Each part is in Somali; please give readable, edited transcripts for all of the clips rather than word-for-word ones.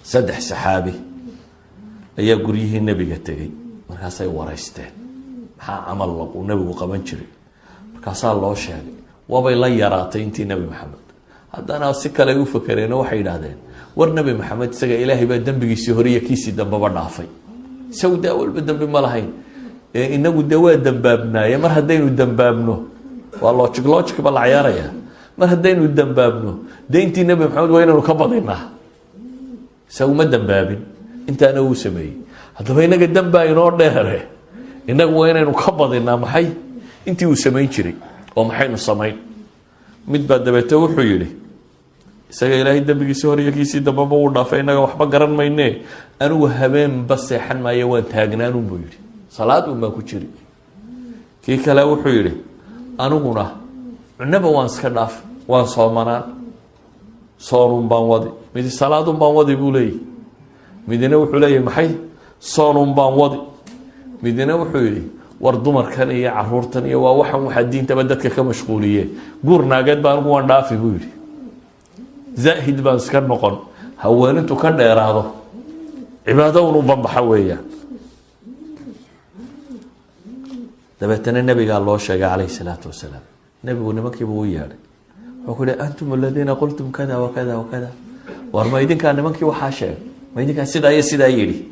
Saddex saxaabi ayaa guryihii Nebiga tegey. Markaasay waraysteen maxaa camal uu Nebigu qaban jiray. Markaasaa loo sheegay. Waabay la yaraatay intii Nebi Maxamed. Haddana si kale u fakereenoo waxay yidhahdeen: war, Nebi Maxamed isaga Ilaahay baa dembigiisii hore iyo kiisii dambeba dhaafay, isagu dee walba dembi ma lahayn. Ee inagu dee waa dembaabnaaye. Mar haddaynu dembaabno, waa logic, logic ba la ciyaaraya. Mar haddaynu dembaabno, dee intii Nebi Maxamed waa inaynu ka badinaa. Isagu ma dembaabin, intaana wuu sameeyey. Haddaba inaga dembaa inoo dheere, inagu waa inaynu ka badinaa. Maxay intii uu samayn jiray oo maxaynu samayn? Mid baa dabeete wuxuu yidhi: isaga Ilaahay dembigiisii hore iyo kiisii dambeba wuu dhaafay, innaga waxba garan mayne. Anigu habeenba seexan maayo, waan taagnaanun buu yidhi, salaad un baan ku jiri. Kii kale wuxuu yidhi: aniguna cunaba waan iska dhaaf, waan soomanaan, soonun baan wadi. Midi salaadun baan wadi buu leeyahy, midina wuxuu leeyahy maxay, soonun baan wadi. Midina wuxuu yidhi: war, dumarkan iyo caruurtan iyo waa waxan waxaa diintaba dadka ka mashquuliye, guur naageed baa anigu waan dhaafi buu yidhi, zaahid baan iska noqon, haweenintu ka dheeraado, cibaado unu banbaxa weeyaan. Dabeetana Nebigaa loo sheegay calayhi salaatu wasalaam. Nebigu nimankiibu u yeedhay. Wuxuu ku yihi: antum aladiina qultum kada wa kada wa kada. War, ma idinkaa nimankii waxaa sheegay? Ma idinkaa sidaa iyo sidaa yidhi?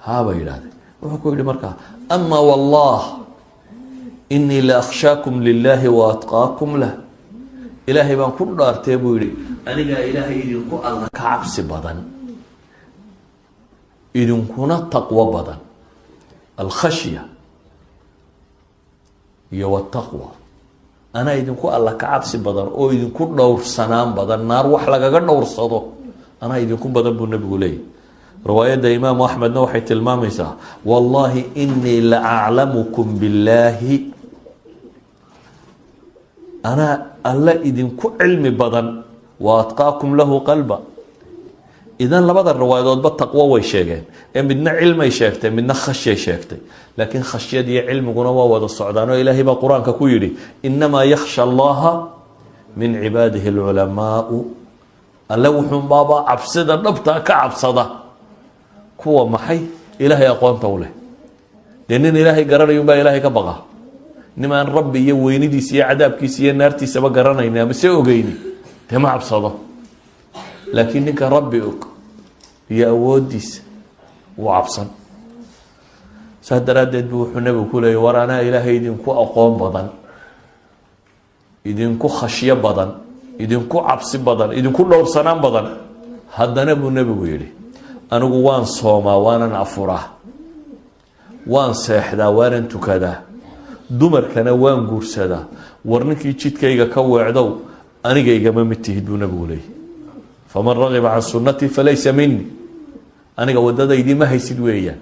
Haa, bay yidhahdeen. Wuxuu ku yihi markaa: ama wallah inii la akhshaakum lilahi wa atqaakum lah. Ilaahay baan ku dhaartee, buu yihi, anigaa Ilaahay idinku alla ka cabsi badan, idinkuna taqwo badan. Alkhashya iyo wataqwa. Anaa idinku alla ka cabsi badan oo idinku dhowrsanaan badan. Naar wax lagaga dhowrsado anaa idinku badan, buu Nebigu leeyahy. Riwaayadda Imaamu Axmedna waxay tilmaamaysaa: wallahi inii la aclamukum billaahi, anaa alle idinku cilmi badan, wa atqaakum lahu qalba. Idan labada riwaayadoodba taqwo way sheegeen, ee midna cilmay sheegtay, midna khashyay sheegtay. Laakiin khashyad iyo cilmiguna waa wada socdaan, oo Ilaahay baa Qur-aanka ku yidhi: inamaa yakhsha Allaha min cibaadihi alculamaau. Alle wuxuunbaaba cabsida dhabtaa ka cabsada kuwa maxay, Ilaahay aqoonta u leh. Dee nin Ilaahay garanayunbaa Ilaahay ka baqa. Nimaan Rabbi iyo weynidiisa iyo cadaabkiisa iyo naartiisaba garanayni ama se ogeyni, dee ma cabsado. Laakiin ninka Rabbi og iyo awoodiisa wuu cabsan. Saas daraaddeed bu wuxuu Nebigu ku leeyay: war, anaa Ilaahay idinku aqoon badan, idinku khashyo badan, idinku cabsi badan, idinku dhowrsanaan badan. Haddana, buu Nebigu yidhi, anigu waan soomaa, waanan afuraa, waan seexdaa, waanan tukadaa, dumarkana waan guursadaa. War, ninkii jidkayga ka weecdow, aniga igama mid tihid, buu Nebigu leeyay. Faman ragiba can sunnatii falaysa mini. Aniga wadadaydii ma haysid weeyaan.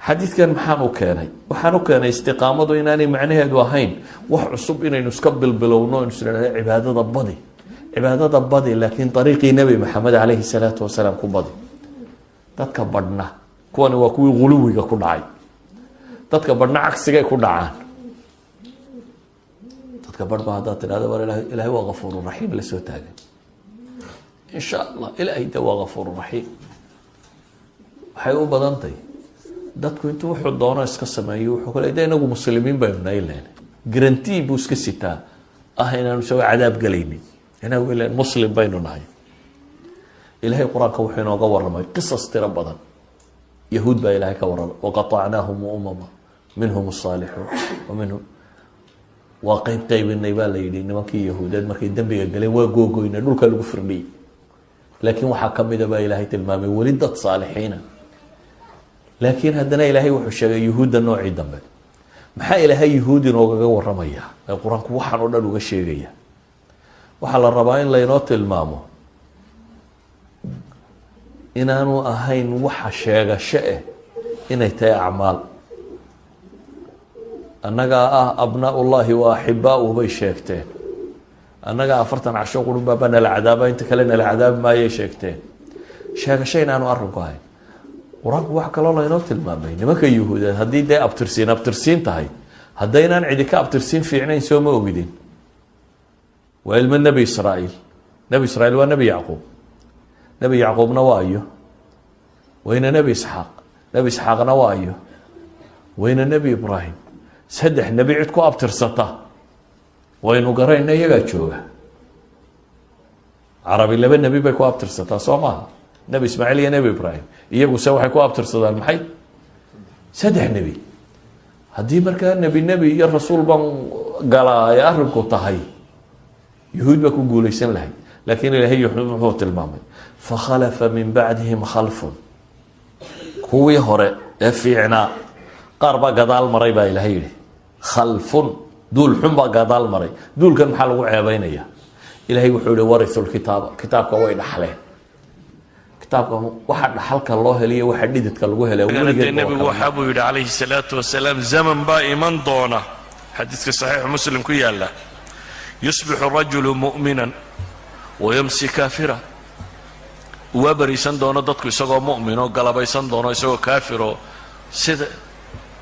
Xadiidkan maxaan u keenay? Waxaan u keenay istiqaamadu inaanay macnaheedu ahayn wax cusub inaynu iska bilbilowno, aynu isnidhahdo cibaadada badi, cibaadada badi, laakiin ariiqii Nebi Maxamed calayhi salaatu wasalaam ku badi. Dadka badhna, kuwani waa kuwii guluwiga ku dhacay. Dadka badhna cagsigay ku dhacaan. Dadka badh ba haddaad tidhahdo: war, Ilahay waa kafuuru raxiim, la soo taagan, insha Allah Ilaahay de waa kafuuru raxiim. Waxay u badantay dadku intuu wuxuu doono iska sameeyo, wuxuu kale de inagu Muslimiin baynu nahay len, guarantee buu iska sitaa ah inaanu isagoo cadaab gelaynin, inagu ilen Muslim baynu nahay. Ilahay Qur-aanka wuxuu inooga waramay qisas tiro badan. Yahuud baa Ilahay ka warramay: waqaطacnaahum umama minhum الصaalixuun wa minhum. Waa qeyb qaybinay, baa la yidhi, nimankii Yahuudeed markay dembiga galeen, waa googoynay, dhulka lagu firdhiyey. Laakiin waxaa kamida baa Ilaahay tilmaamay weli dad saalixiina. Laakiin haddana Ilaahay wuxuu sheegay Yuhuudda noocii dambe. Maxaa Ilaahay Yuhuud inoogaga waramaya ee Qur-aanku waxaan oo dhan uga sheegaya? Waxaa la rabaa in laynoo tilmaamo inaanu ahayn waxa sheegasho eh, inay tahay acmaal. Annagaa ah abnaa ullahi wa axibaauh, bay sheegteen. Annagaa 40 casho qurunbaaba nala cadaaba, inta kale nala cadaabi maayay sheegteen. Sheegasho inaanu arrinku ahayn. Qur-aanku waxa kaloo laynoo tilmaamay nimanka Yuhuudeed, haddii dee abtirsiin abtirsiin tahay, haddaynaan cidi ka abtirsiin fiicnayn, soo ma ogidin? Waa ilmo Nebi Israa'iil. Nebi Israiil waa Nebi Yacquub. Nebi Yacquubna waa ayo? Wayna Nebi Isxaaq. Nebi Isxaaqna waa ayo? Wayna Nebi Ibraahim. Saddex nebi cid ku abtirsata waynu garayna, iyagaa jooga. Carabi laba nebi bay ku abtirsataa, soo maaha? Nebi Ismaaciil iyo Nebi Ibraahim. Iyaguse waxay ku abtirsadaan maxay? Saddex nebi. Haddii markaa nebi nebi iyo rasuul baan galaa ay arrinku tahay, yuhuud baa ku guulaysan lahayd. Laakiin Ilaahay yuhuud muxuu tilmaamay? فخلف من بعدهم خلف. Kuwii hore ee fiicnaa qaar baa gadaal maray baa Ilaahay yihi. خلف, duul xun baa gadaal maray. Duulkan maxaa lagu ceebeynaya? Ilahay wuxuu yihi: ورثوا الكتاب, kitaabka way dhaxleen. Kitaabka waxa dhaxalka loo heliyo, waxa dhididka lagu helay. Dee nebigu waxaa buu yidhi calayhi salaatu wasalaam, zaman baa iman doona, xadiidka Saxiixu Muslim ku yaalla, يصبح الرجل مؤمنا ويمسي كافرا. Waa bariisan doono dadku isagoo mu'minoo, galabaysan doono isagoo kaafiroo, sida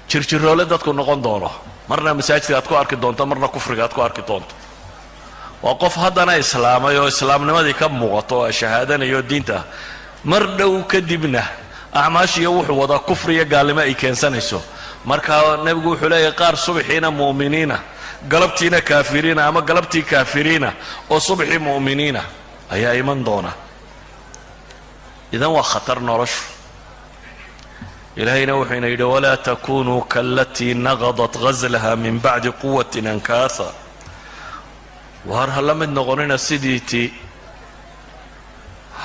jirjiroole dadku noqon doono. Marna masaajidka aad ku arki doonto, marna kufriga aad ku arki doonto. Waa qof haddana islaamay oo islaamnimadii ka muuqato oo shahaadanayo diinta, mar dhow kadibna acmaashiiyo wuxuu wadaa kufriyo gaalnimo ay keensanayso. Marka nebigu wuxuu leeyahay, qaar subaxiina mu'miniina, galabtiina kaafiriina, ama galabtii kaafiriina oo subaxii mu'miniina ayaa iman doona. Idan waa khatar noloshu. Ilaahayna wuxuu ina yidhi: ولا تكونوا كالتي نقضت غزلها من بعد قوة أنكاثا. Waar ha la mid noqonina sidii ti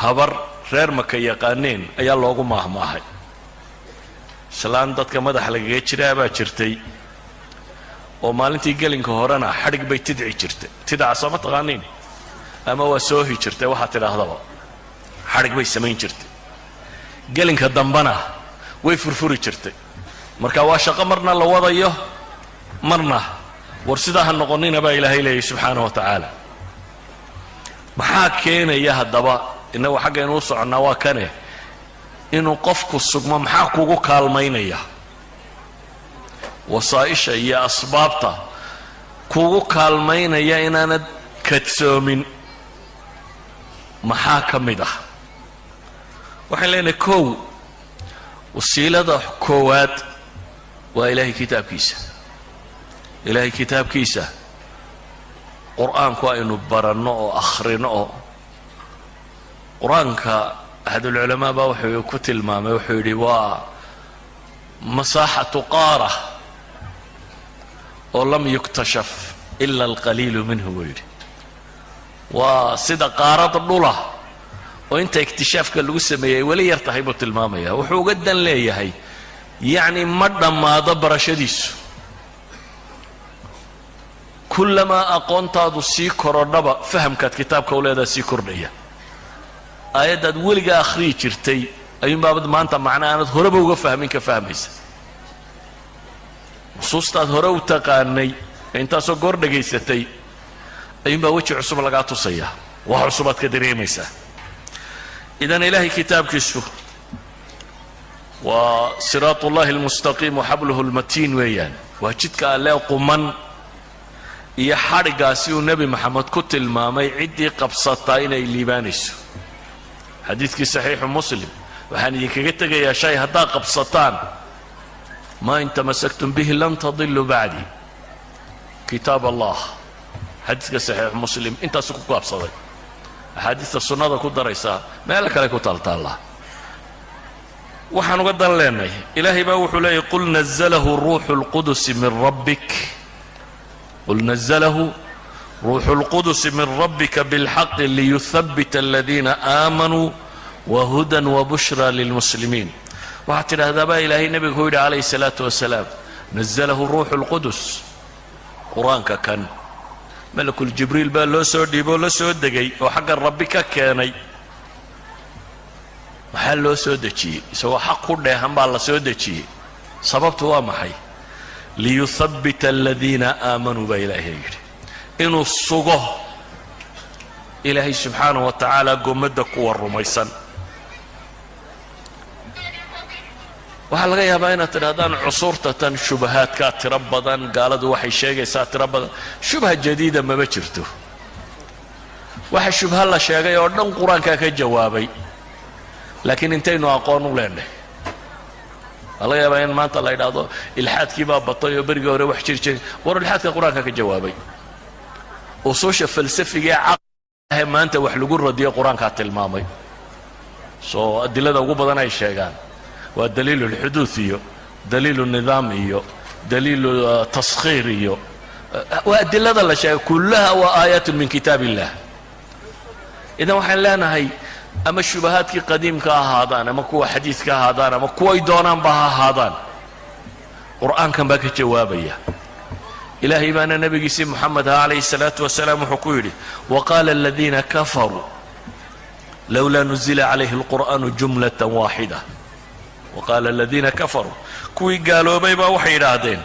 habar reer Maka yaqaaneen ayaa loogu maahmaahay. Islaan dadka madaxa lagaga jiraa baa jirtay, oo maalintii gelinka horena xadhig bay tidci jirtay. Tidaca soo ma taqaaniin? Ama waa soohi jirtay, waxaad tidhaahdaba, xadhig bay samayn jirtay. Gelinka dambena way furfuri jirtay. Marka waa shaqo marna la wadayo, marna. War sidaa ha noqonina baa Ilaahay leeyahy subxaana wa tacaala. Maxaa keenaya haddaba? Innagu xaggaynu u soconnaa waa kane, inuu qofku sugmo. Maxaa kugu kaalmaynaya? Wasaa'isha iyo asbaabta kugu kaalmaynaya inaanad kadsoomin maxaa ka mid ah? Waxaan leenahay, kow, wasiilada koowaad waa Ilaahay kitaabkiisa. Ilaahay kitaabkiisa, Qur-aanku, aynu baranno oo akhrino. Oo Qur-aanka axadulculamaa baa wuxuu ku tilmaamay, wuxuu yidhi waa مساحة قارة oo لم يكتشف إلا القليل منه, buu yidhi. Waa sida qaarad dhula oo inta iktishaafka lagu sameeyey weli yar tahay, buu tilmaamaya. Wuxuu uga dan leeyahay, yacni, ma dhammaado barashadiisu. Kullamaa aqoontaadu sii korodhaba, fahamkaad kitaabka u leedaha sii kordhaya. Aayaddaad weligaa akhriyi jirtay ayuunbaabad maanta macna aanad horeba uga fahmin ka fahmaysa. Nusuustaad hore u taqaanay ee intaasoo goor dhagaysatay ayuunbaa weji cusub lagaa tusayaa, wax cusubaad ka dareemaysaa. Idan Ilaahay kitaabkiisu waa صراط الله المستقيم وحبله المتين weeyaan. Waa jidka Alle quman iyo xadhiggaasi uu Nebi Maxamed ku tilmaamay ciddii qabsataa inay liibaanayso. Xadiidkii Saxiixu Muslim: waxaan idinkaga tegayaa shay haddaad qabsataan, ما إن تمسكتم به لن تضلوا بعدي، كتاب الله. Xadiidka Saxiixu Muslim intaasu ku gaabsaday. Axaadiista sunnada ku daraysaa meelo kale ku taaltaallaa. Waxaan uga dan leenahay, Ilaahay baa wuxuu leeyahy: قل نزله روح القدس من ربك، قل نزله روح القدس من ربك بالحق ليثبت الذين آمنوا وهدى وبشرى للمسلمين. Waxaad tidhaahdaa baa Ilaahay nebiga ku yidhi calayhi salaatu wasalaam, نزله روح القدس, Qur-aanka kan malakul Jibriil baa loo soo dhiiboo la soo degay oo xagga Rabbi ka keenay. Maxaa loo soo dejiyey? Isagoo xaq ku dheehan baa la soo dejiyey. Sababtu waa maxay? ليثبت الذين آمنوا baa Ilaahay yidhi, inuu sugo Ilaahay subxaanaه wa tacaala gomadda kuwa rumaysan. Waxaa laga yaabaa inaad tidhahdaan, cusuurta tan shubahaadkaa tiro badan, gaaladu waxay sheegaysaa tiro badan. Shubha jadiida mama jirto. Waxa shubha la sheegay oo dhan Qur-aankaa ka jawaabay. Laakiin intaynu aqoon u leenahay, waa laga yaabaa in maanta la yidhaahdo ilxaadkii baa batay oo berigii hore wax jiri jiray. War, ilxaadka Qur-aanka ka jawaabay. Usuusha falsafiga ee caqliga maanta wax lagu radiyo Qur-aankaa tilmaamay. Soo adilada ugu badan ay sheegaan waa daliil الحدوث iyo daliil النظام iyo daliil تسخير iyo waa adilada la sheegay كلها waa آيات من كتاب الله. Idan waxaan leenahay, ama shubahaadkii qadiimka ha ahaadaan ama kuwa xadiiska ha ahaadaan ama kuway doonaanba ha ahaadaan, Qur'aankan baa ka jawaabaya. Ilaahay baana nabigiisii Moxamed ah calayhi الsalaatu wasalaam wuxuu ku yidhi: وقال الذين كفروا لولا نزل عليه القرآن جملة واحدة. وقال الذين كفروا, kuwii gaaloobay baa waxay yidhaahdeen: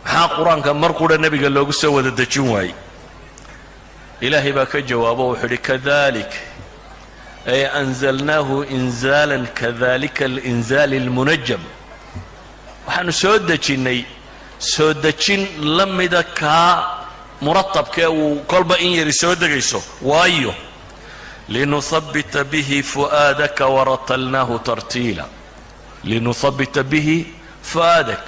maxaa Qur-aanka mar qura nebiga loogu soo wada dejin waayey? Ilaahay baa ka jawaabo, wuxuu yidhi: كذلك أي أنزلناه إنزالا كذلك الإنزال المنجم. Waxaanu soo dejinnay soo dejin la mida kaa muratabkee uu kolba in yari soo degayso. Waayo, لنثبت به فؤادك ورتلناه ترتيلا. لنثبت به فؤادك,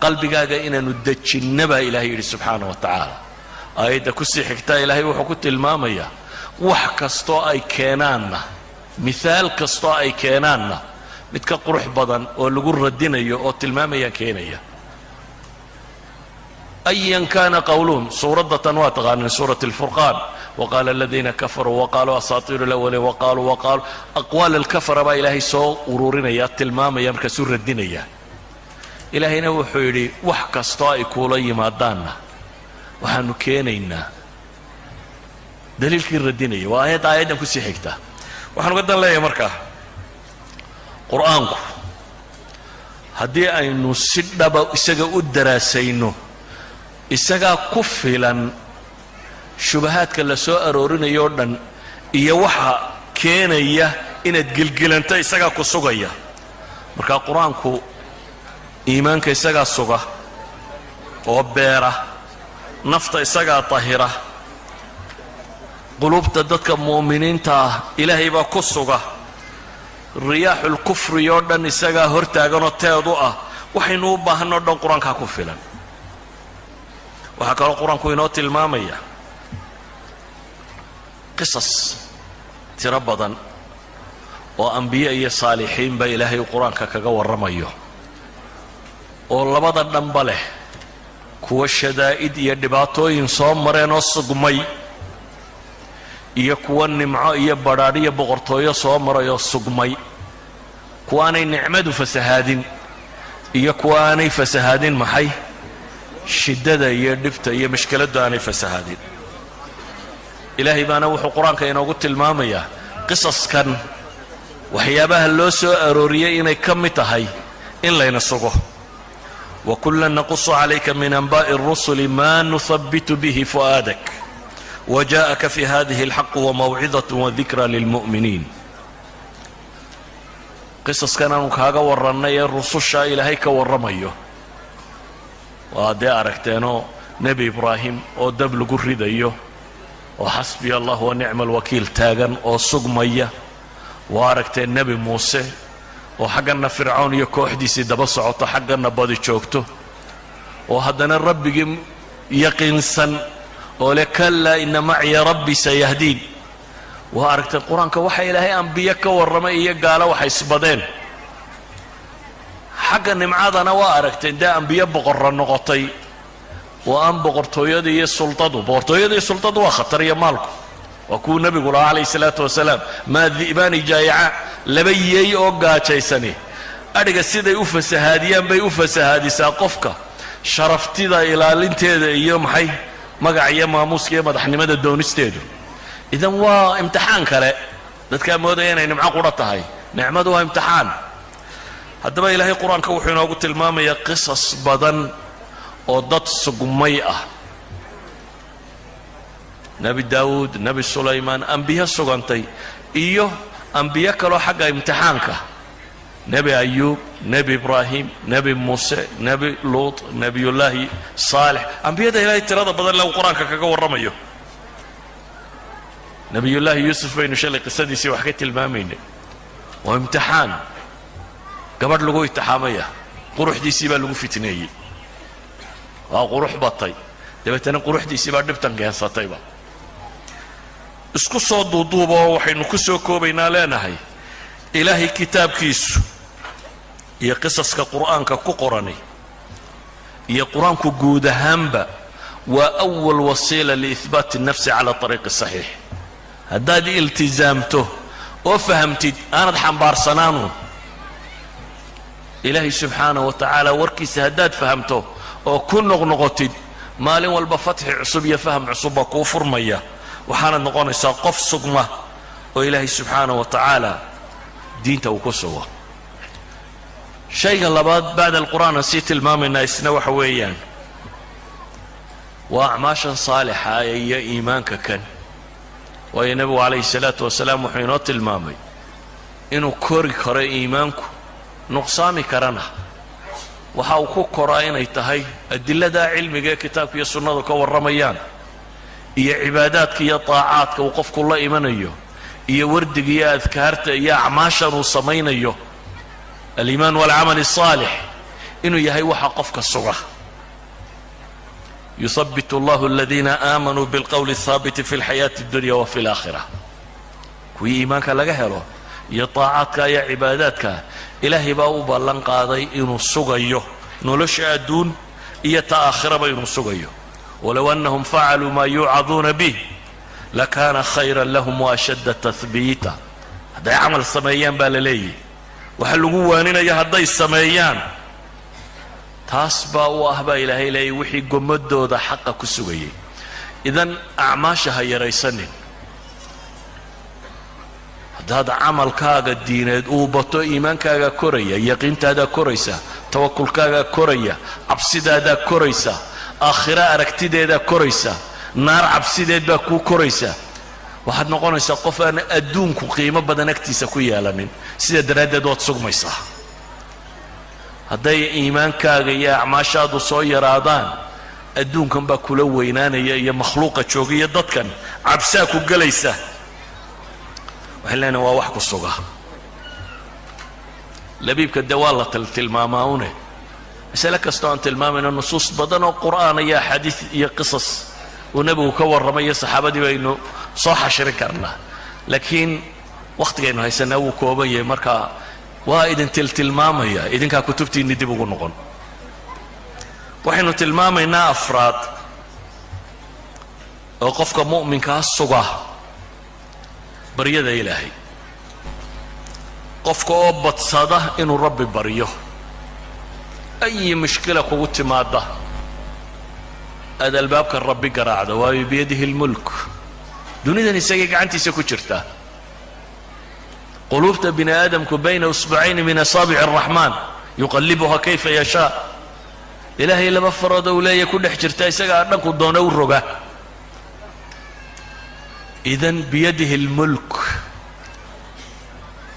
qalbigaaga inaanu dejinna baa Ilahay yidhi subxaana wa tacaala. Aayadda kusii xigtaa Ilaahay wuxuu ku tilmaamayaa wax kastoo ay keenaanna, mihaal kastoo ay keenaanna, mid ka qurux badan oo lagu radinayo oo tilmaamayaan keenaya. أيا كان قولهم, suuradda tan waa taqaanin, سورة الفرقان. وقال الذين كفروا وقالوا أساطير الأولين وقالوا وقالوا, أقوال الكفرة baa Ilaahay soo ururinaya, tilmaamaya, markaasuu radinaya. Ilaahayna wuxuu yidhi: wax kastoo ay kuula yimaadaanna waxaanu keenaynaa daliilkii radinaya. Waa aayadda aayaddan kusii xigta. Waxaan uga dan leeyahay markaa, Qur-aanku haddii aynu si dhaba isaga u daraasayno, isagaa ku filan shubahaadka la soo aroorinayo o dhan iyo waxa keenaya inaad gelgelanto, isagaa ku sugaya. Marka Qur-aanku iimaanka isagaa suga oo beera, nafta isagaa tahira, qulubta dadka mu'miniinta ah Ilaahay baa ku suga, رياح الكفر oo dhan isagaa hortaaganoo teedu ah. Waxaynu u baahanoo dhan Qur-aankaa ku filan. Waxaa kaloo Qur-aanku inoo tilmaamaya qisas tiro badan oo ambiye iyo saalixiinba Ilaahay Qur-aanka kaga warramayo, oo labada dhanba leh, kuwa shadaa'id iyo dhibaatooyin soo mareen oo sugmay iyo kuwa nimco iyo badhaadh iyo boqortooyo soo maray oo sugmay, kuwa aanay nicmadu fasahaadin iyo kuwa aanay fasahaadin maxay shiddada iyo dhibta iyo mashkiladdu aanay fasahaadin. Ilaahay baana wuxuu Qur-aanka inoogu tilmaamayaa qisaskan waxyaabaha loo soo arooriyey inay ka mid tahay in layna sugo. وكلا نقص عليك من أنباء الرسل ما نثبت به فؤادك وجاءك في هذه الحق وموعظة وذكرى للمؤمنين. Qisaskan aanu kaaga warrannay ee rususha Ilaahay ka warramayo waa dee aragteenoo, Nebi Ibraahim oo dab lagu ridayo oo حسبي الله ونعم الوكيل taagan oo sugmaya waa aragteen. Nebi Muuse oo xagganna Fircoon iyo kooxdiisii daba socoto, xagganna badi joogto, oo haddana Rabbigii yaqiinsan oo le كلا إن معي ربي سيهدين, waa aragteen. Qur-aanka waxa Ilaahay ambiye ka warramay iyo gaalo waxay isbadeen. Xagga nimcadana waa aragteen, dee ambiye boqorra noqotay oo aan boqortooyada iyo sultadu, boqortooyada iyo sultadu waa khatar, iyo maalku waa kuwuu nebigu lahaa calayhi salaatu wasalaam: ما ذئبان جائعان, laba yeey oo gaajaysani adhiga siday u fasahaadiyaan bay u fasahaadisaa qofka sharaftida ilaalinteeda iyo maxay magac iyo maamuuska iyo madaxnimada doonisteedu. Idan waa imtixaan kale. Dadkaa moodaya inay nimco qura tahay, nicmadu waa imtixaan. Haddaba Ilaahay Qur-aanka wuxuu inoogu tilmaamayaa qisas badan oo dad sugmay ah, Nebi Daawuud, Nebi Sulaymaan, ambiye sugantay iyo ambiye kaloo xagga imtixaanka, Nebi Ayuub, Nebi Ibraahim, Nebi Muuse, Nebi Luut, Nebiyullaahi Saalix, ambiyada Ilaahay tirada badan le uu Qur-aanka kaga warramayo. Nebiyullaahi Yuusuf baynu shalay qisadiisii wax ka tilmaamaynay. Waa imtixaan gabadh lagu imtixaamaya. Quruxdiisii baa lagu fitneeyey, waa qurux batay, dabeetana quruxdiisii baa dhibtan keensatayba. Isku soo duuduuba oo waxaynu ku soo koobaynaa leenahay, Ilaahay kitaabkiisu iyo qisaska Qur'aanka ku qorani iyo Qur-aanku guud ahaanba waa أول وسيلة لإثبات النفس على الطريق الصحيح. Haddaad iltisaamto oo fahamtid, aanad xambaarsanaanu Ilaahay subxaanaه wa tacaala warkiisa, haddaad fahamto oo ku noqnoqotid maalin walba, fatxi cusub iyo faham cusub baa kuu furmaya. Waxaanad noqonaysaa qof sugma oo Ilaahay subxaanaه wa tacaala diinta uu ku sugo. Shayga labaad bacda alqur'aan aan sii tilmaamaynaa isna waxa weeyaan waa acmaashan saalixa iyo iimaanka kan. Waayo, nebigu calayhi salaatu wasalaam wuxuu inoo tilmaamay inuu kori karo iimaanku, nuqsaami karana. Waxa uu ku koraa inay tahay adiladaa cilmiga ee kitaabka iyo sunnadu ka warramayaan, iyo cibaadaadka iyo taacaadka uu qofku la imanayo, iyo wardiga iyo adkaarta iyo acmaashan uu samaynayo. الإيمان والعمل الصالح inuu yahay waxa qofka suga. يثبت الله الذين آمنوا بالقول الثابت في الحياة الدنيا وفي الآخرة. Kuwii iimaanka laga helo iyo taacaadka iyo cibaadaadka, Ilaahay baa u ballan qaaday inuu sugayo nolosha adduun iyo ta aakhiraba inuu sugayo. ولو أنهم فعلوا ما يوعظون به لكان خيرا لهم وأشد تثبيتا. Hadday camal sameeyaan baa la leeyahy, waxa lagu waaninaya hadday sameeyaan, taas baa u ah baa Ilaahay leeyay wixii gomadooda xaqa ku sugayay. Idan acmaasha ha yaraysanin. Haddaad camalkaaga diineed uu bato, iimaankaagaa koraya, yaqiintaadaa koraysa, tawakulkaagaa koraya, cabsidaadaa koraysa, aakhiro aragtideedaa koraysa, naar cabsideed baa kuu koraysa. Waxaad noqonaysaa qof aan adduunku qiimo badan agtiisa ku yeelanin. Sidaa daraaddeed waad sugmaysaa. Hadday iimaankaaga iyo acmaashaadu soo yaraadaan, adduunkan baa kula weynaanaya iyo makhluuqa jooga iyo dadkan, cabsaa ku gelaysa. Waxay leenahay waa wax ku suga. Labiibka dee waa la tilmaamaa une. Masale kastoo aan tilmaamayno, nusuus badan oo Qur'aan iyo axaadiis iyo qisas uu nebigu ka warramay iyo saxaabadii baynu soo xashirin karnaa, laakiin wakhtigaynu haysanaa wuu kooban yahay. Marka waa idin tiltilmaamaya, idinkaa kutubtiinni dib ugu noqon. Waxaynu tilmaamaynaa afraad oo qofka mu'minkaa suga, baryada Ilaahay. Qofka oo badsada inuu Rabbi baryo, ayi mushkila kugu timaada aad albaabka Rabbi garaacdo. Waayo, بيده الملك, dunidan isagay gacantiisa ku jirtaa. Quluubta bini aadamku بين أصبعين من أصابع الرحمن يقلبها كيف يشاء. Ilaahay laba farood uu leeya ku dhex jirta, isagaa dhanku doona u roga. إذن بيده الملك،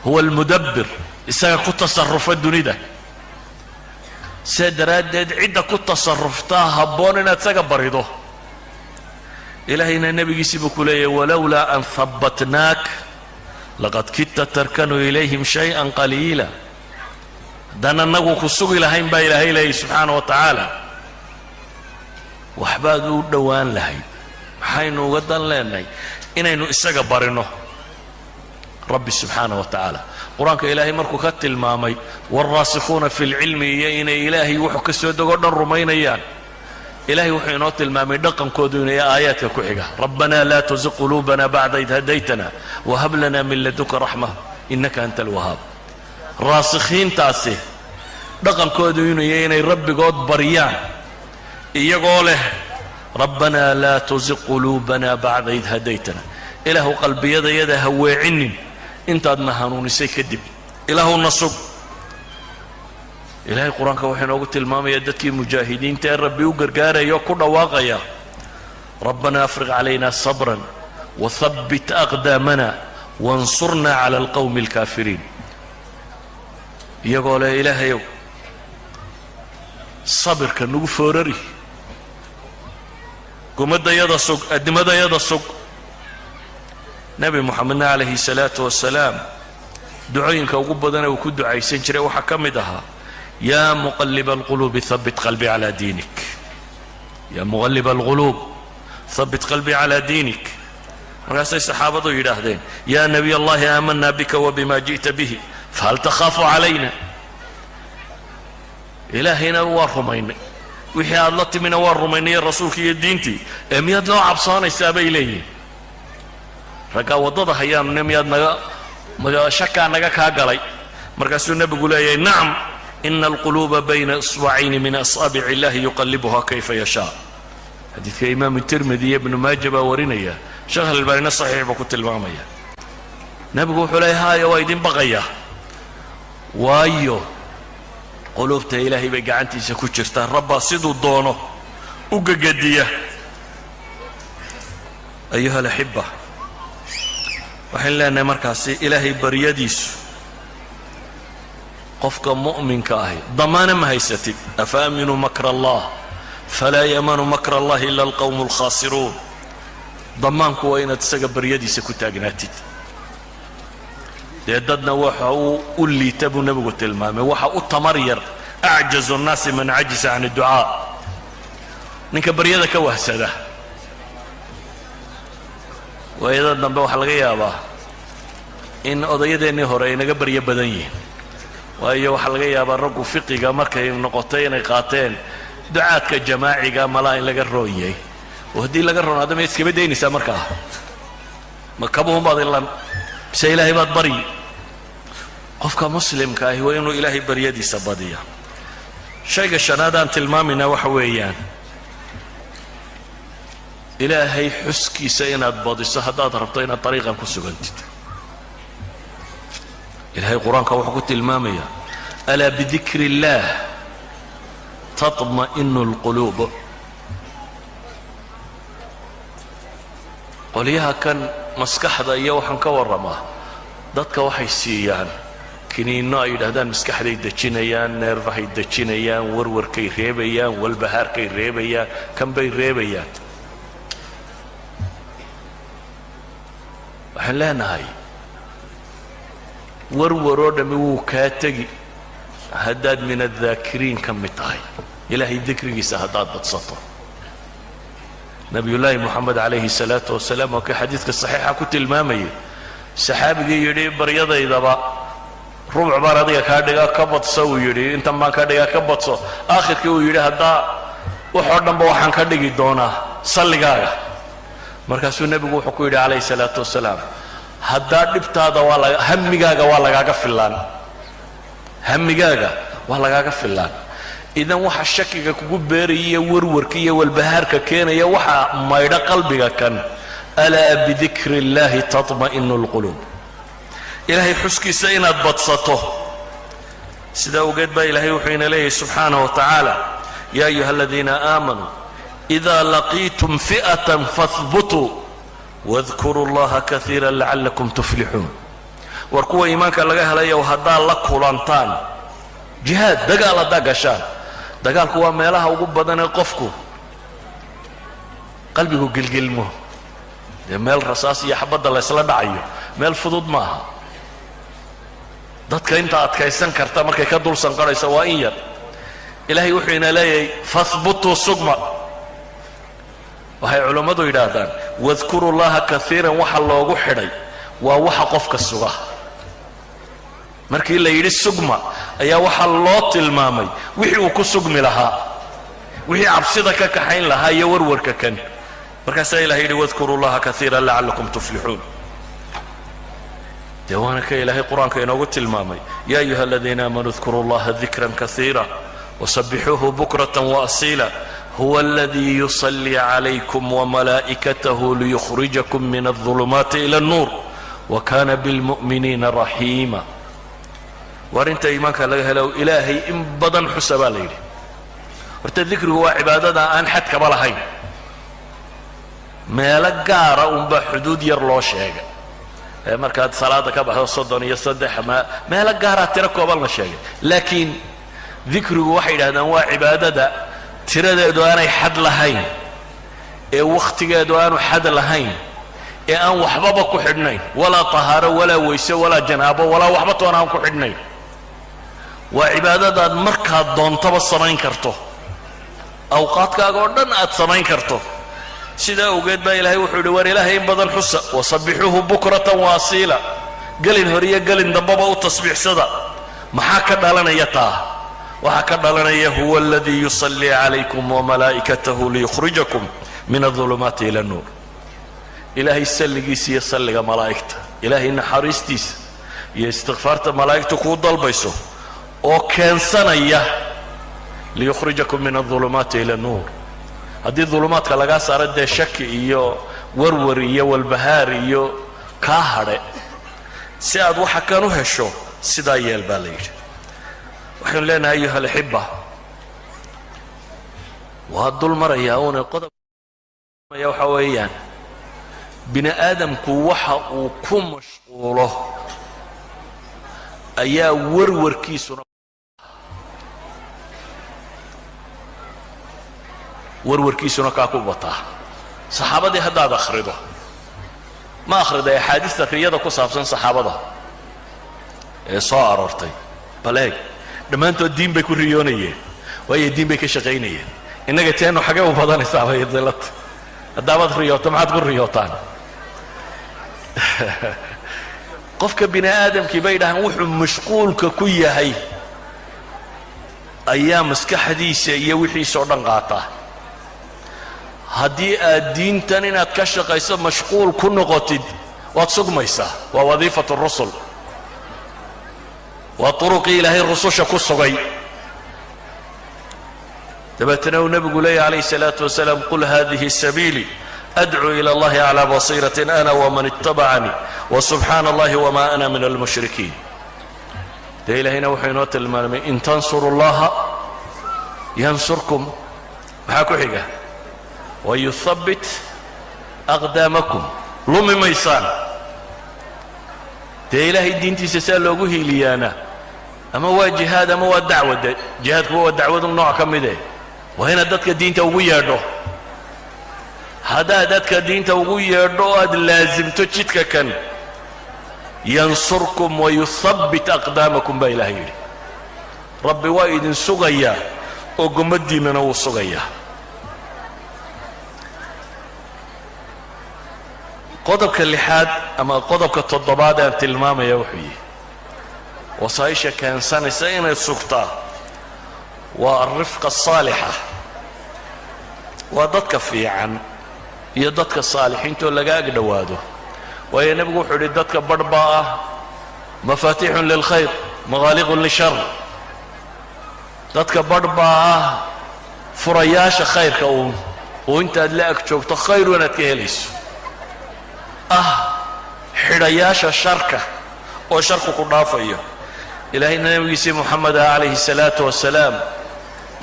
هو المدبر, isaga ku tasarufa dunida. See daraaddeed cidda ku tasaruftaa habboon inaad isaga barido. Ilaahayna nebigiisii buu ku leeyahy: ولولا أن ثبتناك لقد كدت تركن إليهم شيئا قليلا. Haddaan annagu ku sugi lahayn, baa Ilaahay leeyay subxaana wa tacaala, waxbaad u dhowaan lahayd. Maxaynu uga dan leenahay inaynu isaga barino, Rabbi subxaana wa tacaala? Qur-aanka Ilaahay markuu ka tilmaamay والراسخون في العلم iyo inay Ilaahay wuxuu ka soo dego dhan rumaynayaan, Ilahay wuxuu inoo tilmaamay dhaqankoodu inay aayaadka ku xiga: ربنا لا تزغ قلوبنا بعد إذ هديتنا وهب لنا من لدنك رحمة إنك أنت الوهاب. Raasikhiintaasi dhaqankoodu inuu yahay inay Rabbigood baryaan iyagoo leh: ربنا لا تزغ قلوبنا بعد إذ هديتنا. Ilaahu, qalbiyadayada ha weecinin intaadna hanuunisay kadib, Ilaahuna sug. Ilaahay Qur-aanka wuxuu inoogu tilmaamayaa dadkii mujaahidiinta ee Rabbi u gargaaraya oo ku dhawaaqaya: ربنا أفرغ علينا صبرا وثبت أقدامنا وانصرنا على القوم الكافرين. Iyagoo leh: Ilaahayow, sabirka nagu foorari, gumadayada sug, addimadayada sug. Nebi Moxamedna calayhi salaatu wasalaam ducooyinka ugu badane uu ku ducaysan jiray waxaa ka mid ahaa: يا مقلب القلوب ثبت قلبي على دينك، يا مقلب القلوب ثبت قلبي على دينك. Markaasay saxaabadu yidhaahdeen: يا نبي الله، آمنا بك وبما جئت به، فهل تخاف علينا? Ilaahayna waa rumaynay, wixii aad la timina waa rumaynay, rasuulka iyo diintii, ee miyaad noo cabsoonaysaa, bay leeyihin. Raggaa waddada hayaanune, miyaad naga shakaa naga kaa galay? Markaasuu nebigu leeyahay: نعم، إن القلوب بين إصبعين من أصابع الله يقلبها كيف يشاء. Xadiidka Imaamu Tirmidi iyo Ibnu Maaja baa warinaya, Sheekh Albaanina saxiix buu ku tilmaamaya. Nebigu wuxuu leeyahy: haaya, waa idin baqaya, waayo quluubta Ilaahay bay gacantiisa ku jirtaa, Rabbaa siduu doono u gegediya. أيها الأحبة, waxaynu leenahay markaasi Ilaahay baryadiisu, qofka mu'minka ahi damaana ma haysatid. أفأمنوا مكر الله فلا يأمن مكر الله إلا القوم الخاسرون. Damaanku waa inaad isaga baryadiisa ku taagnaatid. Dee dadna waxa uu u liita buu nebigu tilmaamay, waxa u tamar yar, أعجز الناس من عجز عن الدعاء, ninka baryada ka wahsada. Waayada dambe waxaa laga yaabaa in odayadeennii hore ay naga baryo badan yihiin, waayo waxaa laga yaabaa raggu fiqiga markay noqotay inay qaateen ducaadka jamaaciga, malaa in laga roon yahay. Oo haddii laga roonaado, ma iskaba daynaysaa markaa? Ma kabuhun baad ilan mise Ilaahay baad baryi? Qofka muslimka ahi waa inuu Ilaahay baryadiisa badiya. Shayga shanaad aan tilmaamayna waxa weeyaan Ilaahay xuskiisa inaad badiso haddaad rabto inaad dariiqan ku sugantid. Ilaahay Qur-aanka wuxuu ku tilmaamayaa: ألا بذكر الله تطمئن القلوب. Qolyaha kan maskaxda iyo waxaan ka warramaa, dadka waxay siiyaan kiniinno ay yidhahdaan maskaxday dejinayaan, neerfahay dejinayaan, warwarkay reebayaan, walbahaarkay reebayaan, kanbay reebayaan. Waxaan leenahay warwaroo dhammi wuu kaa tegi haddaad من الذاكرين ka mid tahay, Ilaahay dikrigiisa haddaad badsato. Nabiyullaahi Moxamed calayhi salaatu wasalaam oo kii xadiidka saxiixa ku tilmaamayay, saxaabigii yidhi: "Baryadaydaba rubuc baan adiga kaa dhigaa, ka badso," uu yidhi, "intan baan ka dhigaa, ka badso." Aakhirkii uu yidhi: "Haddaa waxoo dhanba waxaan ka dhigi doonaa salligaaga." Markaasuu nebigu wuxuu ku yidhi calayhi salaatu wasalaam: "Haddaa dhibtaada waa la hamigaaga waa lagaaga fillaan, hamigaaga waa lagaaga fillaan." Idan waxa shakiga kugu beeraya, warwarka iyo walbahaarka keenaya, waxaa maydho qalbiga kan. ألا بذكر الله تطمئن القلوب. Ilaahay xuskiisa inaad badsato. Sidaa awgeed baa Ilaahay wuxuu ina leeyahay subxaanaه wa tacaala: يا أيها الذين آمنوا إذا لقيتم فئة فاثبتوا واذكروا الله كثيرا لعلكم تفلحون. War kuwa iimaanka laga helayow, haddaad la kulantaan jihaad, dagaal haddaa gashaan, dagaalku waa meelaha ugu badanee qofku qalbigu gilgilmo. Dee meel rasaas iyo xabadda laysla dhacayo meel fudud maaha. Dadka inta adkaysan karta markay ka dul sanqarhayso waa in yar. Ilaahay wuxuu ina leeyahay: فاثبتوا, sugma. Waxay culammadu yidhaahdaan: واذكروا الله كثيرا waxa loogu xidhay waa waxa qofka suga. Markii la yidhi sugma, ayaa waxaa loo tilmaamay wixii uu ku sugmi lahaa, wixii cabsida ka kaxayn lahaa iyo warwarka kan. Markaasaa Ilahay yidhi: واذكروا الله كثيرا لعلكم تفلحون. Dee waana ka Ilaahay Qur-aanka inoogu tilmaamay: يا أيها الذين آمنوا اذكروا الله ذكرا كثيرا وسبحوه بكرة وأصيلا، هو الذي يصلي عليكم وملائكته ليخرجكم من الظلمات إلى النور وكان بالمؤمنين رحيما. War inta iimaanka laga helo, Ilaahay in badan xusa, baa la yidhi. Horta dikrigu waa cibaadada aan xadkaba lahayn, meelo gaara unbaa xuduud yar loo sheegay. Ee markaad salaada ka baxdo 33, ma meelo gaaraa tiro kooban la sheegay. Laakiin dikrigu waxay yidhahdaan waa cibaadada tiradeedu aanay xad lahayn, ee wakhtigeedu aanu xad lahayn, Ee aan waxbaba ku xidhnayn, walaa tahaaro, walaa weyse, walaa janaabo, walaa waxba toona aan ku xidhnayn. Waa cibaadadaad markaad doontaba samayn karto, awqaadkaaga oo dhan aad samayn karto. Sidaa awgeed baa Ilaahay wuxuu yidhi: war Ilaahay in badan xusa, وسبحوه بكرة وأصيلا. Gelin hor iyo gelin dambaba u tasbiixsada. Maxaa ka dhalanaya taa? Waxaa ka dhalanaya: هو الذي يصلي عليكم وملائكته ليخرجكم من الظلمات إلى النور. Ilaahay salligiisa iyo salliga malaa'igta, Ilaahay naxariistiisa iyo istikfaarta malaa'igta kuu dalbayso oo keensanaya ليخرجكم من الظلمات إلى النور. Haddii dulumaadka lagaa saaro, dee shaki iyo warwar iyo walbahaar iyo kaa hadhe. Si aad waxa kan u hesho, sidaa yeel baa la yidhi. Waxaynu leenahay, أيها الأحبة, waa dul marayaa uuna qodob. Waxa weeyaan, bini aadamku waxa uu ku mashquulo ayaa warwarkiisuna kaa ku bataa. Saxaabadii haddaad akhrido, ma akhriday axaadiista riyada ku saabsan saxaabada ee soo aroortay? Bal eeg, dhammaantood diin bay ku riyoonayeen, waayo diin bay ka shaqaynayeen. Innaga teenu xagee u badanaysaabay dilata? Haddaabaad riyooto, maxaad ku riyootaan? Qofka bini aadamkii, bay dhahaan, wuxuu mashquulka ku yahay ayaa maskaxdiisa iyo wixiisa o dhan qaataa. Haddii aad diintan inaad ka shaqayso mashquul ku noqotid, waad sugmaysaa. Waa وظيفة الرسل, waa turuqii Ilaahay rususha ku sugay. Dabeetana uu nebigu leeyahy, عليه الصلاة والسلام: قل هذه سبيلي أدعو إلى الله على بصيرة أنا ومن اتبعني وسبحان الله وما أنا من المشركين. Dee Ilaahayna wuxuu inoo tilmaamay: إن تنصروا الله ينصركم. Maxaa ku xiga? ويثبت أقدامكم. Lumi maysaan. Dee Ilaahay diintiisa saa loogu hiiliyaana ama waa jihaad ama waa dacwa. De jihaadkuba waa dacwadu nooc ka mide. Waa inaad dadka diinta ugu yeedho. Haddaad dadka diinta ugu yeedho oo aad laasimto jidka kan, ينصركم ويثبت أقدامكم baa Ilahay yidhi. Rabbi waa idin sugayaa oo gommaddiinnana wuu sugayaa. Qodobka lixaad ama qodobka toddobaad aan tilmaamaya wuxuu yihi, wasaa'isha keensanaysa inay sugtaa waa الرفقة الصالحة, waa dadka fiican iyo dadka saalixiinta oo laga ag dhowaado. Waayo nebigu wuxuu yidhi: dadka barh baa ah مفاتيح للخير مغاليق للشر. Dadka barh baa ah furayaasha khayrka uun, oo intaad la ag joogto khayr wanaad ka helayso, ah xidhayaasha sharka oo sharku ku dhaafayo. Ilaahayna nabigiisii Moxamed ah, عليه الصلاة والسلام,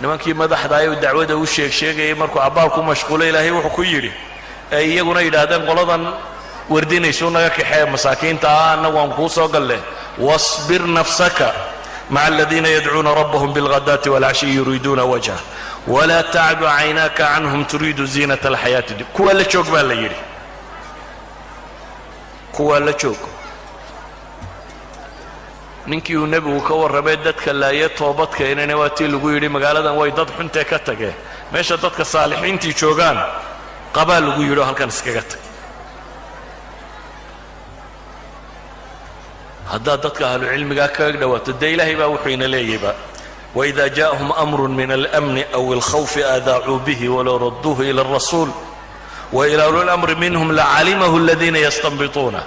nimankii madaxda ayuu dacwada u sheeg sheegayay markuu cabbaar ku mashquulay, Ilaahay wuxuu ku yidhi, ee iyaguna yidhaahdeen: qoladan wardinaysuu naga kaxee, masaakiinta ah, annagu aan kuu soo galle. واصبر نفسك مع الذين يدعون ربهم بالغداة والعشي يريدون وجهه ولا تعد عيناك عنهم تريد زينة الحياة. Kuwaa la joog baa la yidhi, kuwaa la joog. Ninkii uu nebigu ka warramay dadka laaye toobad keenayna, waa tii lagu yidhi: magaaladan way dad xuntee, ka tagee, meesha dadka saalixiintii joogaan qabaa lagu yidhi, oo halkan iskaga tag. Haddaad dadka ahlucilmigaa kaga dhawaato, dee Ilaahay baa wuxuu ina leeyayba: وإذا جاءهم أمر من الأمن أو الخوف أذاعوا به ولو ردوه إلى الرسول وإلى أولي الأمر منهم لعلمه الذين يستنبطونه.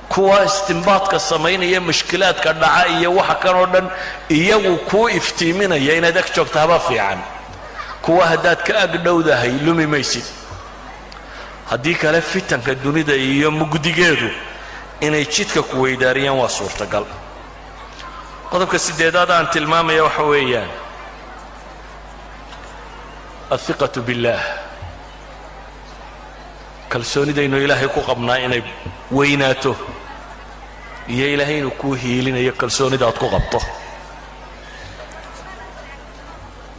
Kuwa istimbaadka samaynaya, mushkilaadka dhaca iyo waxa kan oo dhan iyagu kuu iftiiminaya, inaad ag joogta haba fiican. Kuwa haddaad ka ag dhowdahay, lumi maysid. Haddii kale, fitanka dunida iyo mugdigeedu inay jidka ku weydaariyaan waa suurtagal. Qodobka sideedaad aan tilmaamaya waxa weeyaan الثقة بالله, kalsoonidaynu Ilaahay ku qabnaa inay weynaato, iyo Ilaahay inuu kuu hiilinayo kalsoonida aad ku qabto.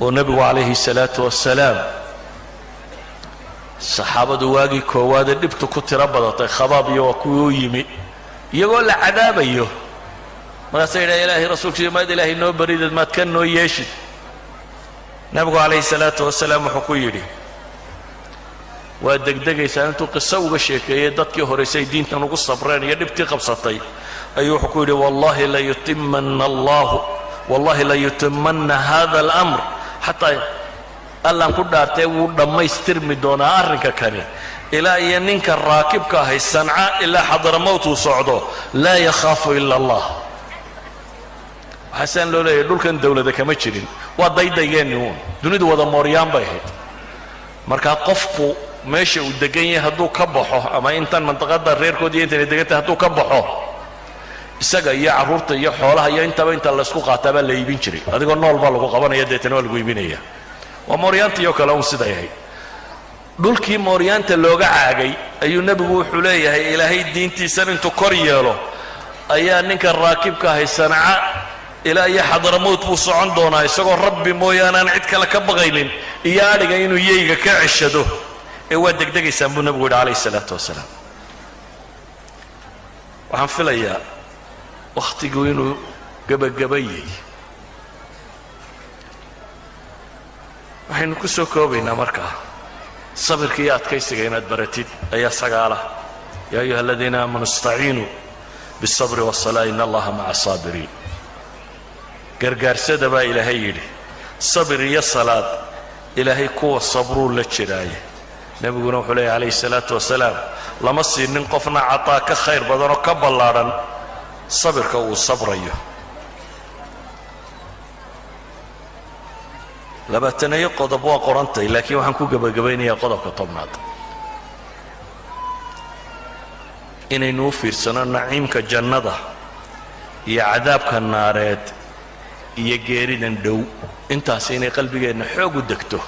Oo nebigu, عليه الصلاة والسلام, Saxaabadu waagii koowaadee dhibtu ku tiro badatay, Khabaab iyo waa kuwii u yimi iyagoo la cadaabayo. Markaasa yidhaha, "Ilaahay rasuulkiisa, maad Ilaahay noo barideed, maad ka noo yeeshid?" Nabigu calayhi salaatu wasalaam wuxuu ku yidhi, "Waa degdegaysaa." Intuu qiso uga sheekeeyey dadkii horaysay diintan ugu sabreen iyo dhibtii qabsatay, ayuu wuxuu ku yidhi, "Wallahi layutimana allahu, wallahi layutimanna hada alamr xataa, Allaan ku dhaartee, wuu dhammaystirmi doonaa arrinka kani ilaa iyo ninka raakibka ahay Sanca ilaa Xadramowt uu socdo, laa yakhaafu ila Allah." Waxaasaan loo leeyahay, dhulkan dawlada kama jirin, waa daydaygeenni uun, dunidu wada mooryaan bay ahayd. Marka qofku meesha uu degan yahay hadduu ka baxo, ama intan mandaqada reerkood iyo intayna degantahay hadduu ka baxo, isaga iyo carruurta iyo xoolaha iyo intaba inta laysku qaataa baa la iibin jiray. Adigoo nool baa lagu qabanaya, deetana waa lagu iibinaya. Waa mooryaantiiyoo kale un siday ahayd. Dhulkii mooryaanta looga caagay ayuu nebigu wuxuu leeyahay, Ilaahay diintiisan intuu kor yeelo ayaa ninka raakibka ahay Sanca ilaa iyo Xadramowt buu socon doonaa, isagoo Rabbi mooyaane aan cid kale ka baqaynin, iyo adhiga inuu yeyga ka ceshado, ee waa degdegaysaan, buu nebigu yidhi calayhi salaatu wasalaam. Waxaan filayaa wakhtigu inuu gebagabayay. Waxaynu ku soo koobaynaa markaa, sabirka iyo adkaysiga inaad baratid ayaa sagaala. Yaa ayuha aladiina aamanuu istaciinuu biالsabri wالsalaa in allaha maca asaabiriin. Gargaarsada, baa Ilaahay yidhi, sabir iyo salaad, Ilaahay kuwa sabruu la jiraaye. Nebiguna wuxuu leeyahy calayhi salaatu wasalaam, lama siinin qofna cataa ka khayr badan oo ka ballaadhan sabirka uu sabrayo. 20-eeyo qodob waa qorantay, laakiin waxaan ku gebagabaynayaa qodobka 10aad: inaynu u fiirsano naciimka jannada iyo cadaabka naareed iyo geeridan dhow. Intaasi inay qalbigeenna xoog u degto.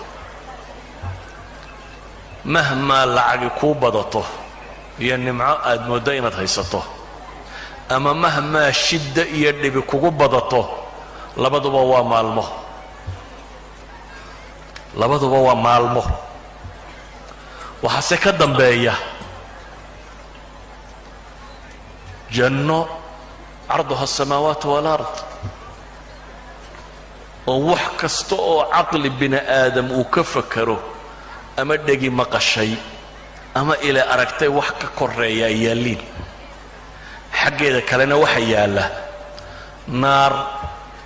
Mahmaa lacagi kuu badato iyo nimco aad mooddo inaad haysato, ama mahmaa shidda iyo dhibi kugu badato, labaduba waa maalmo, labaduba waa maalmo. Waxaase ka dambeeya janno carduha asamaawaat waalard, oo wax kasta oo caqli bini aadam uu ka fakaro ama dhegi maqashay ama ila aragtay wax ka koreeya ay yaalliin. Xaggeeda kalena waxa yaalla naar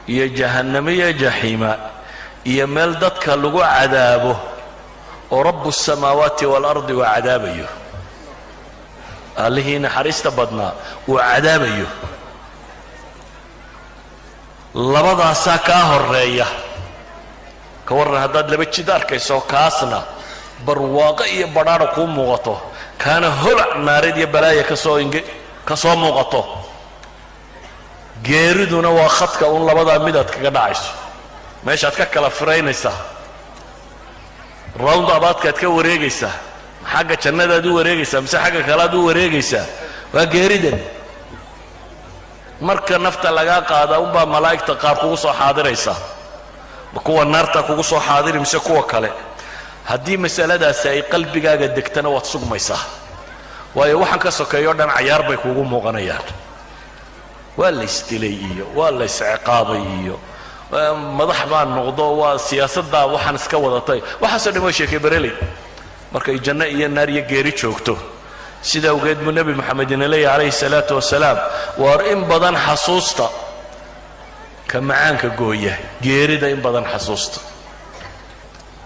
iyo jahannamo iyo jaxiima iyo meel dadka lagu cadaabo, oo rabu الsamaawaati waalardi uu cadaabayo, Allihii naxariista badnaa uu cadaabayo. Labadaasaa kaa horeeya. Ka warran haddaad laba jid arkayso, kaasna barwaaqo iyo badhaadha kuu muuqato, kaana holac naareed iyo balaaya kasoo ka soo muuqato? Geeriduna waa khadka un labadaa midaad kaga dhacayso, meeshaad ka kala firaynaysaa, round abaadkaad ka wareegaysaa. Xagga jannadaad u wareegaysaa mise xagga kalaad u wareegaysaa? Waa geeridan. Marka nafta lagaa qaadaa unbaa malaa'igta qaar kugu soo xaadiraysa. Ma kuwa naarta kugu soo xaadiri mise kuwa kale? Haddii masaladaasi ay qalbigaaga degtana, waad sugmaysaa, waayo waxaan ka sokeeyo dhan cayaar bay kuugu muuqanayaan. Waa la isdilay iyo waa la isciqaabay iyo madax baa noqdo, waa siyaasaddaa waxaan iska wadatay, waxaasoo dhan waa sheekay bereley markay janno iyo naar iyo geeri joogto. Sida awgeed buu Nebi Moxamed ina leeyahy calayhi salaatu wasalaam, waar in badan xasuusta ka macaanka gooya, geerida in badan xasuusta.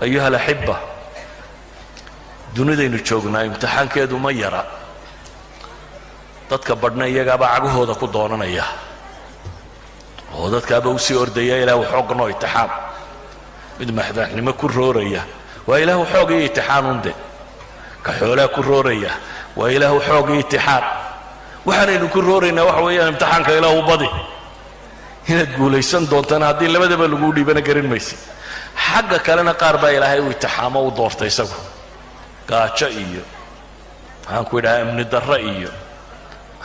Ayuha alaxiba, dunidaynu joognaa imtixaankeedu ma yara. Dadka badhna iyagaabaa cagahooda ku doonanaya, oo dadkaaba usii ordaya, Ilaahu xoog noo itixaam. Mid madaxnimo ku rooraya waa Ilaahu xoog iyo itixaan unde. Ka xoolaa ku rooraya waa Ilaahu xoog iyo itixaan. Waxaanaynu ku rooraynaa waxa weeyaan imtixaanka Ilaahu badi. Inaad guulaysan doontana haddii labadaba laguu dhiibana garan maysid. Xagga kalena qaar baa Ilaahay u itixaamo, u doortay isagu gaajo iyo, maxaan ku idhaha, amni darro iyo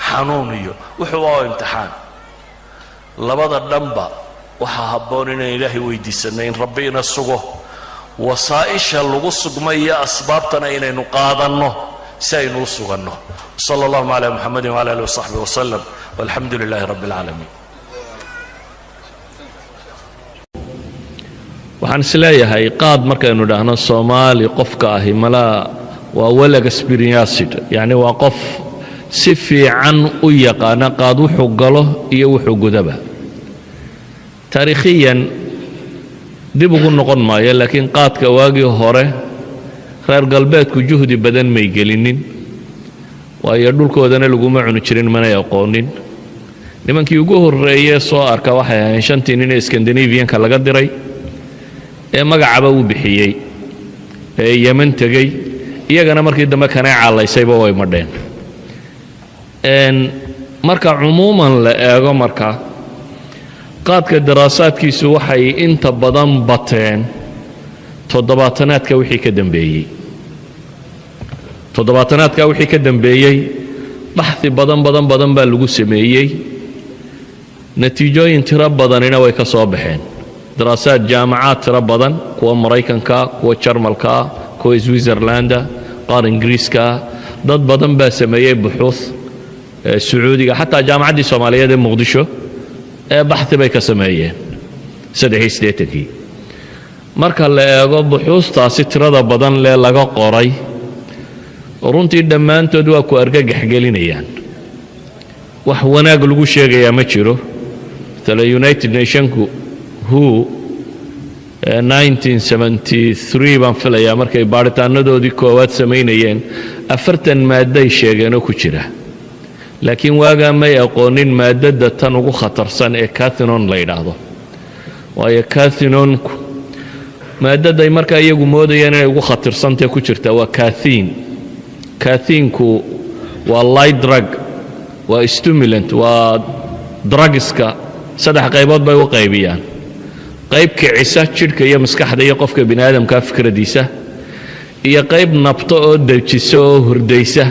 xanuun iyo wuxuu waa imtixaan. Labada dhanba waxaa habboon inaan Ilaahay weydiisanno in Rabbi ina sugo. Wasaa'isha lagu sugmay iyo asbaabtana inaynu qaadanno si aynu u suganno. صلى اللهم على محمد وعلى آله وصحبه وسلم والحمد لله رب العالمين. Waxaan is leeyahay, qaad markaynu idhaahno, Soomaali qofka ahi malaa waa well experienced, yacni waa qof si fiican u yaqaana qaad wuxuu galo iyo wuxuu gudaba. Taariikhiyan dib ugu noqon maayo, laakiin qaadka waagii hore reer galbeedku juhdi badan may gelinin, waayo dhulkoodana laguma cuni jirin, manay aqoonin. Nimankii ugu horreeyee soo arka waxay ahayn shantii nin ee Skandinavianka laga diray ee magacaba uu bixiyey ee Yeman tegey. Iyagana markii dambe kanay callaysayba way madheen. Marka cumuuman la eego, marka qaadka daraasaadkiisu waxay inta badan bateen toddobaatanaadka wixii ka dambeeyey. Toddobaatanaadka wixii ka dambeeyey baxthi badan badan badan baa lagu sameeyey, natiijooyin tiro badanina way ka soo baxeen. Daraasaad jaamacaad tiro badan, kuwa Maraykanka, kuwa Jarmalka, kuwa Switzerlanda, qaar Ingiriiska, dad badan baa sameeyey buxuuth. Sacuudiga, xataa Jaamacaddii Soomaaliyeed ee Muqdisho ee baxthi bay ka sameeyeen 83-kii. Marka la eego buxuustaasi tirada badan lee laga qoray, runtii dhammaantood waa ku argagax gelinayaan. Wax wanaag lagu sheegayaa ma jiro. Maala United Nationku WHO 1973 baan filayaa markay baadhitaanadoodii koowaad samaynayeen, 40 maadday sheegeenoo ku jira, laakiin waagaa may aqoonin maadada tan ugu khatarsan ee cathinone la yidhaahdo. Waayo cathinonku maaddaday markaa iyagu moodayaan inay ugu khatarsantae ku jirtaa waa cathine. Cathinku waa light drug, waa stimulant, waa drugska saddex qaybood bay u qaybiyaan: qayb kicisa jidhka iyo maskaxda iyo qofka bini aadamka fikradiisa, iyo qayb nabto oo dejisa oo hurdaysa,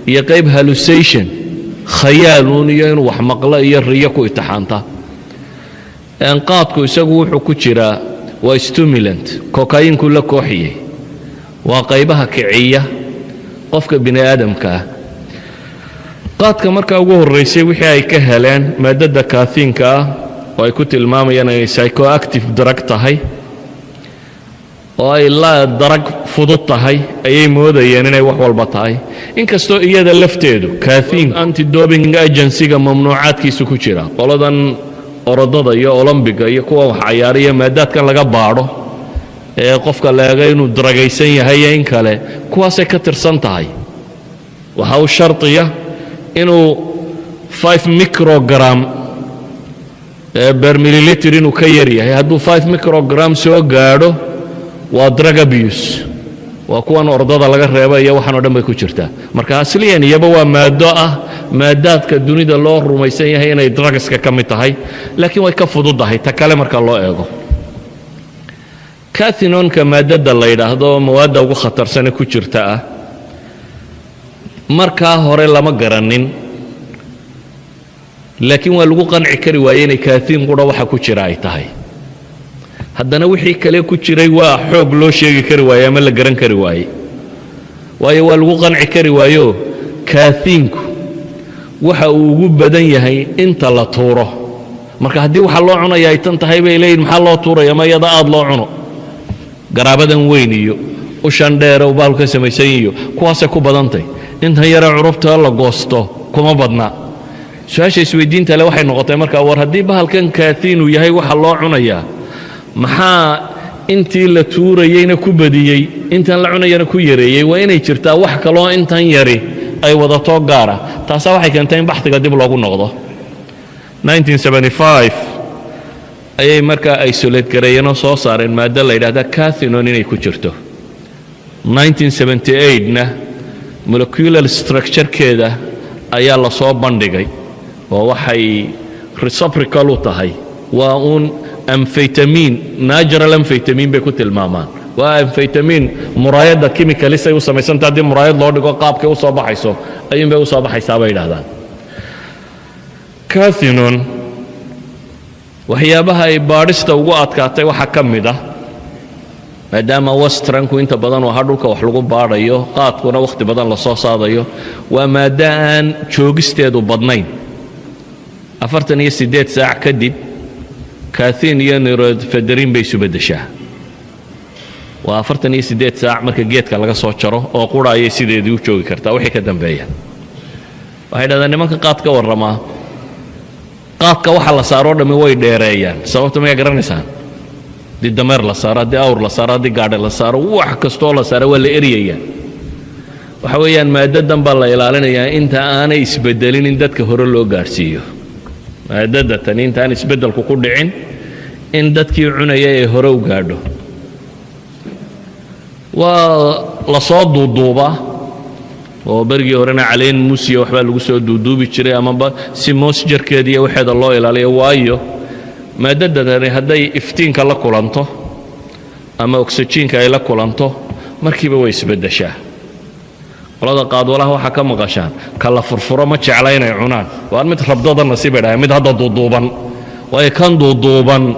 iyo qayb hallucination, khayaaluun iyo inuu wax maqlo iyo riyo ku itixaanta. Qaadku isagu wuxuu ku jiraa waa stimulant, kokayinku la kooxiyey, waa qaybaha kiciya qofka bini aadamka ah. Qaadka markaa ugu horraysay wixii ay ka heleen maaddada cathineka ah, oo ay ku tilmaamayaan inay psychoactive drug tahay oo ay la drug fudud tahay, ayay moodayeen inay wax walba tahay, inkastoo iyada lafteedu cathine Anti-Doping Agencyga mamnuucaadkiisu ku jira, qoladan orodada iyo Olombiga iyo kuwa wax cayaariya, maadaadkan laga baadho ee qofka la eego inuu drugaysan yahay iyo in kale, kuwaasay ka tirsan tahay. Waxa u shardiya inuu 5 microgram per milliliter inuu ka yar yahay. Hadduu 5 microgram soo gaadho, waa drug abuse, waa kuwan ordada laga reeba iyo waxaan o dhan bay ku jirtaa. Marka asliyan iyaba waa maado ah maadaadka dunida loo rumaysan yahay inay drugska ka mid tahay, laakiin way ka fududahay ta kale marka loo eego. Cathinonka maadada la yidhaahdo, mawaadda ugu khatarsane ku jirta ah, markaa hore lama garanin, laakiin waa lagu qanci kari waaye inay cathine qura waxa ku jira ay tahay. Haddana wixii kale ku jiray waa xoog loo sheegi kari waaye ama la garan kari waaye, waayo waa lagu qanci kari waayo. Cathineku waxa uu ugu badan yahay inta la tuuro. Marka haddii waxa loo cunaya ay tan tahay, bay leeyihin, maxaa loo tuuraya? Ma iyada aad loo cuno, garaabadan weyn iyo ushan dheere uu baalku ka samaysan iyo kuwaasay ku badantay, intan yaree curubta la goosto kuma badna. Su-aasha isweydiinta le waxay noqotay marka, war haddii bahalkan cathine uu yahay waxa loo cunayaa, maxaa intii la tuurayeyna ku badiyey, intan la cunayana ku yareeyey? Waa inay jirtaa wax kaloo intan yari ay wadato gaara. Taasaa waxay keentay in baxdiga dib loogu noqdo. 1975 ayay markaa isolate gareeyeenoo soo saareen maaddo la yidhahda cathinone inay ku jirto. 1978na molecular structurekeeda ayaa la soo bandhigay, oo waxay reciprocal u tahay, waa uun amphetamine, natural amphetamine bay ku tilmaamaan. Waa amphetamine muraayadda chemicalisay u samaysanta, haddii muraayad loo dhigo qaabkay u soo baxayso ayuun bay u soo baxaysaa, bay yidhahdaan. Cathinone waxyaabaha ay baadhista ugu adkaatay waxaa ka mid ah Maadaama westernku inta badan oo ha dhulka wax lagu baadhayo, qaadkuna wakhti badan la soo saadayo, waa maaddo aan joogisteedu badnayn. 48 saac kadib cathine iyo norephedrine bay isu beddeshaa. Waa 48 saac marka geedka laga soo jaro oo qura ayay sideedii u joogi kartaa. Wixii ka dambeeya, waxay dhahdeen nimanka qaad ka warramaa, qaadka waxa la saaroo dhammi way dheereeyaan. Sababta mayaa garanaysaan? Haddii dameer la saaro, haddii awr la saaro, haddii gaadhi la saaro, wax kastoo la saaro waa la eryayaa. Waxa weeyaan maaddadan baa la ilaalinayaa inta aanay isbedelin in dadka hore loo gaadhsiiyo. Maadada tani intaan isbeddelku ku dhicin in dadkii cunaya ee hore u gaadho, waa la soo duuduubaa. Oo berigii horena caleen muusiya waxbaa lagu soo duuduubi jiray, amaba si moisture-keeda iyo waxeeda loo ilaaliyo, waayo maadadadani hadday iftiinka la kulanto ama oxygen-ka ay la kulanto, markiiba way isbeddeshaa. Qolada qaadwalaha waxaa ka maqashaan ka la furfuro ma jecla inay cunaan. Waa mid rabdada nasiibay dhahay, mid hadda duuduuban, waayo kan duuduuban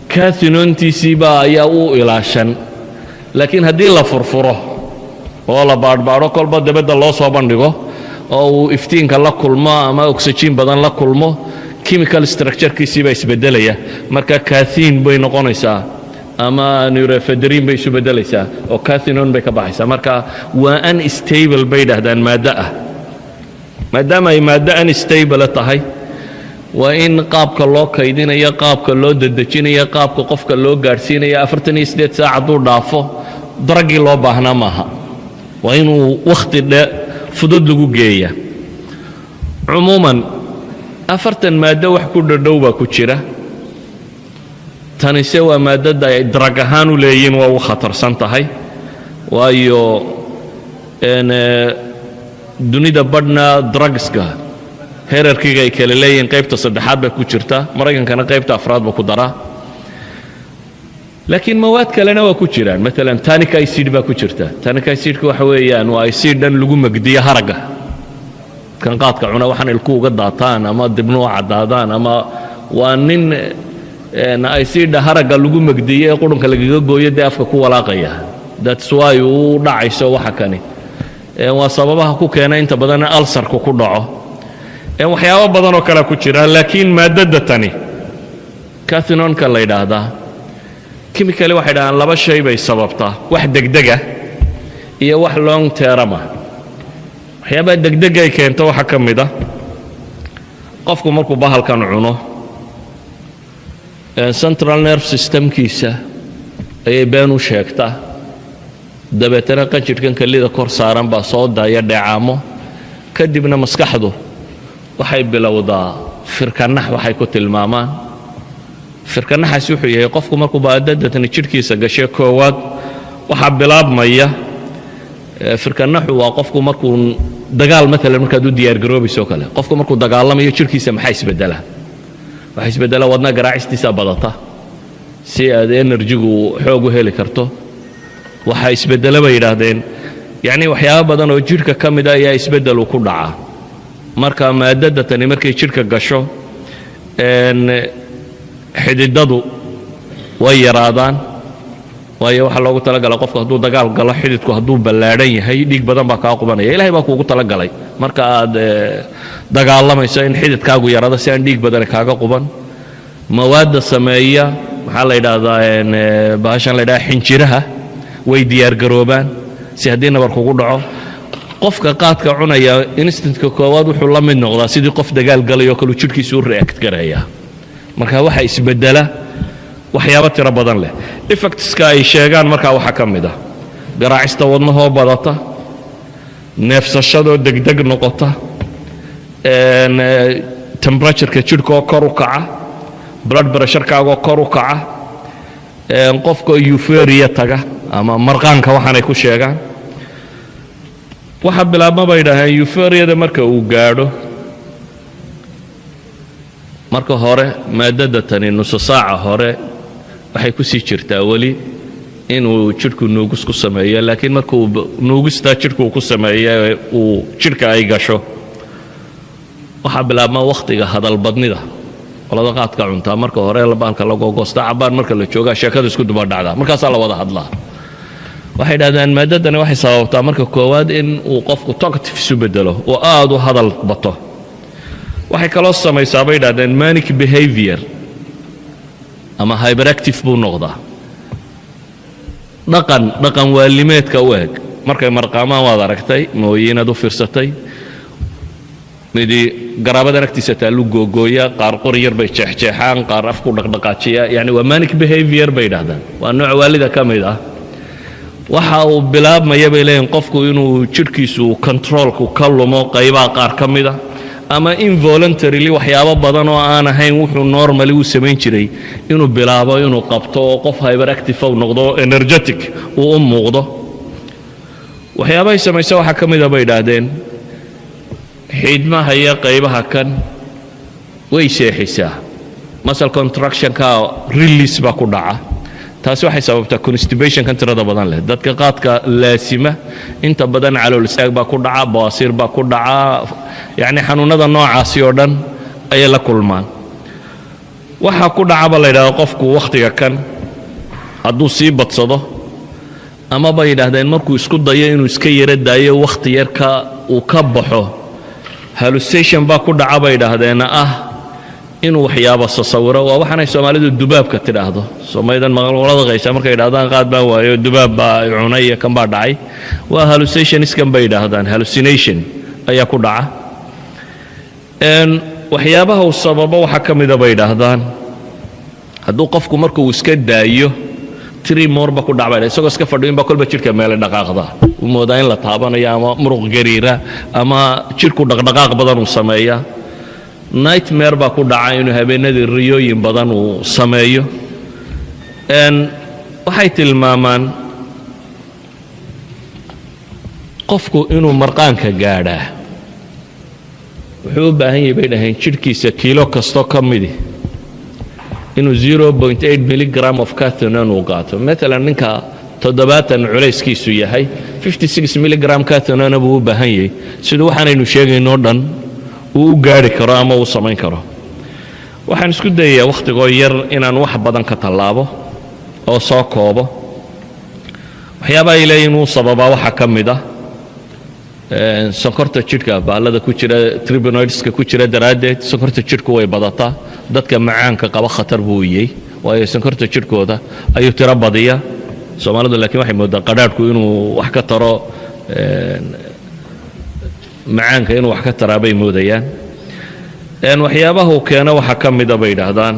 cathinone-tiisiibaa ayaa u ilaashan. Laakiin haddii la furfuro oo la baadhbaadho, kolba debadda loo soo bandhigo oo uu iftiinka la kulmo ama oxygen badan la kulmo, chemical structure-kiisii baa isbeddelaya. Marka cathine bay noqonaysaa ama norephedrine bay isu beddelaysaa oo cathinone bay ka baxaysaa. Marka waa unstable bay dhahdaan maaddo ah. Maadaama ay maaddo unstable tahay, waa in qaabka loo kaydinayo, qaabka loo dedejinayo, qaabka qofka loo gaadhsiinayo, 48 saac hadduu dhaafo drug-gii loo baahnaa maaha. Waa inuu wakhti dhe fudud lagu geeya. Cumuuman 40 maaddo wax ku dhadhow baa ku jira. Tanise waa maaddada ay drug ahaan u leeyihiin waa ugu khatarsan tahay, waayo dunida badhna drugs-ka hierarchy-ga ay kale leeyihiin qaybta saddexaad bay ku jirta, Maraykankana qaybta afraad ba ku daraa. Laakiin mawaad kalena waa ku jiraan. Maalan tannic acid baa ku jirta. Tannic acidka waxa weeyaan waa acid dhan lagu megdiyo haragga. Kan qaadka cuna waxaan ilku uga daataan ama dibnu caddaadaan ama waa nin acid-ha haragga lagu megdiyo ee qurunka lagaga gooyo dee afka ku walaaqaya. That's why uu dhacayso. Waxa kani waa sababaha ku keena inta badan ulcer-ku ku dhaco. Waxyaabo badan oo kale ku jira. Laakiin maaddada tani cathinone-ka la yidhaahdaa, chemically waxay dhahaan laba shay bay sababtaa: wax degdega iyo wax long term ah. Waxyaabaha degdega ay keento waxaa ka mid ah qofku markuu bahalkan cuno, central nerve systemkiisa ayay been u sheegtaa. Dabeetana qanjidhkan kelida kor saaran baa soo daaya dheecaamo. Kadibna maskaxdu waxay bilowdaa firkanax. Waxay ku tilmaamaan firkanaxaasi wuxuu yahay qofku markuu baadadatani jidhkiisa gashay, koowaad waxaa bilaabmaya firkanaxu. Waa qofku markuu dagaal maalan markaad u diyaargaroobayso kale. Qofku markuu dagaalamayo jidhkiisa maxaa isbedela? Waxaa isbedela wadna garaacistiisa badata si aad energy-gu xoog u heli karto. Waxaa isbedela bay yidhaahdeen, yacni waxyaabo badan oo jidhka ka mida ayaa isbeddelu ku dhacaa. Marka maaddada tani markay jidhka gasho, xididadu way yaraadaan, waayo waxaa loogu talagalay qofku hadduu dagaal galo, xididku hadduu ballaadhan yahay dhiig badan baa kaa qubanaya. Ilahay baa kuugu talagalay marka aad dagaalamayso in xididkaagu yaraado si aan dhiig badani kaaga quban. Mawaadda sameeya, maxaa la yidhaahdaa, bahashan la yidhahda xinjiraha, way diyaargaroobaan si haddii nabar kugu dhaco. Qofka qaadka cunaya instant-ka koowaad wuxuu la mid noqdaa sidii qof dagaal galayoo kaleu jidhkiisu u react gareeya. Marka waxaa isbeddela waxyaabo tiro badan leh. Effects-ka ay sheegaan markaa waxaa ka mid ah garaacista wadnahoo badata, neefsashadoo degdeg noqota, temperature-ka jidhkaoo kor u kaca, blood pressure-kaagoo kor u kaca, qofka euphoria taga ama marqaanka waxaanay ku sheegaan. Waxa bilaabma bay idhaaheen euphoria-da marka uu gaadho. Marka hore maaddada tani nuso saaca hore waxay ku sii jirtaa weli inuu jidhku nuugis ku sameeyo. Laakiin markuu nuugistaa jidhku ku sameeyo, uu jidhka ay gasho, waxaa bilaabma wakhtiga hadalbadnida. Qolada qaadka cuntaa, marka hore baalka lagogoosta, cabbaan marka la joogaa sheekada isku duba dhacdaa, markaasaa la wada hadlaa. Waxay dhahdaan maadadani waxay sababtaa marka koowaad in uu qofku talkative isu bedelo oo aad u hadal bato. Waxay kaloo samaysaa, bay dhahdeen, manic behavior ama hyperactive buu noqdaa, dhaqan dhaqan waalimeedka u eg. Markay marqaamaan, waad aragtay mooye inaad u fiirsatay, midi garaabadan agtiisa taallu googooya, qaar qori yar bay jeexjeexaan, qaar afku dhaqdhaqaajiya. Yani waa manic behavior, bay idhahdaan, waa nooc waalida ka mid ah. Waxa uu bilaabmaya, bay leeyihin, qofku inuu jidhkiisu controlku ka lumo qaybaha qaar ka mida, ama involuntarily waxyaabo badan oo aan ahayn wuxuu normally u samayn jiray inuu bilaabo inuu qabto, oo qof hyperactive uu noqdo, energetic uu u muuqdo. Waxyaabahay samaysa waxaa ka mida, bay idhaahdeen, xiidmaha iyo qaybaha kan way seexisaa, muscle contractionka release baa ku dhaca. Taasi waxay sababtaa constipationkan tirada badan leh. Dadka qaadka laasima inta badan calool istaag baa ku dhaca, bawaasiir baa ku dhaca, yacni xanuunnada noocaasi oo dhan ayay la kulmaan. Waxaa ku dhacaba la yidhahda qofku wakhtiga kan hadduu sii badsado, ama bay yidhaahdeen markuu isku dayo inuu iska yaro daayo, wakhti yarka uu ka baxo, hallucination baa ku dhaca, bay yidhaahdeen, ah inuu waxyaabo sasawiro. Waa waxaanay Soomaalidu dubaabka tidhaahdo. Somaydan maqalqolada qaysa markay yidhahdaan qaad baan waayo, dubaab baa cunay iyo kan baa dhacay, waa hallucinationskan, bay yidhaahdaan, hallucination ayaa ku dhaca. Waxyaabaha uu sababo waxaa ka mida, bay yidhaahdaan, hadduu qofku markuu iska daayo tremor ba ku dhacba, isagoo iska fadhiyo inba kolba jidhka meele dhaqaaqda, uu moodaa in la taabanayo, ama muruq gariira, ama jidhku dhaqdhaqaaq badan uu sameeyaa. Nightmare baa ku dhaca, inuu habeenadii riyooyin badan uu sameeyo. Waxay tilmaamaan qofku inuu marqaanka gaadhaa wuxuu u baahan yahay, bay dhaheen, jidhkiisa kiilo kastoo ka midi inuu 0.8 milligram of cathinone uu qaato. Maalan ninka 70 culayskiisu yahay, 56 milligram cathinone buu u baahan yahay siduu waxaanaynu sheegaynoo dhan uu u gaadhi karo ama uu samayn karo. Waxaan isku dayayaa wakhtigoo yar inaan wax badan ka tallaabo oo soo koobo. Waxyaabaha ay leeyihin uu sababaa waxaa ka mid ah sonkorta jidhka, baallada ku jira, terpenoidska ku jira daraaddeed sonkorta jidhku way badataa. Dadka macaanka qaba khatar buu yey, waayo sonkorta jidhkooda ayuu tiro badiya. Soomaalidu laakiin waxay moodaa qadhaadhku inuu wax ka taro macaanka, inuu wax ka taraa bay moodayaan. Waxyaabaha uu keeno waxaa ka mida, bay yidhaahdaan,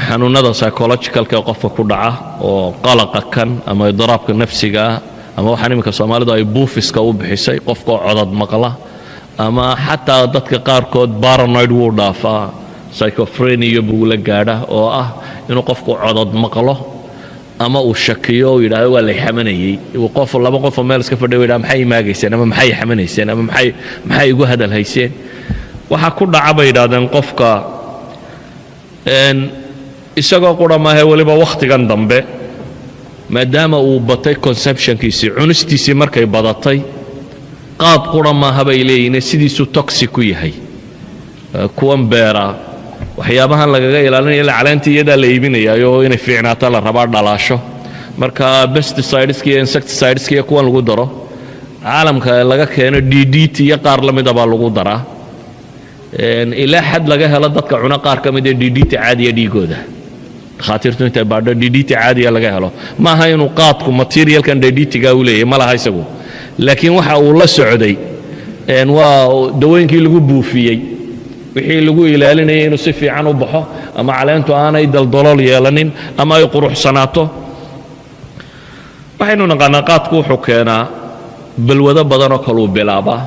xanuunada psychologicalka qofka ku dhaca oo qalaqa kan ama idiraabka nafsiga ah, ama waxaan iminka Soomaalidu ay buufiska u bixisay, qofkaoo codad maqla, ama xataa dadka qaarkood paranoid wuu dhaafaa, schizophrenia buu la gaadha, oo ah inuu qofku codad maqlo ama uu shakiyo, uu yidhahdo waa lay xamanayey. Qof laba qofoo meel iska fadhiya yidhahdo maxay imaagayseen, ama maxay xamanayseen, ama maxay igu hadal hayseen. Waxaa ku dhaca, bay yidhahdeen, qofka isagoo qura maahe, weliba wakhtigan dambe maadaama uu batay consumptionkiisii, cunistiisii markay badatay, qaad qura maaha, bay leeyihiin, sidiisuu toxic ku yahay. Kuwan beera waxyaabahan lagaga ilaalinaya ila caleentii iyadaa la iibinayaayoo inay fiicnaato la rabaa, dhalaasho. Marka pesticideska iyo insecticideska iyo kuwan lagu daro caalamka laga keeno, DDT iyo qaar la mida baa lagu daraa, ilaa xad laga helo dadka cuna qaar ka mid ee DDT caadiya dhiigooda. Dhakhaatiirtu intay baadho DDT caadiya laga helo. Ma aha inuu qaadku materialkan DDT-ga u leeyahy, ma laha isagu, laakiin waxa uu la socday waa dawooyinkii lagu buufiyey, wixii lagu ilaalinayay inuu si fiican u baxo, ama caleentu aanay daldalool yeelanin, ama ay quruxsanaato. Waxaynu naqaanaa qaadku wuxuu keenaa balwado badanoo kaluu bilaabaa.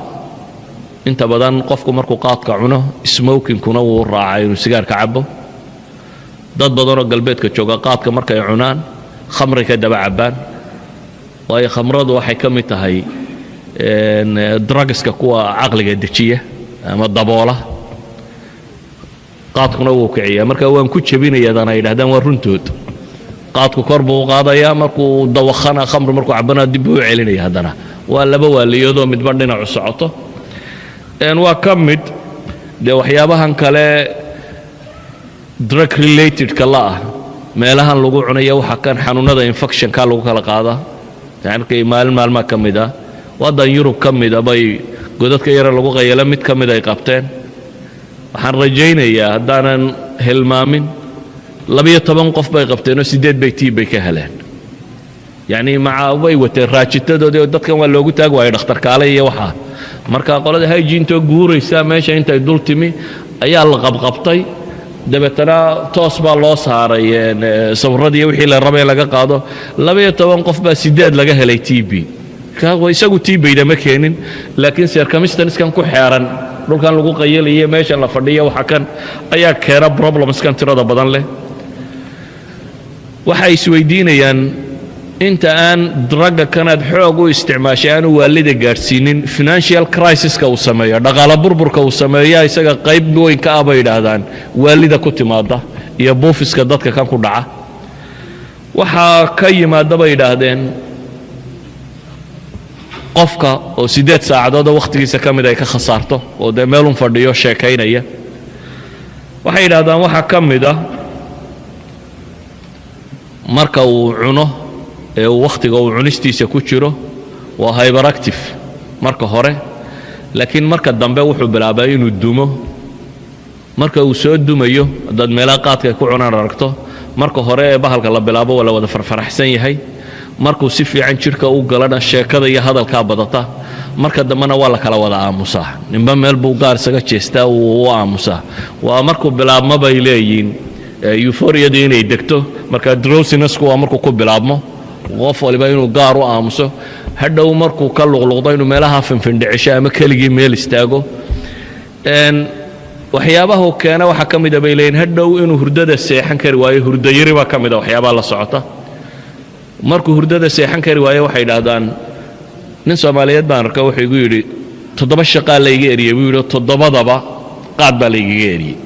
Inta badan qofku markuu qaadka cuno, smokingkuna wuu raacay, inuu sigaarka cabo. Dad badanoo galbeedka jooga qaadka markay cunaan khamri ka daba cabbaan, waayo khamradu waxay ka mid tahay drugska kuwa caqliga dejiya ama daboola, qaadkuna wuu kiciyaa. Marka waan ku jebinayadan ay yidhahdaan waa runtood. Qaadku kor buu u qaadayaa, markuu dawakhana khamri markuu cabana dib buu u celinaya. Haddana waa laba waaliyoodoo midba dhinacu socoto. Waa ka mid Dee waxyaabahan kale drug relatedka la ah, meelahan lagu cunaya, waxa kan xanuunada infectionka lagu kala qaadaa. Yani maalin maalmaa ka mid ah, waddan Yurub ka mida bay godadka yare lagu qayalo mid ka mid ay qabteen. Waxaan rajaynayaa haddaanan hilmaamin, 12 qof bay qabteenoo siddeed bay TB ka heleen. Yacni maca way wateen raajitadoodii oo dadkan waa loogu taag waayay dhakhtarkaale iyo waxaa. Marka qolada hygienetoo guuraysa meesha intay dul timi ayaa la qabqabtay, dabeetana toos baa loo saaray sawirradii wixii la rabay laga qaado. 12 qof baa sideed laga helay TB. Isagu TB-da ma keenin, laakiin circumstanceskan ku xeeran, dhulkan lagu qayalayo, meeshan la fadhiyo, waxa kan ayaa keena problemskan tirada badan leh. Waxay isweydiinayaan inta aan drugga kanaad xoog u isticmaashay aanu waalida gaadhsiinin, financial crisiska uu sameeyo, dhaqaalo burburka uu sameeya, isaga qayb weyn ka ah bay yidhaahdaan waalida ku timaada iyo buufiska dadka kan ku dhaca. Waxaa ka yimaada bay yidhaahdeen qofka oo 8 saacadoodoo wakhtigiisa ka mid ay ka khasaarto oo dee meelun fadhiyo sheekaynaya. Waxay yidhahdaan waxaa ka mid ah marka uu cuno ee uu wakhtiga uu cunistiisa ku jiro waa hyperactive marka hore, laakiin marka dambe wuxuu bilaabaa inuu dumo. Marka uu soo dumayo, haddaad meelaha qaadka ay ku cunaan aragto, marka hore ee bahalka la bilaabo waa la wada farfaraxsan yahay. Markuu si fiican jidhka u galana sheekada iyo hadalkaa badata. Marka dambena waa la kala wada aamusaa, ninba meel buu gaar isaga jeestaa, wuu u aamusaa. Waa markuu bilaabmo bay leeyihiin euphoriadii inay degto. Marka drowsinessku waa markuu ku bilaabmo qof waliba inuu gaar u aamuso, hadhow markuu ka luqluqdo inuu meelaha finfindhicisho ama keligii meel istaago. Waxyaabahu keena waxaa ka mida bay leeyihin hadhow inuu hurdada seexan kari waayo. Hurdayari baa ka mida waxyaabaha la socota. Markuu hurdada seexan kari waayo, waxay idhaahdaan, nin Soomaaliyeed baan arka, wuxuu igu yidhi 7 shaqaa layga eriyey buu yidhi, toddobadaba qaad baa laygaga eriyey.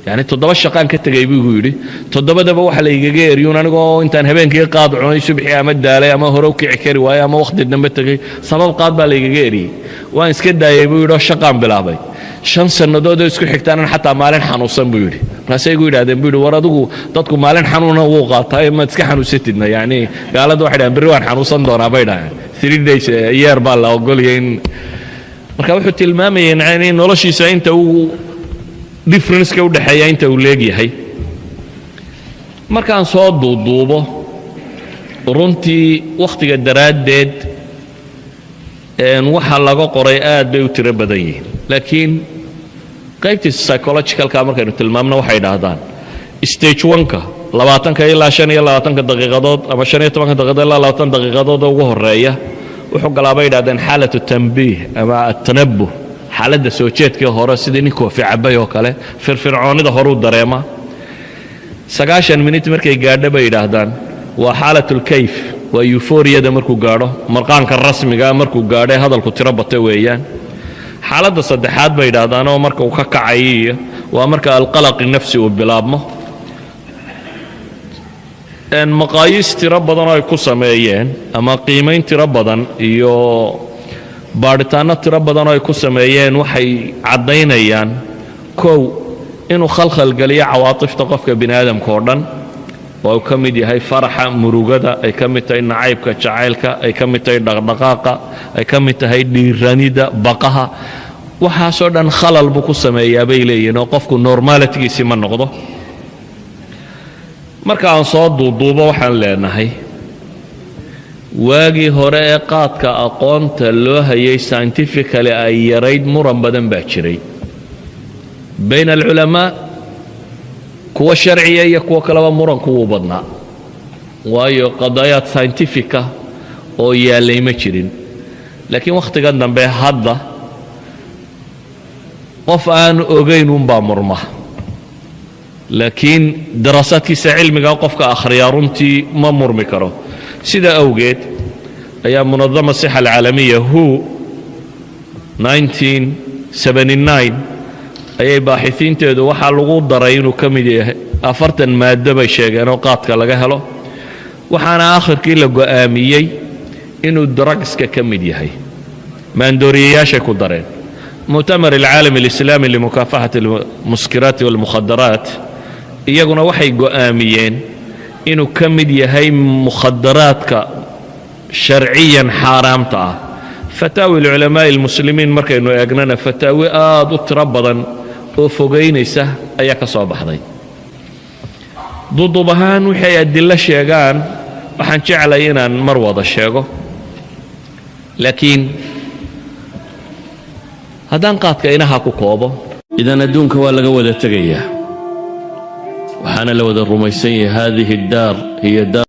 Yacni 7 shaqaan ka tegay buu igu yidhi, toddobadaba waxa laygaga eriyuun anigoo intaan habeenkii qaad cunay subxii ama daalay ama hore u kici kari waayey ama wakhti dambe tegey, sabab qaad baa laygaga eriyey. Waan iska daayey buu yidhi oo shaqaan bilaabay. 5 sannadoodoo isku xigtaanan xataa maalin xanuunsan buu yidhi. Markaasay igu yidhahdeen buu yidhi, war adigu dadku maalin xanuuna wuu qaataa, maad iska xanuunsatidna? Yacni gaalada waxay dhahaan berri waan xanuunsan doonaa bay dhahaan. 3 days year baa la ogolaya in. Marka wuxuu tilmaamayay in noloshiisa inta uu differenceka u dhexeeya inta uu leegyahay. Markaan soo duuduubo, runtii wakhtiga daraaddeed waxa laga qoray aad bay u tiro badan yihiin, laakiin qaybtiisa psychologicalka markaynu tilmaamno, waxay idhaahdaan stage oneka 20ka ilaa 25ka daqiiqadood ama 15ka daqiiqadood ilaa 20 daqiiqadood ugu horeeya wuxuu galaa bay idhahdeen xaalatu tanbiih ama atanabuh, xaaladda soo jeedkii hore, sidii nin koofi cabay oo kale, firfircoonida horuu dareema. 90 minit markay gaadho bay yidhaahdaan waa xaalatulkayf, waa euphoriada markuu gaadho, marqaanka rasmigaa markuu gaadho ee hadalku tiro bata weeyaan. Xaaladda saddexaad bay yidhaahdaan oo marka uu ka kacayo iyo waa marka alqalaqi nafsi uu bilaabmo. Maqaayiis tiro badan oo ay ku sameeyeen ama qiimayn tiro badan iyo baadhitaanno tiro badan oo ay ku sameeyeen waxay caddaynayaan, kow, inuu khalkhal geliyo cawaatifta qofka bini aadamka oo dhan, oo uu ka mid yahay faraxa, murugada, ay ka mid tahay nacaybka, jacaylka, ay ka mid tahay dhaqdhaqaaqa, ay ka mid tahay dhiiranida, baqaha. Waxaasoo dhan khalal buu ku sameeyaa bay leeyihiin oo qofku normalitygiisii ma noqdo. Marka aan soo duuduubo, waxaan leenahay waagii hore ee qaadka aqoonta loo hayay scientifically ay yarayd, muran badan baa jiray bayna alculamaa, kuwa sharciya iyo kuwo kaleba. Muranku wuu badnaa, waayo qadaayaad scientifica oo yaallay ma jirin. Laakiin wakhtigan dambe hadda qof aan ogayn unbaa murma, laakiin daraasaadkiisa cilmiga qofka akhriyaa runtii ma murmi karo. Sida awgeed ayaa munadama sixa alcaalamiya WHO 1979 ayay baaxisiinteedu waxaa lagu daray inuu ka mid yahay 40 maaddo bay sheegeen oo qaadka laga helo. Waxaana aakhirkii la go'aamiyey inuu drugska ka mid yahay, maandooriyayaashay ku dareen. Mu'tamar alcaalam alislaami limukaafaxati almuskiraati walmukhadaraat iyaguna waxay go'aamiyeen inuu ka mid yahay mukhadaraadka sharciyan xaaraamta ah. Fataawi alculamaa'i almuslimiin markaynu eegnana, fataawi aad u tiro badan oo fogaynaysa ayaa ka soo baxday. Duduub ahaan, waxay adilo sheegaan waxaan jeclay inaan mar wada sheego, laakiin haddaan qaadka inaha ku koobo. Idan adduunka waa laga wada tegayaa, waxaana la wada rumaysan yahay هذه الدار هي دار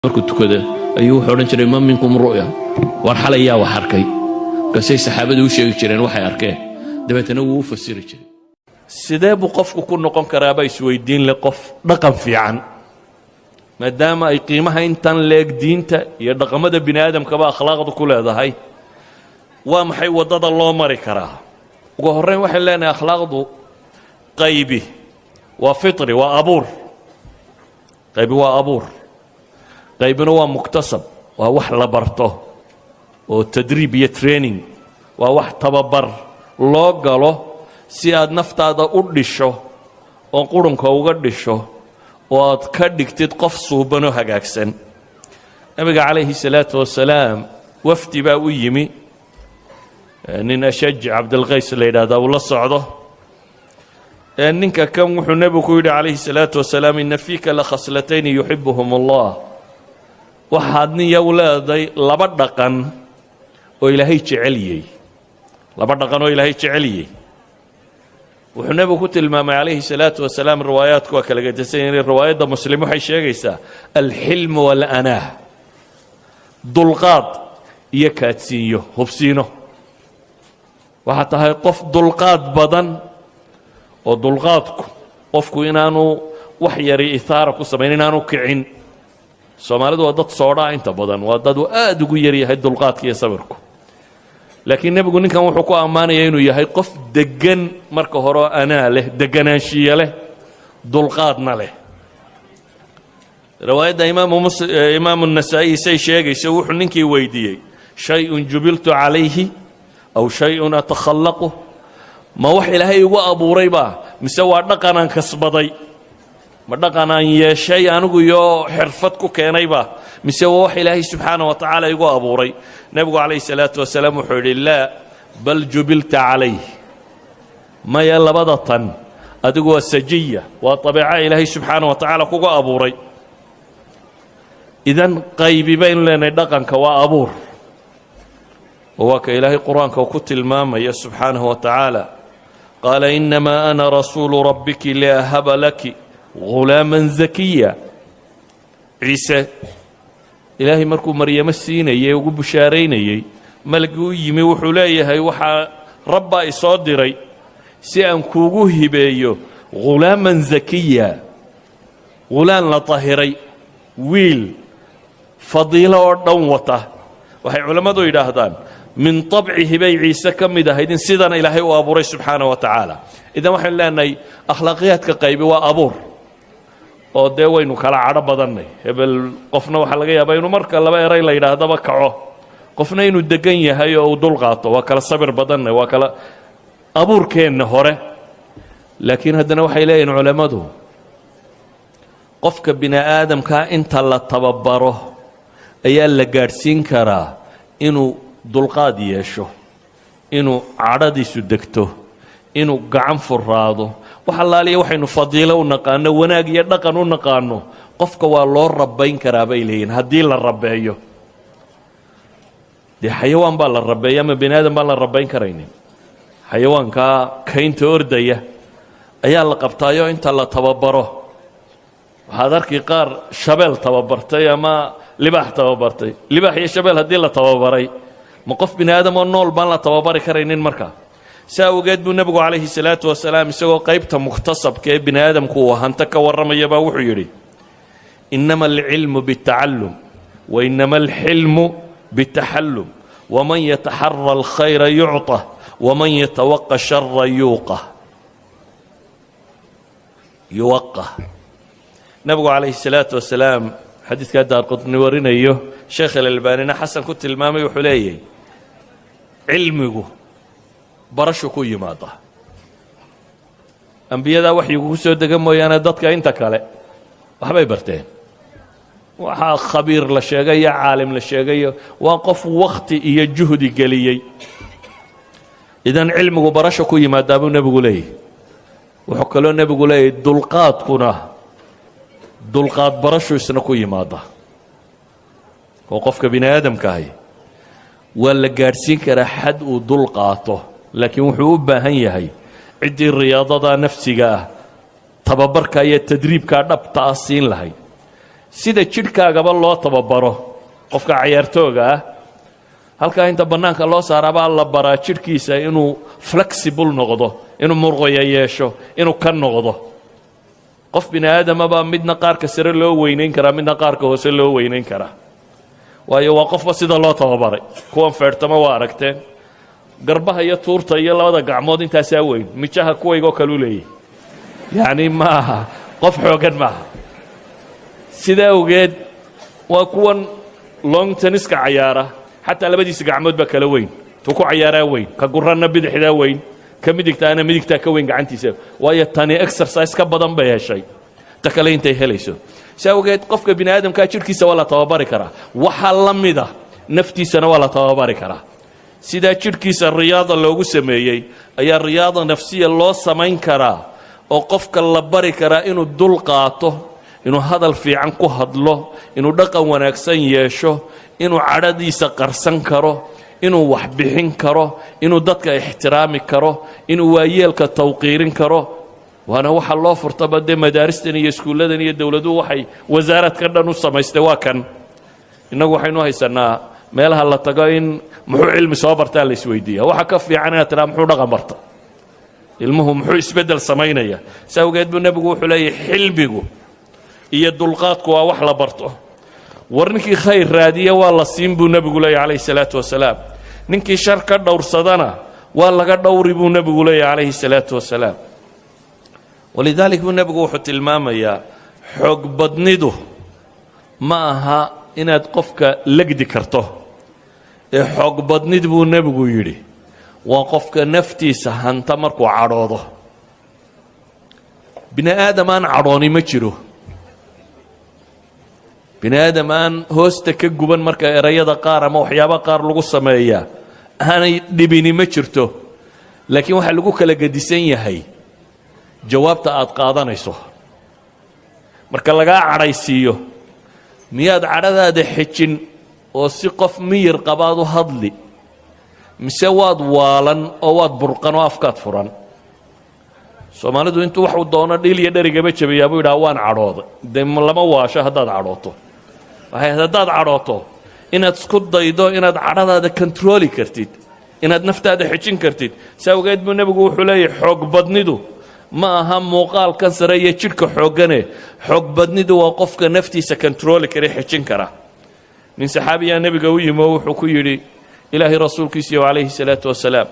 Markuu tukada ayuu wuxuu odhan jiray: "Man minkum ru'ya?" War xalay yaa wax arkay? Markaasay saxaabadu u sheegi jireen waxay arkeen, dabeetana wuu u fasiri jiray. Sidee buu qofku ku noqon karaabaa isweydiin leh qof dhaqan fiican, maadaama ay qiimaha intan leeg diinta iyo dhaqamada bini aadamkaba akhlaaqdu ku leedahay? Waa maxay waddada loo mari karaa? Ugu horrayn waxaynu leenahay, akhlaaqdu qaybi waa fitri, waa abuur. Qaybi waa abuur, qaybina waa muktasab, waa wax la barto oo tadriib iyo training, waa wax tababar loo galo si aad naftaada u dhisho oo qurunka uga dhisho oo aad ka dhigtid qof suubanoo hagaagsan. Nabiga calayhi salaatu wasalaam wafdi baa u yimi, nin Ashaj Cabdilqays la yidhaahdaa uu la socdo. Ninka kan wuxuu nebigu ku yidhi calayhi salaatu wasalaam: "Inna fiika la khaslatayni yuxibuhum Allah." Waxaad niya u leeday laba dhaqan oo Ilaahay jeceliyey, laba dhaqan oo Ilaahay jeceliyey. Wuxuu nebigu ku tilmaamay calayhi salaatu wasalaam, riwaayaadku waa kala gedisan yihiin, riwaayadda Muslim waxay sheegaysaa alxilmu walanaah, dulqaad iyo kaadsiinyo, hubsiino. Waxaa tahay qof dulqaad badan, oo dulqaadku qofku inaanu wax yari ithaara ku samayn, inaanu kicin. Soomaalidu waa dad soodhaa inta badan, waa dad uu aad ugu yaryahay dulqaadka iyo sabirku. Laakiin nebigu ninkan wuxuu ku ammaanaya inuu yahay qof deggan marka hore, oo anaa leh, deganaanshiye leh, dulqaadna leh. Riwaayadda Imaamu Nasaa'i say sheegayso, wuxuu ninkii weydiiyey: "Shay-un jubiltu calayhi aw shay-un atakhallaqu?" Ma wax Ilaahay igu abuuray baa, mise waa dhaqan aan kasbaday? Ma dhaqan aan yeeshay anigu iyo xirfad ku keenayba, mise waa wax Ilaahay subxaana wa tacaala igu abuuray? Nebigu calayhi salaatu wasalaam wuxuu yidhi: "Laa, bal jubilta calayh." Maya, labada tan adigu waa sajiya, waa abeeca Ilaahay subxaana wa tacaala kugu abuuray. Idan qaybi baynu leenahay dhaqanka waa abuur, oo waa ka Ilaahay Qur-aanka ku tilmaamaya subxaanahu wa tacaala: "Qaala innamaa ana rasuulu rabbiki liahaba laki ghulaaman zakiya." Ciise Ilaahay markuu Maryamo siinayey, ugu bushaaraynayey, malagii u yimi wuxuu leeyahay: "Waxaa Rabbaa isoo diray si aan kuugu hibeeyo ghulaaman zakiya, ghulaan la tahiray, wiil fadiilo oo dhan wata." Waxay culammadu yidhaahdaan min طabcihi bay Ciise ka mid ahayd in sidana Ilaahay u abuuray subxaana wa tacaala. Idan waxaynu leenahay akhlaaqiyaadka qaybi waa abuur, oo dee waynu kala cadho badannay. Hebel qofna waxaa laga yaabaa inuu marka laba eray la yidhaahdaba kaco, qofna inuu degan yahay oo uu dul qaato. Waa kala sabir badannay, waa kala abuurkeenna hore. Laakiin haddana waxay leeyihin culammadu, qofka bini aadamkaa inta la tababaro ayaa la gaadhsiin karaa inuu dulqaad yeesho, inuu cadhadiisu degto, inuu gacan furaado. Wax allaaliya waxaynu fadiilo u naqaano, wanaag iyo dhaqan u naqaano, qofka waa loo rabayn karaa bay leeyihin, haddii la rabeeyo. Dee xayawaan baa la rabeeya, ama bini aadam baan la rabayn karaynin? Xayawaankaa kaynta ordaya ayaa la qabtaayo inta la tababaro. Waxaad arki qaar shabeel tababartay ama libaax tababartay. Libaax iyo shabeel haddii la tababaray, ma qof bini aadam oo nool baan la tababari karaynin? Markaa saa awgeed buu nebigu calayhi salaatu wasalaam, isagoo qaybta mukhtasabka ee bini aadamku uu hanto ka warramaya, baa wuxuu yidhi: "Inama alcilmu biاtacallum wa inama alxilmu bitaxallum, waman yataxara alkhayra yucطa, waman yatawaqa shara yuuqa yuwaqa." Nebigu calayhi salaatu wasalaam, xadiidkaa Daarqutni warinayo, Sheekh Alalbaanina xasan ku tilmaamay, wuxuu leeyahay cilmigu barashu ku yimaada. Ambiyadaa waxyigu ku soo dega mooyaane, dadka inta kale waxbay barteen. Waxaa khabiir la sheegayo, caalim la sheegayo, waa qof wakhti iyo juhdi geliyey. Idan cilmigu barasho ku yimaadaa buu nebigu leeyahy. Wuxuu kaloo nebigu leeyahy dulqaadkuna dulqaad barashu isna ku yimaada, oo qofka bini aadamka ahi waa la gaadhsiin karaa xad uu dul qaato, laakiin wuxuu u baahan yahay ciddii riyaadada nafsiga ah, tababarka iyo tadriibkaa dhabta ah siin lahayd. Sida jidhkaagaba loo tababaro, qofka cayaartooga ah halkaa inta bannaanka loo saaraabaa la baraa jidhkiisa inuu flexible noqdo, inuu murqoya yeesho, inuu ka noqdo qof bini aadamabaa. Midna qaarka sare loo weynayn karaa, midna qaarka hoose loo weynayn karaa, waayo waa qofba sida loo tababaray. Kuwan feedhtama waa aragteen, garbaha iyo tuurta iyo labada gacmood intaasaa weyn, mijaha kuwaygoo kaleu leeyahy. Yacni ma aha qof xooggan maaha. Sidaa awgeed waa kuwan long tenniska cayaara, xataa labadiisa gacmood baa kala weyn. Tuu ku cayaaraa weyn, ka guranna bidixdaa weyn, ka midigtaana midigtaa ka weyn gacantiisa, waayo tani exercise ka badan bay heshay ta kale intay helayso. Si awgeed qofka bini aadamkaa jidhkiisa waa la tababari karaa, waxaa la mida naftiisana waa la tababari karaa. Sidaa jidhkiisa riyaada loogu sameeyey ayaa riyaada nafsiya loo samayn karaa, oo qofka la bari karaa inuu dul qaato, inuu hadal fiican ku hadlo, inuu dhaqan wanaagsan yeesho, inuu cadhadiisa qarsan karo, inuu wax bixin karo, inuu dadka ixtiraami karo, inuu waayeelka tawqiirin karo. Waana waxa loo furtaba dee madaaristan iyo iskuulladan iyo dowladuhu waxay wasaaradka dhan u samaystay. Waa kan innagu waxaynu haysanaa meelaha la tago in muxuu cilmi soo bartaa la isweydiiya. Waxa ka fiican inaad tidhaa muxuu dhaqan barta ilmuhu, muxuu isbeddel samaynaya. Si awgeed buu nebigu wuxuu leeyahy xilmigu iyo dulqaadku waa wax la barto. War ninkii khayr raadiya waa la siin buu nebigu leeyahy calayhi salaatu wasalaam. Ninkii shar ka dhowrsadana waa laga dhowri buu nebigu leeyahy calayhi salaatu wasalaam. Walidaalik buu nebigu wuxuu tilmaamayaa xoog badnidu ma aha inaad qofka legdi karto ee xoog badnid buu nebigu yidhi waa qofka naftiisa hanta markuu cadhoodo. Bini aadam aan cadhooni ma jiro. Bini aadam aan hoosta ka guban marka erayada qaar ama waxyaaba qaar lagu sameeyaa aanay dhibini ma jirto, laakiin waxaa lagu kala gedisan yahay jawaabta aad qaadanayso marka lagaa cadhaysiiyo. Miyaad cadhadaada xejin oo si qof miyir qabaad u hadli, mise waad waalan oo waad burqan oo afkaad furan? Soomaalidu intuu waxuu doono dhil iyo dherigaba jabayaa buu yidhaha waan cadhooday. Dee lama waasho haddaad cadhooto. Waxay haddaad cadhooto inaad isku daydo inaad cadhadaada controli kartid, inaad naftaada xejin kartid. Si awgeed buu nebigu wuxuu leeyahy xoog badnidu ma aha muuqaalkan sare iyo jidhka xooggane, xoog badnidu waa qofka naftiisa controli kara, xejin kara. Nin saxaabiyaa nebiga u yimi oo wuxuu ku yidhi: "Ilaahay rasuulkiisiiyo calayhi salaatu wasalaam,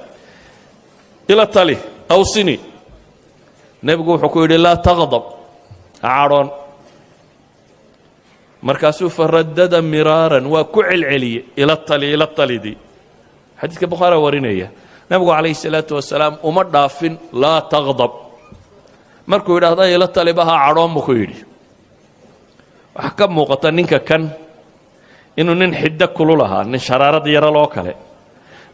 ila tali, awsini." Nebigu wuxuu ku yidhi: "Laa taqdab, ha cadhoon." Markaasuu faradada miraaran, waa ku celceliyey ila tali, ila talidii. Xadiiska Bukhaari warinaya. Nebigu calayhi salaatu wasalaam uma dhaafin "laa taqdab". Markuu yidhaahda "ila taliba", ha cadhoon buu ku yidhi. Waxaa ka muuqata ninka kan inuu nin xiddo kulul ahaa, nin sharaarad yaro loo kale,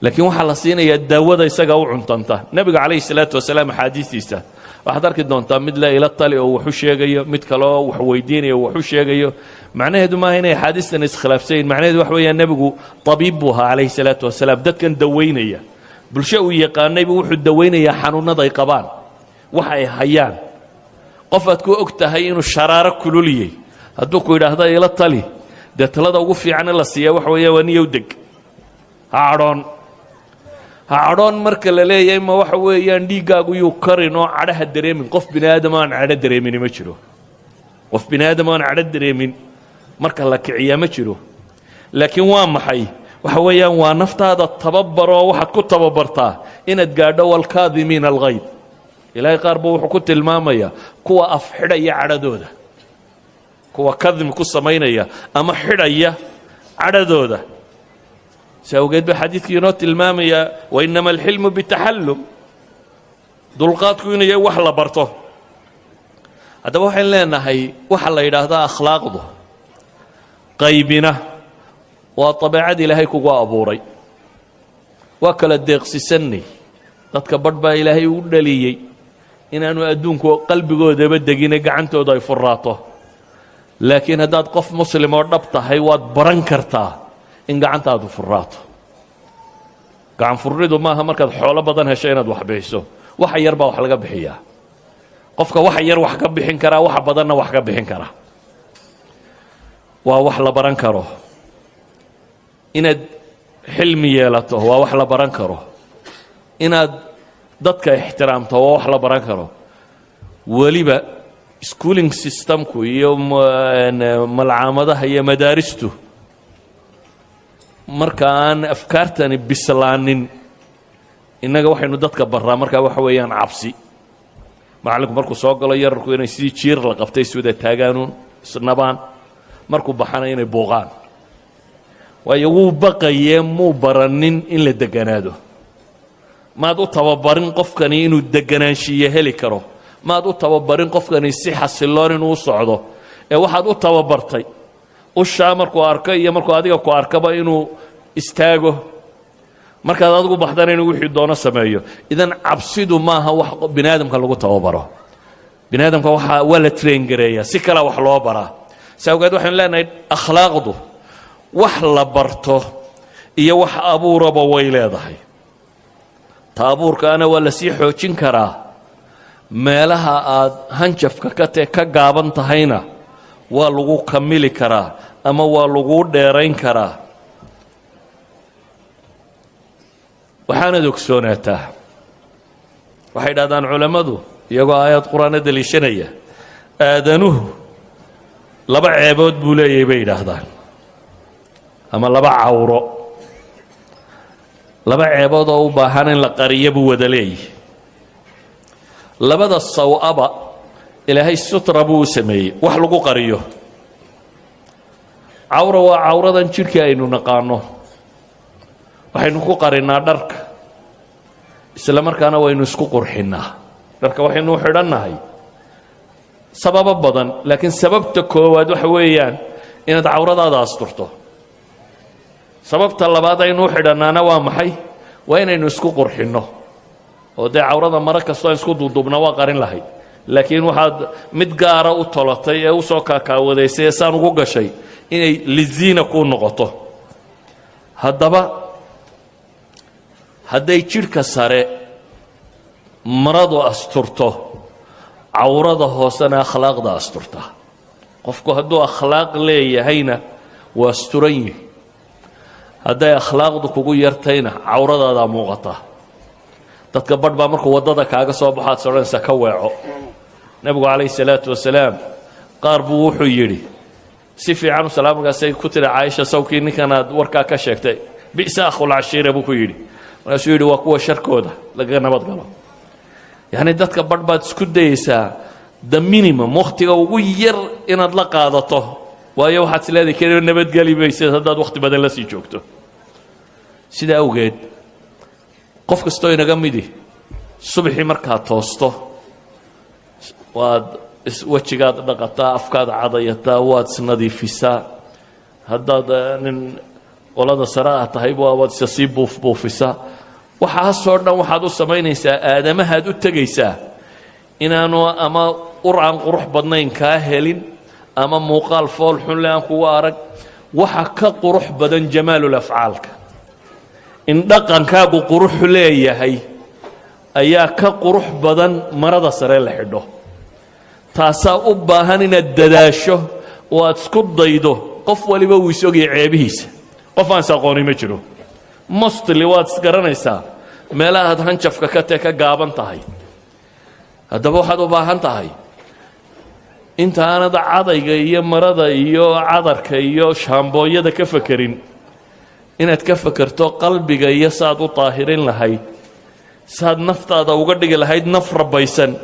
laakiin waxaa la siinayaa daawada isaga u cuntanta. Nebiga calayhi salaatu wasalaam axaadiistiisa waxaad arki doontaa mid le ila tali oo waxu sheegayo, mid kale oo wax weydiinayo waxu sheegayo. Macnaheedu maaha inay axaadiistan iskhilaafsayin. Macnaheedu wax weeyaan nebigu tabiib buu ahaa calayhi salaatu wasalaam, dadkan dawaynaya. Bulsho uu yaqaanaybu wuxuu dawaynayaa xanuunnada ay qabaan, wax ay hayaan. Qof aad ku og tahay inuu sharaaro kululiyey hadduu ku yidhaahda "ila tali", dee talada ugu fiican in la siiyaa waxa weeya waa niyow deg, ha cadhoon. Ha cadhoon marka la leeyahay, ma waxa weeyaan dhiiggaagu yuu karin oo cadhaha dareemin? Qof bini aadam aan cadho dareemini ma jiro. Qof bini aadam aan cadho dareemin marka la kiciyaa ma jiro. Laakiin waa maxay? Waxa weeyaan waa naftaada tababaroo waxaad ku tababartaa inaad gaadho waalkaadimiina alghayd. Ilaahay qaar buu wuxuu ku tilmaamayaa kuwa afxidhaya cadhadooda, kuwa kadmi ku samaynaya ama xidhaya cadhadooda. Si awgeed baa xadiidkii inoo tilmaamayaa wainama alxilmu bitaxallum, dulqaadku inuu yahay wax la barto. Haddaba waxaynu leenahay waxa la yidhaahdaa akhlaaqdu qaybina waa dabeecad Ilaahay kugu abuuray. Waa kala deeqsisannay. Dadka badh baa Ilaahay u dhaliyey inaanu adduunku qalbigoodaba degine gacantooda ay furraato. Laakiin haddaad qof muslim oo dhab tahay, waad baran kartaa in gacantaadu furraato. Gacan furridu maaha markaad xoolo badan hesho inaad wax bixiso. Waxa yar baa wax laga bixiyaa. Qofka waxa yar wax ka bixin karaa, waxa badanna wax ka bixin karaa. Waa wax la baran karo. Inaad xilmi yeelato waa wax la baran karo. Inaad dadka ixtiraamto waa wax la baran karo. Weliba schooling systemku iyo malcaamadaha iyo madaaristu marka aan afkaartani bislaanin, innaga waxaynu dadka barraa markaa waxa weeyaan cabsi. Macallinku markuu soo galo, yararku inay sidii jiir la qabtay iswada taagaanuun, isnabaan, markuu baxana inay buuqaan, waayo wuu baqayee, muu baranin in la deganaado. Maad u tababarin qofkani inuu deganaanshiye heli karo, maad u tababarin qofkani si xasiloon inuu u socdo, ee waxaad u tababartay ushaa markuu arko iyo markuu adiga ku arkaba inuu istaago, markaad adigu baxdana inuu wixii doono sameeyo. Idan cabsidu maaha wax bini aadamka lagu tababaro. Bini aadamka waxaa waa la train gareeyaa, si kalea wax loo baraa. Si awgeed waxaynu leenahay akhlaaqdu wax la barto iyo wax abuuraba way leedahay. Ta abuurkaana waa lasii xoojin karaa, meelaha aad hanjafka ka tee ka gaaban tahayna waa lagu kamili karaa ama waa laguu dheerayn karaa. Waxaanaad ogsoonaataa, waxay dhahdaan culammadu iyagoo aayad qur-aana deliishanaya, aadanuhu laba ceebood buu leeyahay, bay yidhaahdaan, ama laba cawro, laba ceebood oo u baahan in la qariyo buu wada leeyahy. Labada saw-aba Ilaahay sutra buu u sameeyey, wax lagu qariyo. Cawra waa cawradan jidhkii aynu naqaano, waxaynu ku qarinnaa dharka, isla markaana waynu isku qurxinnaa. Dharka waxaynu u xidhannahay sababo badan, laakiin sababta koowaad waxa weeyaan inaad cawradaada asturto. Sababta labaad aynu u xidhannaana waa maxay? Waa inaynu isku qurxinno. Oo dee cawrada maro kastoo aan isku duuduubna waa qarin lahayd, laakiin waxaad mid gaara u tolatay ee usoo kaakaawadaysay ee saan ugu gashay inay liziina kuu noqoto. Haddaba hadday jidhka sare maradu asturto, cawrada hoosena akhlaaqda asturta. Qofku hadduu akhlaaq leeyahayna waa asturan yihi, hadday akhlaaqdu kugu yartayna cawradaadaa muuqata. Dadka badh baa markuu waddada kaaga soo baxo aad sodhanaysaa ka weeco. Nebigu calayhi salaatu wasalaam qaar buu wuxuu yidhi si fiican u salaamakaasay ku tiri Caaisha, sawkii ninkanaad warkaa ka sheegtay, bi'sa akhul cashiira, buu ku yidhi. Markaasuu yidhi waa kuwa sharkooda lagaga nabad galo. Yacni dadka badh baad isku dayaysaa the minimum, wakhtiga ugu yar inaad la qaadato, waayo waxaad is leedahay keliya nabadgeli maysid haddaad wakhti badan la sii joogto. Sidaa awgeed qof kastoo inaga midi subaxii markaad toosto waad wejigaad dhaqataa, afkaad cadayataa, waad isnadiifisaa. Haddaad nin qolada sare ah tahay waad isa sii buufbuufisaa. Waxaasoo dhan waxaad u samaynaysaa aadamahaad u tegaysaa inaanu ama ur aan qurux badnayn kaa helin ama muuqaal fool xun le aan kugu arag. Waxa ka qurux badan jamaalul afcaalka, in dhaqankaagu quruxu leeyahay ayaa ka qurux badan marada sare la xidho. Taasaa u baahan inaad dadaasho oo aad isku daydo. Qof waliba wuu is ogyahay ceebihiisa, qof aan is aqooni ma jiro. Mostly waad isgaranaysaa meelahaad hanjafka ka tee ka gaaban tahay. Haddaba waxaad u baahan tahay intaanad cadayga iyo marada iyo cadarka iyo shaambooyada ka fekerin inaad ka fekerto qalbiga iyo saad u daahirin lahayd, saad naftaada uga dhigi lahayd naf rabaysan.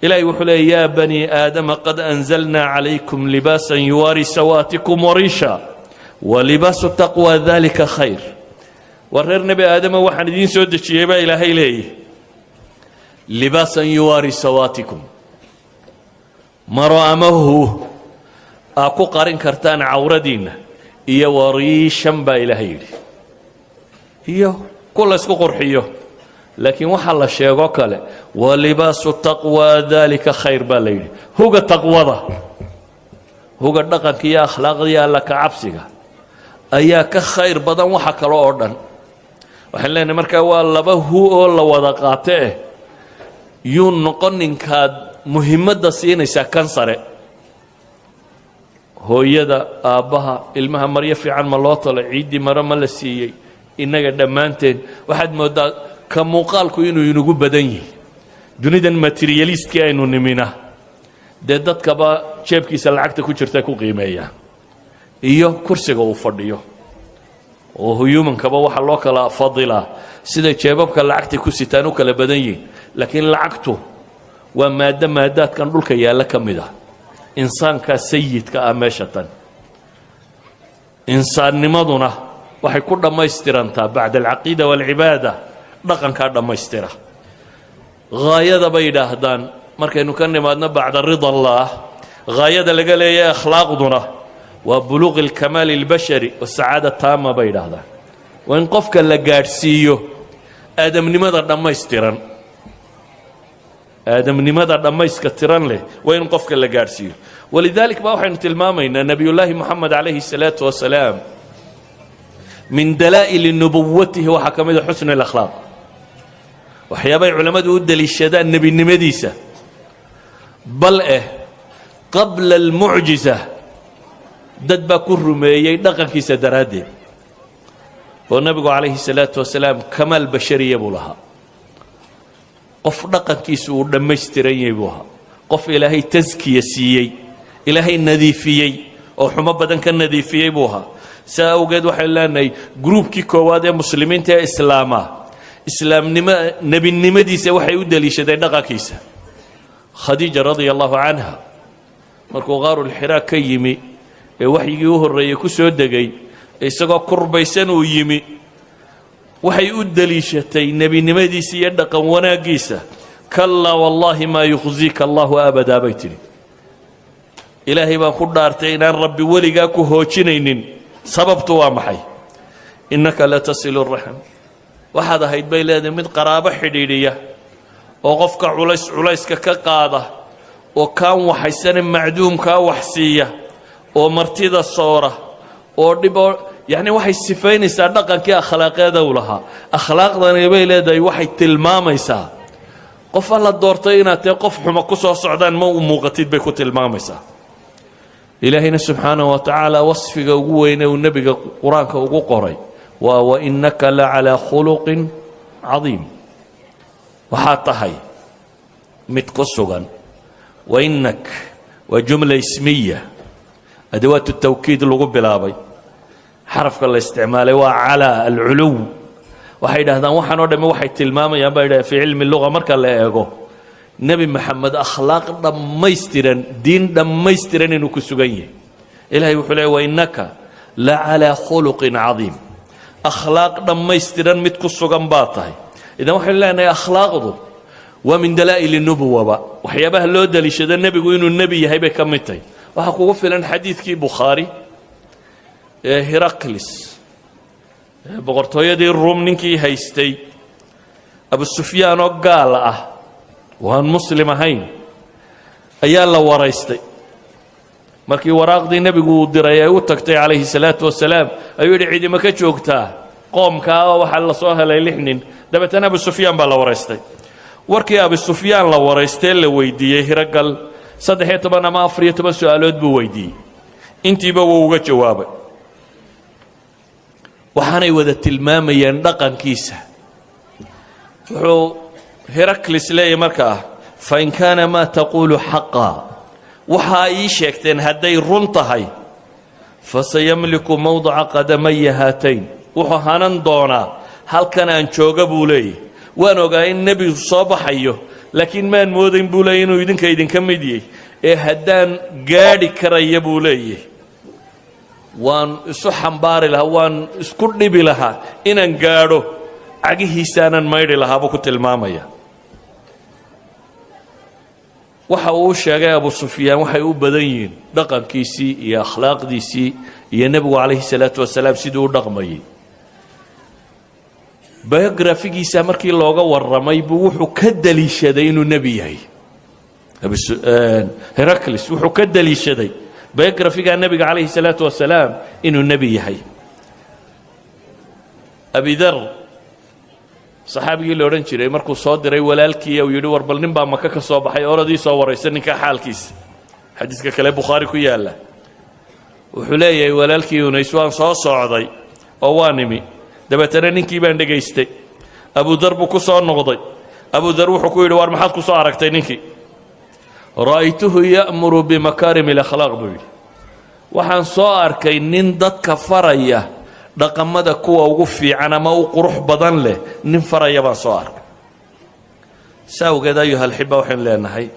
Ilaahay wuxuu leeyay: yaa banii aadama qad anzalnaa calaykum libaasan yuwaari sawaatikum wariisha walibaasu taqwa dalika khayr. Waa reer Nebi Aadama, waxaan idiin soo dejiyey, baa Ilaahay leeyahy, libaasan yuwaari sawaatikum, maro ama hu aa ku qarin kartaan cawradiinna, iyo wariishan, baa Ilaahay yidhi, iyo ku la ysku qurxiyo. Laakiin waxaa la sheego kale, walibaasu taqwa dalika khayr, baa la yidhi. Huga taqwada, huga dhaqanka iyo akhlaaqda iyo Alla ka cabsiga ayaa ka khayr badan waxa kale oo dhan. Waxaan leenahay markaa waa laba hu oo la wada qaato eh, yuu noqon ninkaad muhimadda siinaysaa kan sare. Hooyada, aabbaha, ilmaha maryo fiican ma loo talo? Ciiddii maro ma la siiyey? Innaga dhammaanteen waxaad mooddaa ka muuqaalku inuu inugu badan yihi. Dunidan materialistkii aynu nimina, dee dadkaba jeebkiisa lacagta ku jirta ku qiimeeya iyo kursiga uu fadhiyo, oo humankaba waxaa loo kala fadilaa sida jeebabka lacagta ku sitaan u kala badan yihin. Laakiin lacagtu waa maaddo maadaadkan dhulka yaalla ka mid ah. Insaankaa sayidka ah meesha tan. Insaannimaduna waxay ku dhammaystirantaa bacda alcaqiida waalcibaada, dhaqankaa dhammaystira. Haayada bay yidhaahdaan, markaynu ka nimaadno bacda rida allaah, haayada laga leeyahay akhlaaqduna waa buluuqi alkamaali albashari wasacaada taama, bay yidhaahdaan. Waa in qofka la gaadhsiiyo aadamnimada dhammaystiran. Aadamnimada dhammayska tiran leh waa in qofka la gaadhsiiyo. Walidaalik ba waxaynu tilmaamaynaa nebiyullaahi Moxamed calayhi salaatu wasalaam, min dalaa'ili nubuwatihi waxaa ka mid a xusni alakhlaaq. Waxyaabay culammadu u deliishadaan nebinimadiisa, bal eh qabla almucjiza, dad baa ku rumeeyey dhaqankiisa daraaddeed, oo nebigu calayhi salaatu wasalaam kamaal bashariya buu lahaa. Qof dhaqankiisu uu dhammaystiran yahay buu ahaa, qof Ilaahay taskiya siiyey, Ilaahay nadiifiyey oo xumo badan ka nadiifiyey buu ahaa. Saa awgeed waxaynu leenahay groupkii koowaad ee muslimiinta ee islaama, islaamnimo, nebinimadiisa waxay u deliishadeen dhaqankiisa. Khadiija radia allahu canha, markuu qaarulxiraa ka yimi ee waxyigii u horreeyey ku soo degay, isagoo kurbaysan uu yimi, waxay u deliishatay nebinimadiisa iyo dhaqan wanaaggiisa. "Kallaa wallaahi maa yukhziika Allahu abadaa," bay tidhi. "Ilaahay baan ku dhaartay inaan Rabbi weligaa ku hoojinaynin." Sababtu waa maxay? "Innaka la tasilu raxm." Waxaad ahayd, bay leedahay, mid qaraabo xidhiidhiya oo qofka culays culayska ka qaada, oo kaan waxaysane macduumkaa wax siiya, oo martida soora, oo dhiboo. Yacni waxay sifaynaysaa dhaqankii akhlaaqeeda u lahaa. Akhlaaqdani, bay leedahay, waxay tilmaamaysaa qof Alla doortay inaad tahay. Qof xuma ku soo socdaan ma u muuqatid, bay ku tilmaamaysaa. Ilaahayna subxaanahu wa tacaala wasfiga ugu weyne uu nebiga Qur-aanka ugu qoray waa "wa innaka la calaa khuluqin cadiim". Waxaad tahay mid ku sugan. Wa innak waa jumla ismiya, adawaat tawkiid lagu bilaabay, xarafka la isticmaalay waa calaa alculuw. Waxay yidhahdaan waxaan oo dhamme waxay tilmaamayaan, ba yidhahdeen, fii cilmi luga marka la eego, Nebi Maxamed akhlaaq dhammaystiran, diin dhammaystiran inuu ku sugan yahay. Ilahay wuxuu leey "wa innaka la calaa khuluqin cadiim". Akhlaaq dhammaystiran mid ku sugan baa tahay. Idan waxaynu leenahay akhlaaqdu waa min dalaa'il nubuwaba. Waxyaabaha loo daliishado nebigu inuu nebi yahay bay ka mid tahay. Waxaa kugu filan xadiidkii Bukhaari ee Heraclis, boqortooyadii Ruum ninkii haystay, Abu Sufyaan oo gaal ah waan Muslim ahayn, ayaa la waraystay. Markii waraaqdii nebigu uu diray ay u tagtay calayhi salaatu wasalaam, ayuu yidhi: "Cidima ka joogtaa qoomkaa?" Oo waxaa la soo helay lix nin. Dabeetana Abu Sufyaan baa la waraystay. Warkii Abu Sufyaan la waraystee la weydiiyey Hiragal, 13 ama 14 su-aalood buu weydiiyey. Intiiba wuu uga jawaabay, waxaanay wada tilmaamayeen dhaqankiisa. Wuxuu Heraclis leeyahy markaa: "Fain kaana maa taquulu xaqa," waxaa ii sheegteen hadday run tahay, "fasayamliku mowdica qadamaya haatayn." Wuxuu hanan doonaa halkan aan jooga, buu leeyahy. "Waan ogaa in nebigu soo baxayo, laakiin maan moodayn," buu leeyay, "inuu idinka idinka mid yahy. Ee haddaan gaadhi karaya," buu leeyahy, "waan isu xambaari lahaa, waan isku dhibi lahaa inaan gaadho cagihiisaanan maydhi lahaa," buu ku tilmaamaya. Waxa uu sheegay Abu Sufyaan waxay u badan yihiin dhaqankiisii iyo akhlaaqdiisii iyo nebigu calayhi salaatu wasalaam siduu u dhaqmayay. Biographygiisa markii looga warramay buu wuxuu ka daliishaday inuu nebi yahay. Heraclis wuxuu ka daliishaday biographyga nebiga calayhi salaatu wasalaam inuu nebi yahay. Abidar, saxaabigii la odhan jiray, markuu soo diray walaalkii, uu yidhi: "War bal nin baa Maka ka soo baxay, oradii soo waraysa ninkaa xaalkiisa," xadiiska kale Bukhaari ku yaalla. Wuxuu leeyahay walaalkii Unays: waan soo socday oo waa nimi, dabeetana ninkii baan dhegaystay. Abudar buu ku soo noqday. Abudar wuxuu ku yidhi: "Waar, maxaad ku soo aragtay ninkii?" "رأيته يأمر بمكارم الأخلاق," buu yidhi. "Waxaan soo arkay nin dadka faraya dhaqamada kuwa ugu fiican ama u qurux badan leh, nin faraya baan soo arkay." Saa awgeed, أيها الأحبة, waxaynu leenahay,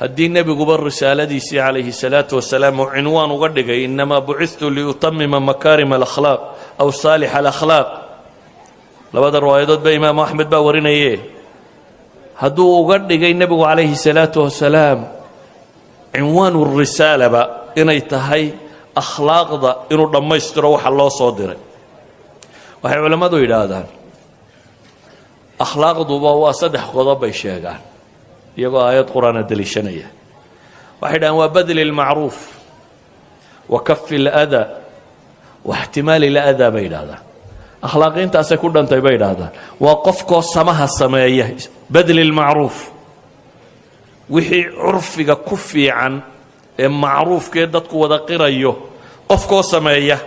haddii nebiguba risaaladiisii calayhi salaatu wasalaam uu cinwaan uga dhigay "إنما بعثت لأتمم مكارم الأخلاق أو صالح الأخلاق", labada riwaayadood ba Imaamu Axmed baa warinaye, hadduu uga dhigay nebigu calayhi salaatu wasalaam cinwaanu risaalaba inay tahay akhlaaqda inuu dhammaystiro waxa loo soo diray, waxay culammadu yidhaahdaan akhlaaqduba waa saddex qodob bay sheegaan, iyagoo aayad qur-aana deliishanaya. Waxay dhahaan waa بذل المعروف وكف الأذى واحتمال الأذى bay yidhahdaan. Akhlaaqiintaasay ku dhantay bay yidhaahdaan. Waa qofkoo samaha sameeya, بذل المعروف, wixii curfiga ku fiican ee macruufkee dadku wada qirayo qofkoo sameeya,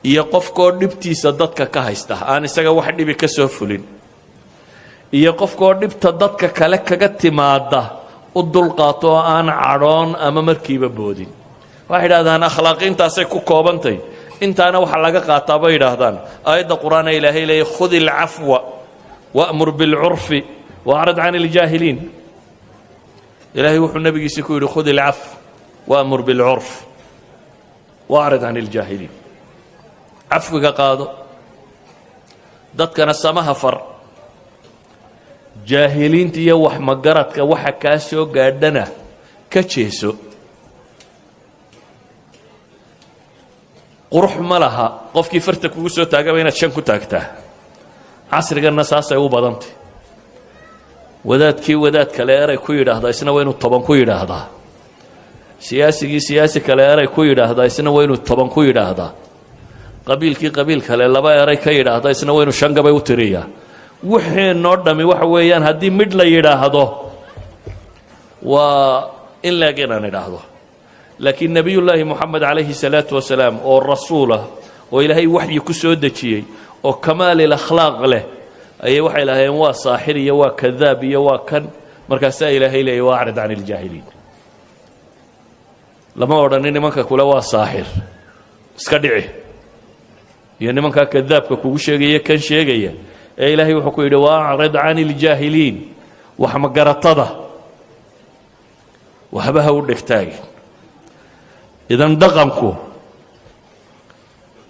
iyo qofkoo dhibtiisa dadka ka haysta, aan isaga wax dhibi ka soo fulin, iyo qofkoo dhibta dadka kale kaga timaada u dulqaato oo aan cadhoon ama markiiba boodin. Waxay yidhahdaan akhlaaqiintaasay ku koobantay. Intaana waxaa laga qaataa, bay yidhaahdaan, aayadda Qur-aan ee Ilaahay leeyay: "خذ العفو وأمر بالعرف وأعرض عن الجاهلين." Ilaahay wuxuu nebigiisii ku yidhi: "خذ العفو وأمر بالعرف وأعرض عن الجاهلين." Cafwiga qaado, dadkana samaha far, jaahiliinta iyo wax magaradka waxa kaa soo gaadhana ka jeeso. Qurux ma laha qofkii farta kugu soo taagaba inaad shan ku taagtaa. Casriganna saasay u badantay. Wadaadkii wadaad kale eray ku yidhaahdaa, isna waa inuu 10 ku yidhaahdaa. Siyaasigii siyaasi kale eray ku yidhaahdaa, isna waa inuu 10 ku yidhaahdaa. Qabiilkii qabiil kale laba eray ka yidhaahda, isna waa inuu shan gabay u tiriyaa. Wixeenoo dhammi waxa weeyaan haddii midh la yidhaahdo waa in leeg inaan idhaahdo. Laakiin Nebiyullaahi Moxamed calayhi salaatu wasalaam, oo rasuulah oo Ilaahay waxyi ku soo dejiyey oo كمال الأخلاق leh, ayay waxay lahaayeen waa saaxir iyo waa kadaab iyo waa kan. Markaasaa Ilaahay leeyay: "وأعرض عن الجاهلين." Lama odhanin nimanka kule waa saaxir iska dhici iyo nimankaa kadaabka kugu sheegaya kan sheegaya, ee Ilaahay wuxuu ku yidhi: "وأعرض عن الجاهلين." Wax magaratada waxba ha u dhegtaagin. Idan dhaqanku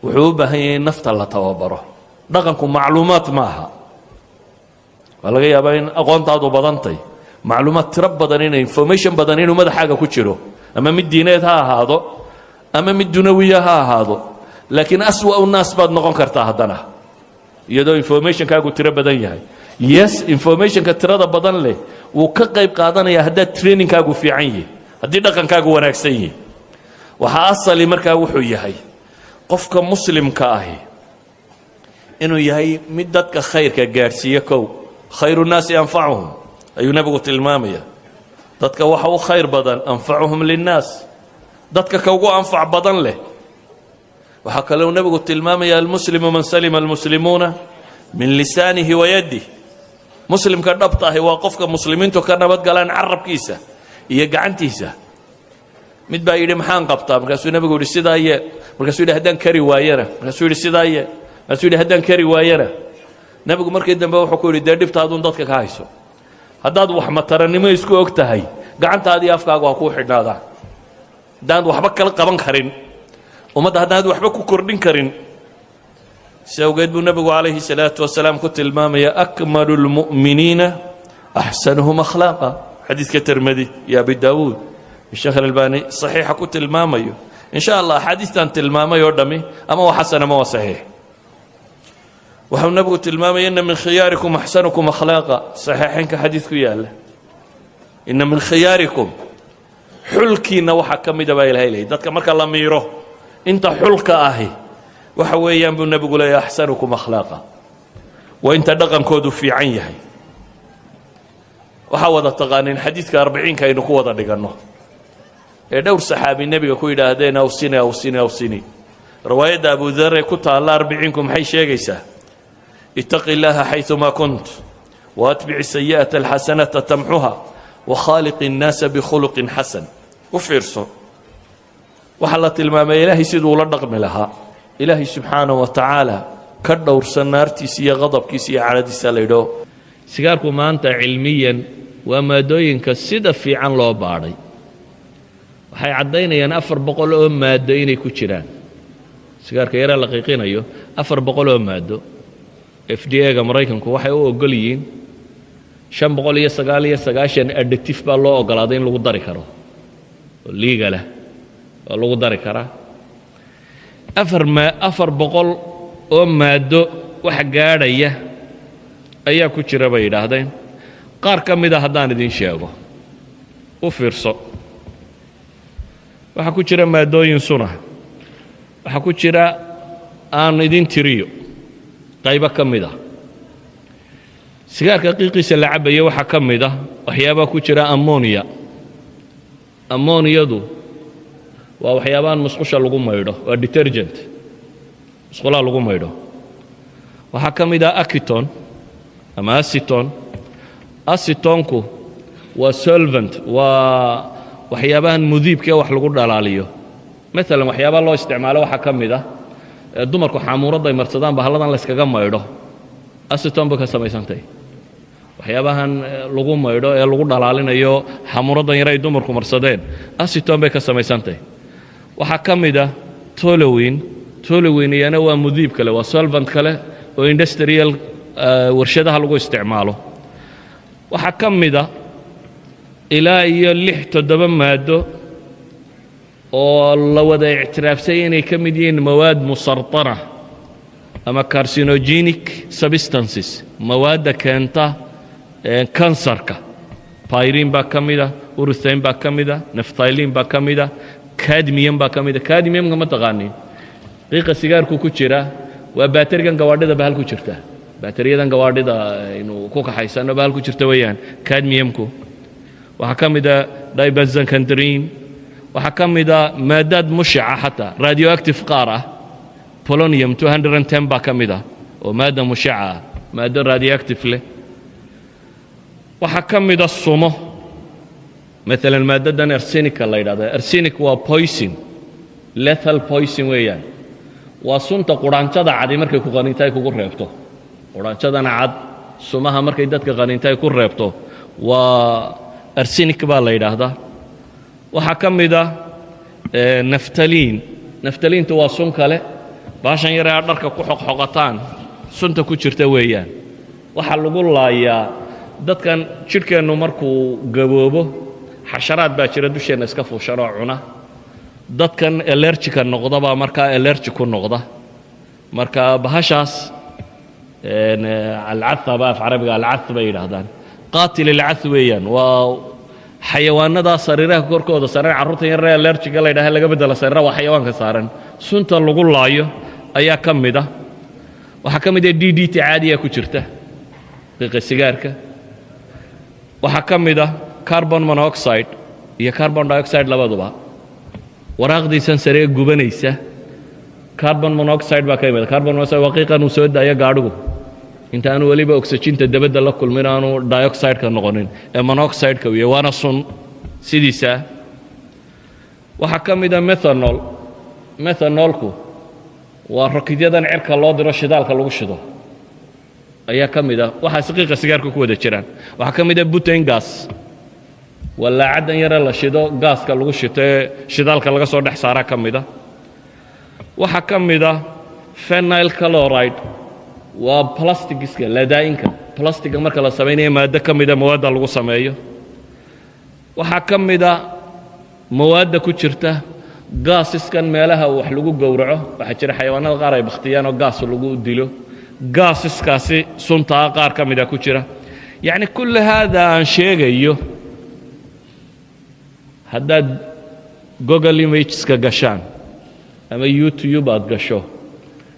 wuxuu u baahan yahay in nafta la tababaro. Dhaqanku macluumaad ma aha. Waa laga yaabaa in aqoontaadu badantay, macluumaad tiro badan, ina information badan inuu madaxaaga ku jiro, ama mid diineed ha ahaado ama mid dunawiya ha ahaado, laakiin أسوأ الناس baad noqon kartaa haddana iyadoo informationkaagu tiro badan yahay. Yes, informationka tirada badan leh wuu ka qayb qaadanayaa haddaad trainingkaagu fiican yihi, haddii dhaqankaagu wanaagsan yihi. Waxaa asali markaa wuxuu yahay qofka muslimka ahi inuu yahay mid dadka khayrka gaadhsiiyo. Kow, "خير الناس أنفعهم" ayuu nebigu tilmaamaya. Dadka waxa u khayr badan أنفعهم للناس, dadka ka ugu anfac badan leh. Waxaa kaleu nebigu tilmaamaya: "المسلم من سلم المسلمون من لسانه ويده." Muslimka dhabta ahi waa qofka muslimiintu ka nabad galaan carabkiisa iyo gacantiisa. Mid baa yidhi: "Maxaan qabtaa?" Markaasuu nebigu yidhi: "Sidaa yeel." Markaasuu yidhi: "Haddaan kari waayana?" Markaasuu yidhi: "Sidaa yeel." Markaasuu yidhi: "Haddaan kari waayana?" Nebigu markii dambe wuxuu ku yidhi: "Dee dhibtaaduun dadka ka hayso. Haddaad wax mataranimo isku og tahay, gacantaadii afkaagu ha kuu xidhnaadaan. Haddaanad waxba kala qaban karin ummadda, haddaanad waxba ku kordhin karin." Si awgeed buu nebigu calayhi salaatu wasalaam ku tilmaamaya: "أكمل المؤمنين أحسنهم أخلاقا." Xadiidka Tirmidi iyo Abi Daawuud, Sheekh Alalbani saxiixa ku tilmaamayo. In sha Allah, axaadiistan tilmaamay oo dhammi ama waa xasan ama waa saxiix. Waxau nebigu tilmaamaya: "إن من خياركم أحسنكم أخلاقا." Saxiixeynka xadiid ku yaalla. "إن من خياركم", xulkiinna waxaa ka mida baa Ilahay leeyay, dadka marka la miiro inta xulka ahi waxa weeyaan, buu nebigu leeyahy, "أحسنكم أخلاقا", waa inta dhaqankoodu fiican yahay. Waxaa wada taqaaniin xadiidka arbiciinka aynu ku wada dhiganno. Ee dhowr saxaabi Nebiga ku yidhaahdeen: "Awsini, awsini, awsini." Riwaayadda Abu Dar ee ku taalla Arbiciinku maxay sheegaysaa? "اتق الله حيثما كنت، وأتبع السيئة الحسنة تمحها، وخالق الناس بخلق حسن." U fiirso, waxaa la tilmaamay Ilaahay siduu ula dhaqmi lahaa. Ilaahay subxaanaه wa tacaala ka dhowrsan naartiisa iyo qadabkiisa iyo cadhadiisa la yidhaho. Sigaarku maanta cilmiyan waa maadooyinka sida fiican loo baadhay. Waxay caddaynayaan 400 oo maado inay ku jiraan sigaarka yaraa la qiiqinayo, 400 oo maado. FDA-ga Maraykanku waxay u ogol yihiin 599 additive baa loo ogolaaday in lagu dari karo oo legal ah oo lagu dari karaa. 400 oo maaddo wax gaadhaya ayaa ku jira, bay yidhaahdeen. Qaar ka mida haddaan idin sheego, u fiirso, waxaa ku jira maadooyin suna. Waxaa ku jira, aan idin tiriyo qaybo ka mid ah sigaarka qiiqiisa la cabaya. Waxaa ka mid ah waxyaabaa ku jira ammonia. Ammoniyadu waa waxyaabahan musqusha lagu maydho, waa detergent musqulaha lagu maydho. Waxaa ka mid ah acetone ama acetone. Acetonku waa solvent, waa waxyaabahan mudiibka ee wax lagu dhalaaliyo. Maalan, waxyaabaha loo isticmaalo waxaa ka mid ah dumarku xaamuuradda ay marsadaan, bahalladan layskaga maydho, acetone bay ka samaysantay. Waxyaabahan lagu maydho ee lagu dhalaalinayo xamuuraddan yar ay dumarku marsadeen, acetone bay ka samaysantay. Waxaa ka mid ah toluene. Toluene iyana waa mudiib kale, waa solvent kale oo industrial, warshadaha lagu isticmaalo. Waxaa ka mid a ilaa iyo lix toddoba maaddo oo la wada ictiraafsay inay ka mid yihiin مواد مسرطنة ama carcinogenic substances, mawaadda keenta kansarka. Pyrene baa ka mida, urethane baa ka mida, naphthalene baa ka mida, cadmium baa ka mida. Cadmiumka ma taqaanin? Qiiqa sigaarku ku jira. Waa baaterigan gawaadhida bahal ku jirta, baateriyadan gawaadhida aynu ku kaxaysanno bahal ku jirta weeyaan cadmiumku. Waxaa ka mida dibenzoxandrine. Waxaa ka mida maadaad mushica, xataa radioactive qaar ah. Polonium 210 baa ka mid ah oo maadda mushica ah, maaddo radioactive leh. Waxaa ka mida sumo, maalan maaddadan arsenica la yidhahda. Arsenic waa poison, lethal poison weeyaan. Waa sunta qudhaanjada cadi markay ku qaninta ay kugu reebto. Qudhaanjadana cad sumaha markay dadka qaninta ay ku reebto waa arsenic baa la yidhaahdaa. Waxaa ka mida naphthalene. Naphthalenetu waa sun kale, baashan yaree aad dharka ku xoqxoqataan sunta ku jirta weeyaan. Waxaa lagu laayaa dadkan. Jidhkeennu markuu gaboobo, xasharaad baa jira dusheenna iska fuushan oo cuna. Dadkan allergicka noqda baa markaa allergic ku noqda. Marka bahashaas العث ba af Carabiga العث bay yidhaahdaan, قاتل العث weeyaan. Waa xayawaanadaa sariiraha korkooda saaran. Carruurta yaree allergicga la yidhaha laga beddela sariira, waa xayawaanka saaran sunta lagu laayo ayaa ka mid ah. Waxaa ka mid ah DDT caadiya ku jirta qiiqa sigaarka. Waxaa ka mid ah carbon monoxide iyo carbon dioxide labaduba. Waraaqdiisan sare ee gubanaysa carbon monoxide baa ka yimid. Carbon monoxide waa qiiqan uu soo daayo gaadhigu intaanu weliba oxyginta dabadda la kulmin, aanu dioxide-ka noqonin ee monoxide-ka uya, waana sun sidiisaa. Waxaa ka mid a methanol. Methanolku waa rokidyadan cirka loo diro, shidaalka lagu shido ayaa ka mid ah. Waxaas qiiqa sigaarka ku wada jiraan. Waxaa ka mid ah butane gas, waa laacaddan yare la shido, gaaska lagu shito ee shidaalka laga soo dhex saaraa ka mid a. Waxaa ka mid ah phenyl chloride, waa plastigiska, ladaa'inka plastiga marka la samaynayo maaddo ka mida mawaadda lagu sameeyo. Waxaa ka mid a mawaadda ku jirta gaasiskan meelaha wax lagu gowraco. Waxaa jira xayawaanada qaar ay bakhtiyaan oo gaas lagu dilo, gaasiskaasi suntaa qaar ka mida ku jira. Yacni كل هذا aan sheegayo, haddaad Google Imageska gashaan ama YouTube aad gasho,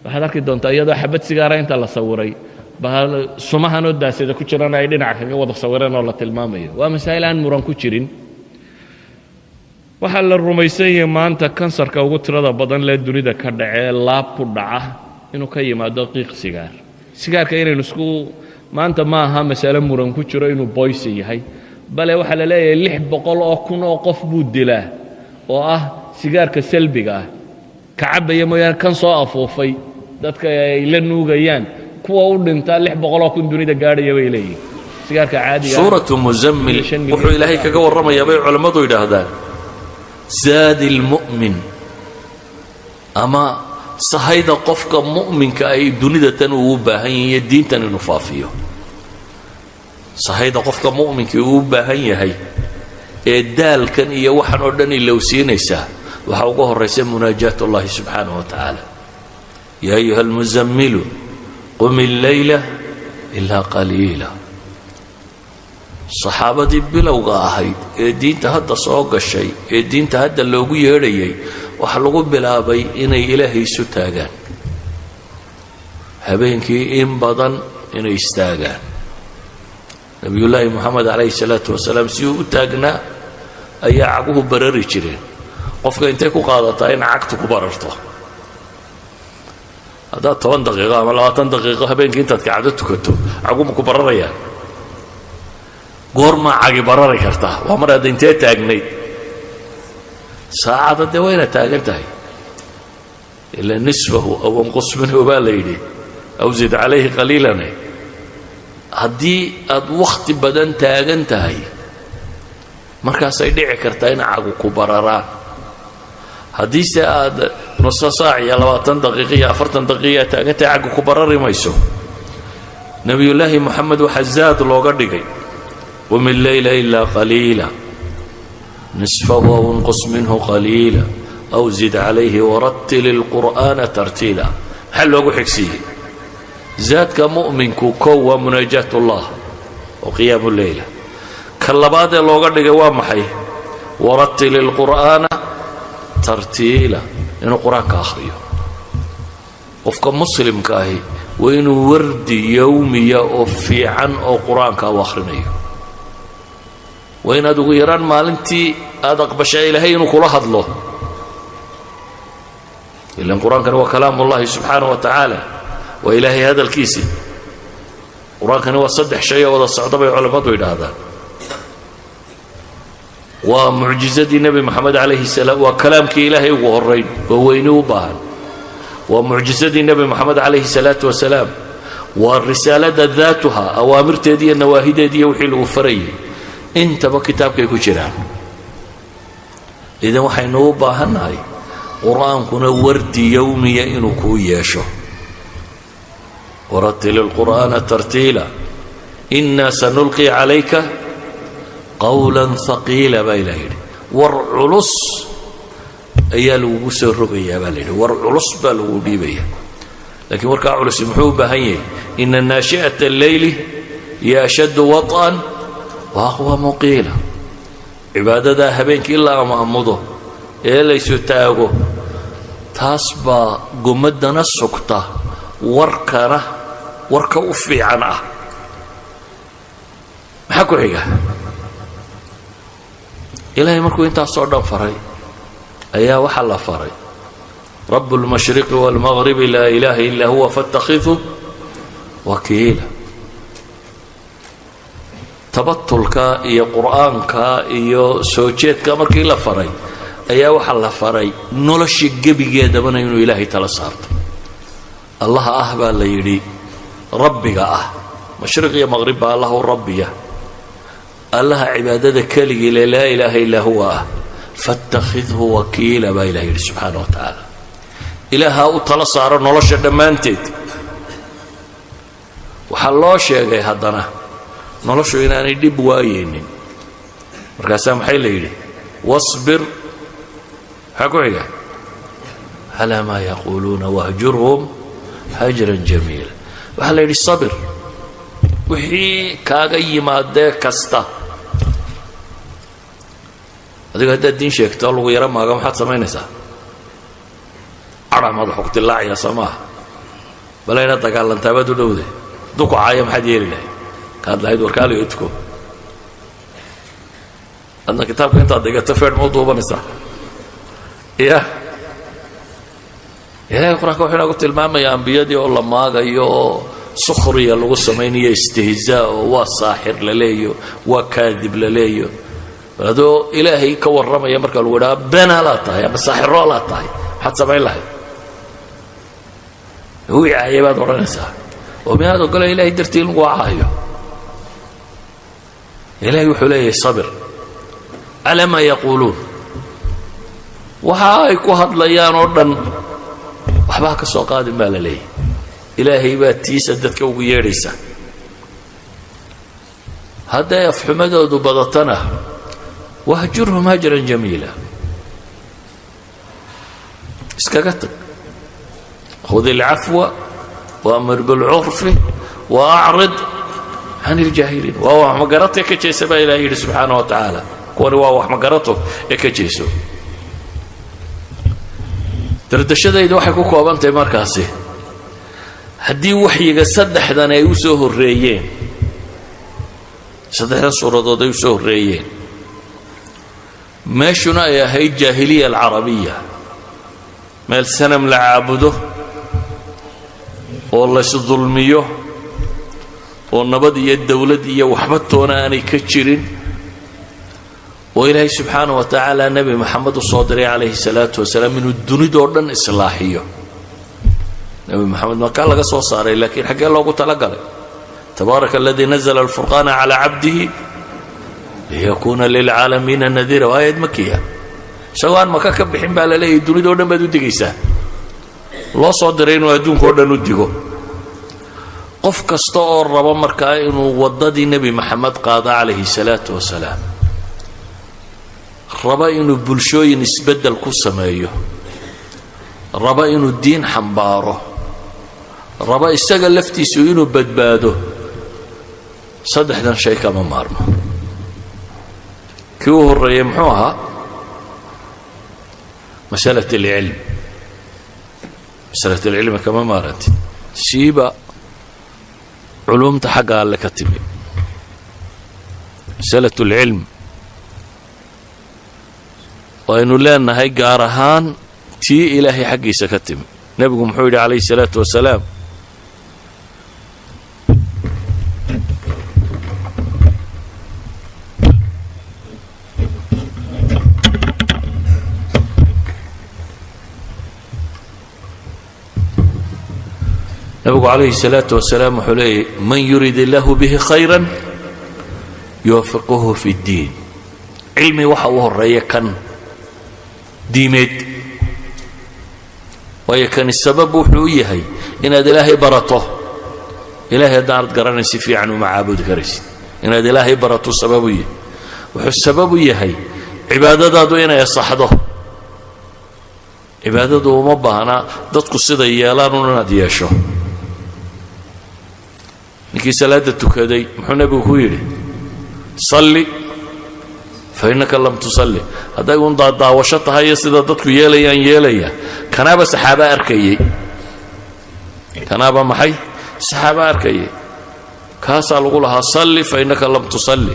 waxaad arki doontaa iyadoo xabad sigaara inta la sawiray sumahanoo daasada ku jirana ay dhinaca kaga wada sawireen oo la tilmaamayo. Waa masaa'il aan muran ku jirin. Waxaa la rumaysan yahay maanta kansarka ugu tirada badan lee dunida ka dhacee laab ku dhaca inuu ka yimaado qiiq sigaar. Sigaarka inaynu isku maanta ma aha masale muran ku jiro inuu poison yahay, bale waxaa la leeyahay 600,000 oo qof buu dilaa oo ah sigaarka salbiga ah ka cabbaya mooyaane, kan soo afuufay dadka ay la nuugayaan kuwa u dhintaa 600,000 dunida gaadhaya bay leeyihin. Sigaarka caadiga. Suuratu Muzammil wuxuu Ilaahay kaga warramayaa, bay culammadu yidhaahdaan, zaadi lmu'min ama sahayda qofka mu'minka ay dunida tan uu u baahan yahay iyo diintan inuu faafiyo. Sahayda qofka mu'minka uu u baahan yahay ee daalkan iyo waxan oo dhan ilowsiinaysaa waxaa uga horaysa munaajaat ullahi subxaanaه wa tacaala. يا أيها المزمل قم الليل إلا قليلا. Saxaabadii bilowga ahayd ee diinta hadda soo gashay ee diinta hadda loogu yeedhayay waxaa lagu bilaabay inay Ilaahay isu taagaan habeenkii in badan, inay istaagaan. Nabiyullaahi Moxamed calayhi salaatu wasalaam si uu u taagnaa ayaa caguhu barari jireen. Qofka intay ku qaadataa in cagtu ku bararto? Haddaad 10 daqiiqo ama 20 daqiiqo habeenkii intaad kacdo tukato, caguma ku bararayaan? Goormaa cagi barari kartaa? Waa mar hadda intee taagnayd saacada. Dee waa inaad taagan tahay ila نصفه أو انقص منه baa la yidhi أو زد عليه قليلا. Haddii aad wakhti badan taagan tahay, markaasay dhici kartaa in cagu ku bararaan. Haddiise aad nuso saac iyo 20 daqiiqa iyo 40 daqiiqa taagan tahay, cagu ku barari mayso. Nebiyullaahi Moxamed waxaa zaad looga dhigay قم الليل إلا قليلا نصفه أو انقص منه قليلا أو زد عليه ورتل القرآن ترتيلا. Maxaa loogu xigsiiyey zaadka mu'minku? Kow waa munaajaat ullah oo qiyaamu leyla. Ka labaadee looga dhigay waa maxay? ورتل القرآن ترتيلا, inuu qur-aanka akhriyo. Qofka muslimka ahi waa inuu wardi yowmiya oo fiican oo qur-aanka u akhrinayo. Waa inaad ugu yaraan maalintii aad aqbashaa Ilaahay inuu kula hadlo, ilan qur-aankani waa kalaam ullahi subxaanaه wa tacaala, waa Ilaahay hadalkiisii. Qur-aankani waa saddex shay oo wada socda bay culammadu yidhaahdaan. Waa mucjizadii Nebi Moxamed calayhi salaam, waa kalaamkii Ilaahay ugu horayn oo weyni u baahan, waa mucjizadii Nebi Moxamed calayhi salaatu wasalaam, waa risaalada daatuha, awaamirteedi iyo nawaahideedi iyo wixii lagu farayay intaba kitaabkay ku jiraan. Idan waxaynu u baahannahay qur-aankuna wardi yowmiya inuu kuu yeesho. ورتل القرآن ترتيلا إنا سنلقي عليك قولا ثقيلا baa Ilah yidhi. War culus ayaa lagugu soo rogayaa baa la yidhi, war culus baa lagu dhiibaya. Lakiin warkaa culusi muxuu u baahan yahay? إن ناشئة الليل هي أشد وطئا وأقوم قيلا. Cibaadadaa habeenkii la amaamudo ee laysu taago, taas baa gomadana sugta, warkana warka u fiican ah. Maxaa ku xiga? Ilaahay markuu intaasoo dhan faray ayaa waxaa la faray رب المشرق والمغرب لا إله إلا هو فاتخذه وكيلا. Tabatulka iyo qur-aanka iyo soo jeedka markii la faray ayaa waxaa la faray nolosha gebigeedabana inuu Ilaahay tala saarto. Allaha ah baa la yidhi rabbiga ah mashriq iyo maqrib baa Allahu rabbiya, Allaha cibaadada keligii le, لا إله إلا هو ah, فاتخذه وكيلا baa Ilah yidhi subxaana wa tacaala. Ilaaha u tala saaro nolosha dhammaanteed. Waxaa loo sheegay haddana noloshu inaanay dhib waayeynin. Markaasaa maxay la yidhi? واصبر. Maxaa ku xiga? على ما يقولون واهجرهم هجرا جميلا. Waxaa la yidhi sabir wixii kaaga yimaadee kasta. Adigo haddaad diin sheegto lagu yaro maaga, maxaad samaynaysaa? Cadha madaxu ku dilaacaya, soo maaha? Bale inaad dagaalantaabaad u dhowde. Hadduu ku caayo, maxaad yeeli lahayd? Kaad lahayd warkaaliyo tuko. Adna kitaabka intaad dhigato feedh ma u duubanaysaa? Ya Ilahay Qur-aanka wuxuu inoogu tilmaamayaa ambiyadii oo la maagayo oo sukhriya lagu samaynayo, istihzaa, oo waa saaxir la leeyo, waa kaadib la leeyo. Adoo Ilaahay ka warramaya marka lagu idhaha beenaalaad tahay ama saaxiroolaad tahay, maxaad samayn lahayd? Wii caayay baad odhanaysaa. Oo miyaad ogola Ilahay dartii in lagu caayo? Ilahay wuxuu leeyahay: "Sabir calaa maa yaquuluun." Waxa ay ku hadlayaan oo dhan waxbaa ka soo qaadin baa la leeyahay. Ilaahay baa tiisa dadka ugu yeedhaysa. Hadday afxumadoodu badatana, wahjurhum hajran jamiila, iskaga tag. Khud ilcafwa waamur bilcurfi wa acrid can iljaahiliin. Waa wax magarato ee ka jeesa baa Ilahay yidhi subxaana wa tacaala. Kuwani waa wax magarato ee ka jeeso. Dardashadaydu waxay ku koobantahay markaasi, haddii waxyiga saddexdan ay u soo horreeyeen, saddexdan suuradood ay u soo horreeyeen, meeshuna ay ahayd jaahiliya alcarabiya, meel sanam la caabudo oo laysdulmiyo oo nabad iyo dowlad iyo waxba toona aanay ka jirin, oo Ilaahay subxaana wa tacaala Nebi Maxamed u soo diray calayhi salaatu wasalaam inuu dunidoo dhan islaaxiyo. Nebi Maxamed makaa laga soo saaray, laakiin xaggee loogu talagalay? Tabaaraka aladii nazla alfurqaana calaa cabdihi liyakuuna lilcaalamiina nadiira, waa aayad makiya. Isagoo aan Maka ka bixin baa la leeyahy dunidoo dhan baad u digaysaa. Loo soo diray inuu adduunka o dhan u digo. Qof kasta oo rabo markaa inuu waddadii Nebi Maxamed qaado calayhi salaatu wasalaam, raba inuu bulshooyin isbeddel ku sameeyo, raba inuu diin xambaaro, raba isaga laftiisu inuu badbaado, saddexdan shay kama maarmo. Kii u horreeyey muxuu ahaa? Masalat alcilm. Masalat alcilmi kama maarantid, siiba culuumta xagga Alle ka timi. Masalat alcilm waynu leenahay, gaar ahaan tii Ilaahay xaggiisa ka timi. Nebigu muxuu yidhi calayhi salaatu wasalaam? Nabigu calayhi salaatu wasalaam wuxuu leeyay: "Man yurid illaahu bihi khayra yuwafiquhu fi ddiin." Cilmi waxa u horeeya kan diimeed, waayo kani sabab wuxuu u yahay inaad Ilaahay barato. Ilahay haddaanad garanayn, si fiican uma caabudi karaysid. Inaad Ilaahay barato sabab u yahay. Wuxuu sabab u yahay cibaadadaadu inay asaxdo. Cibaadadu uma baahna dadku siday yeelaan un inaad yeesho. Ninkii salaadda tukaday muxuu Nebigu ku yidhi? "Salli fa innaka lam tusalli." Hadday un daadaawasho tahay iyo sida dadku yeelayaan yeelaya, kanaaba saxaaba arkayey, kanaaba maxay saxaaba arkayay, kaasaa lagu lahaa: "Salli fa innaka lam tusalli."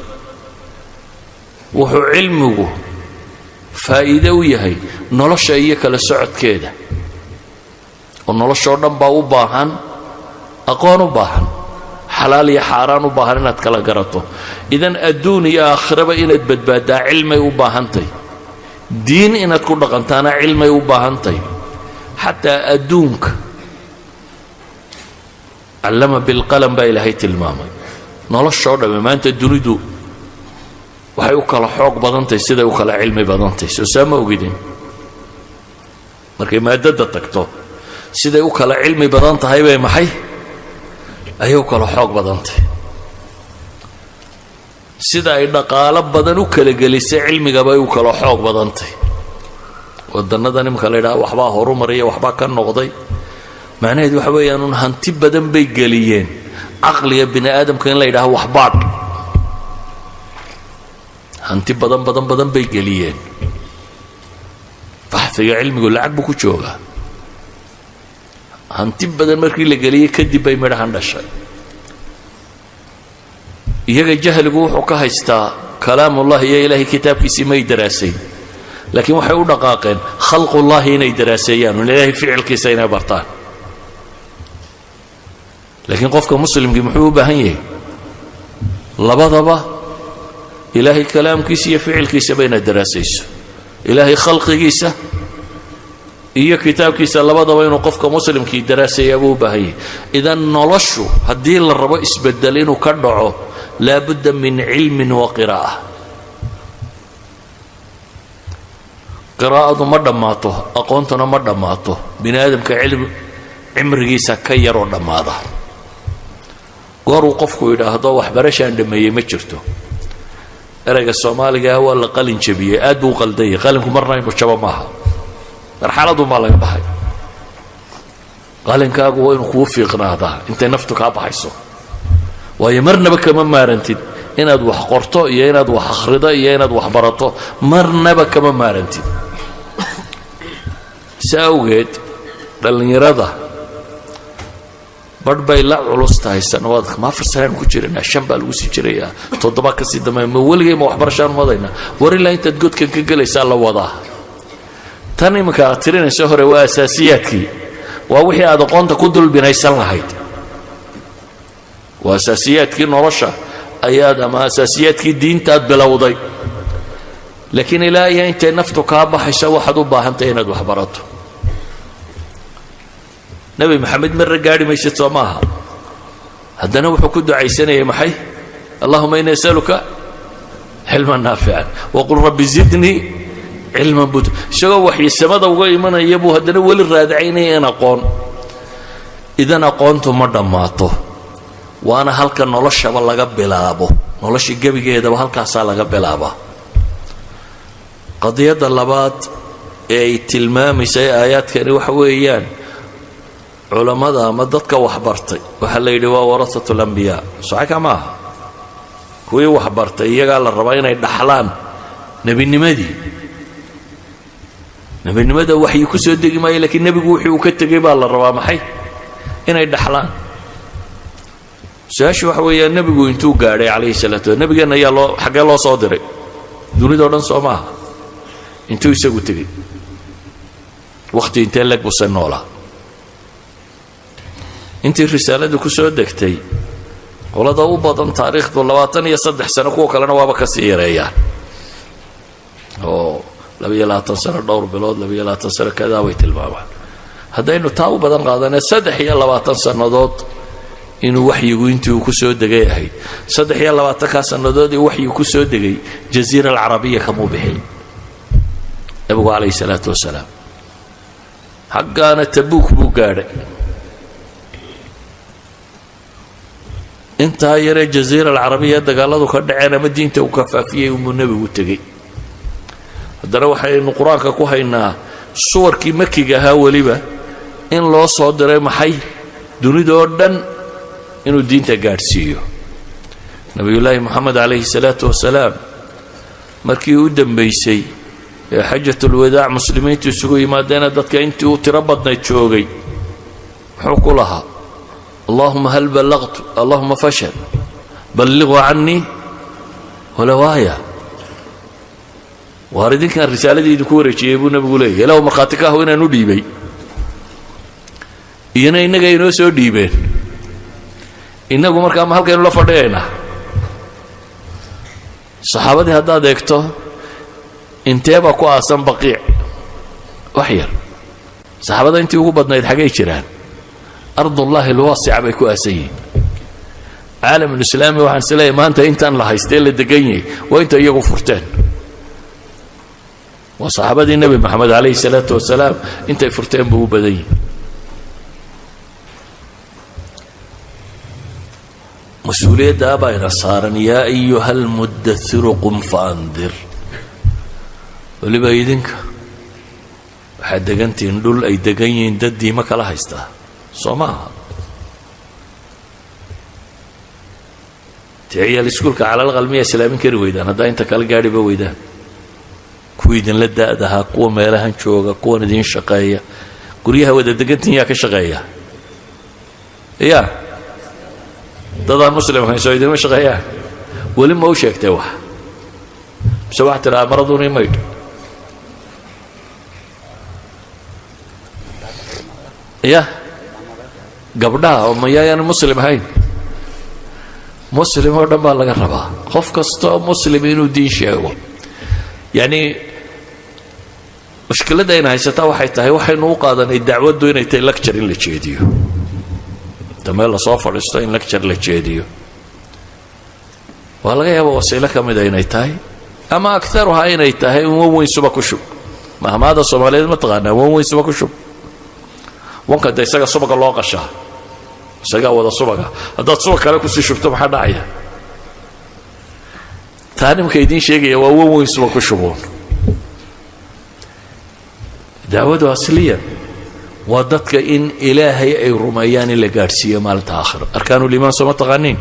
Wuxuu cilmigu faa'iide u yahay nolosha iyo kala socodkeeda, oo noloshoo dhan baa u baahan aqoon, u baahan xalaal iyo xaaraan, u baahan inaad kala garato. Idan adduun iyo aakhiraba inaad badbaaddaa cilmay u baahantay, diin inaad ku dhaqantaana cilmay u baahantay. Xataa adduunka "callama bilqalam" baa Ilaahay tilmaamay. Noloshoo dhamme maanta dunidu waxay u kala xoog badantahay siday u kala cilmi badantahay. Soo saa ma ogidin? Markay maadadda tagto, siday u kala cilmi badan tahay bay maxay ayay u kala xoog badantahay. Sida ay dhaqaalo badan u kala gelisay cilmigabay u kala xoog badantay. Waddannadan imika la yidhaha waxbaa horumariya, waxbaa ka noqday, macnaheed waxa weeyaan un hanti badan bay geliyeen caqliga bini aadamka in la yidhaha waxbaadh. Hanti badan badan badan bay geliyeen. Baxhiga cilmigu lacag buu ku joogaa. Hanti badan markii la geliyey kadib bay midhahan dhashay. Iyaga jahligu wuxuu ka haystaa Kalaamullahi iyo Ilaahay kitaabkiisii may daraasayn, laakiin waxay u dhaqaaqeen khalqullahi inay daraaseeyaan, Ilaahay ficilkiisa inay bartaan. Laakiin qofka muslimkii muxuu u baahan yahay? Labadaba, Ilaahay kalaamkiisa iyo ficilkiisaba inaad daraasayso. Ilaahay khalqigiisa iyo kitaabkiisa labadaba inuu qofka muslimkii daraasayaa buu u baahan yahay. Idan noloshu haddii la rabo isbedel inuu ka dhaco, laa budda min cilmin wa qiraa'a. Qiraa'adu ma dhammaato, aqoontuna ma dhammaato. Bini aadamka cilmi cimrigiisa ka yaroo dhammaada. Gooruu qofku yidhaahdo "waxbarashaan dhammeeyey" ma jirto. Erayga Soomaaliga ah "waa la qalin jabiyey" aad buu u qaldanyay. Qalinku marna inuu jabo maaha, marxaladunbaa laga baxay. Qalinkaagu waa inuu kuu fiiqnaadaa intay naftu kaa baxayso, waayo marnaba kama maarantid inaad wax qorto iyo inaad wax akhrido iyo inaad wax barato. Marnaba kama maarantid. Si awgeed dhallinyarada badh bay la culus tahay sanawaadka. Ma 4 sanaan ku jiranaa? 5 baa lagu sii jirayaa, 7 ka sii dambeeya. Ma weligay ma waxbarashaan wadaynaa? War, ilaa intaad godkan ka gelaysaa la wadaa. Tan iminka aad tirinayso hore waa asaasiyaadkii, waa wixii aad aqoonta ku dulbinaysan lahayd, waa asaasiyaadkii nolosha ayaad ama asaasiyaadkii diintaad bilowday. Laakiin ilaa iyo intay naftu kaa baxaysa waxaad u baahantahay inaad wax barato. Nebi Maxamed marra gaadhi maysid, soo maaha? Haddana wuxuu ku ducaysanayay maxay? اللهم إني أسألك علما نافعا وقل رب زدني علما. But isagoo waxyi samada uga imanaya buu haddana weli raadacaynaya in aqoon. Idan aqoontu ma dhammaato, waana halka noloshaba laga bilaabo. Nolosha gebigeedaba halkaasaa laga bilaabaa. Qadiyadda labaad ee ay tilmaamaysa aayaadkani waxa weeyaan, culammada ama dadka waxbartay waxaa la yidhi waa ورثة الأنبياء. Soxaka maaha? Kuwii waxbartay iyagaa la rabaa inay dhaxlaan nebinimadii. Nebinimada waxyi ku soo degi maayo, lakiin nebigu wixii uu ka tegay baa la rabaa maxay? Inay dhaxlaan. Su-aashu waxa weeyaa, nebigu intuu gaadhay calayhi salaatu wa? Nebigeenna ayaa loo, xaggee loo soo diray? Dunidao dhan, soo maaha? Intuu isagu tegey? Wakhti intee leg buse noolaa intii risaaladu ku soo degtay? Qolada u badan taariikhdu 23 sano, kuwa kalena waaba ka sii yareeyaan oo 22 sano dhowr bilood, 22 sano kadaa bay tilmaamaan. Haddaynu taa u badan qaadanee, 23 sannadood inuu waxyigu intii uu ku soo degay ahayd. 23-kaa sannadood ee waxyigu ku soo degay, Jaziira Alcarabiya kamuu bixin nebigu calayhi salaatu wasalaam. Xaggaana Tabuuk buu gaadhay. Intaa yaree Jaziira Alcarabiya dagaaladu ka dhaceen ama diinta uu ka faafiyey unbuu nebigu tegey. Haddana waxaynu Qur-aanka ku haynaa suwarkii makiga ahaa weliba in loo soo diray maxay? Dunidoo dhan inuu diinta gaadhsiiyo. Nabiyullaahi Moxamed calayhi salaatu wasalaam markii u dambaysay ee xajatulwadaac muslimiintu isugu yimaadeena, dadka intii uu tiro badnayd joogay, muxuu ku lahaa? اللهم هل بلغت؟ اللهم فاشهد، بلغوا عني ولو آية. Waar, idinkaan risaaladii idinku wareejiyey, buu nebigu leeyahy. Ilaw markhaati ka ahu inaan u dhiibay. Iyana innaga inoo soo dhiibeen. Innagu markaa ma halkaynu la fadhiyaynaa? Saxaabadii haddaad eegto, inteebaa ku aasan Baqiic? Wax yar. Saxaabada intii ugu badnayd xaggay jiraan? أرض الله الواسعة bay ku aasan yihiin. Caalamulislaami waxaan is leeyahay maanta intaan la haystee la degan yahay waa inta iyagu furteen, waa saxaabadii Nebi Moxamed calayhi salaatu wasalaam intay furteen buu u badan yihi. Mas-uuliyaddaa baa ina saaran. يا أيها المدثر قم فأنذر. Weliba idinka waxaad degantihiin dhul ay degan yihiin dad diimo kala haystaa, soo ma aha? Ciyaal iskuulka calalaqal miyaa islaamin kari weydaan haddaa inta kala gaadhiba weydaan? Kuwa idinla da'dahaa, kuwa meelahan jooga, kuwan idiin shaqeeya, guryaha wada degantihin yaa ka shaqeeya? Ya dadaan muslim ahayn soo idinma shaqeeyaan? Weli ma u sheegtay wax? Mise waxaa tidhaha maraduuni maydh? Ya gabdhaha oo mayaayaan muslim ahayn, muslim oo dhan baa laga rabaa, qof kastoo muslim inuu diin sheego. Yacni mushkiladda ayna haysataa waxay tahay waxaynu u qaadanay dacwaddu inay tahay lecture in la jeediyo, inta meel lasoo fadhiisto in lecture la jeediyo. Waa laga yaaba wasiilo ka mida inay tahay, ama akaruhaa inay tahay un wan weyn suba ku shub. Mahmaada Soomaaliyeed ma taqaanaa? Wan weyn suba ku shub. Wanka de isaga subaga loo qashaa, isagaa wada subaga. Haddaad subag kale kusii shubto, maxaa dhacaya? Taa nimka idiin sheegaya waa wan weyn suba ku shubuun. Dacwadu asliyan waa dadka in Ilaahay ay rumeeyaan, in la gaadhsiiyo maalinta aakhiro. Arkaanuliimaan sooma taqaaniin?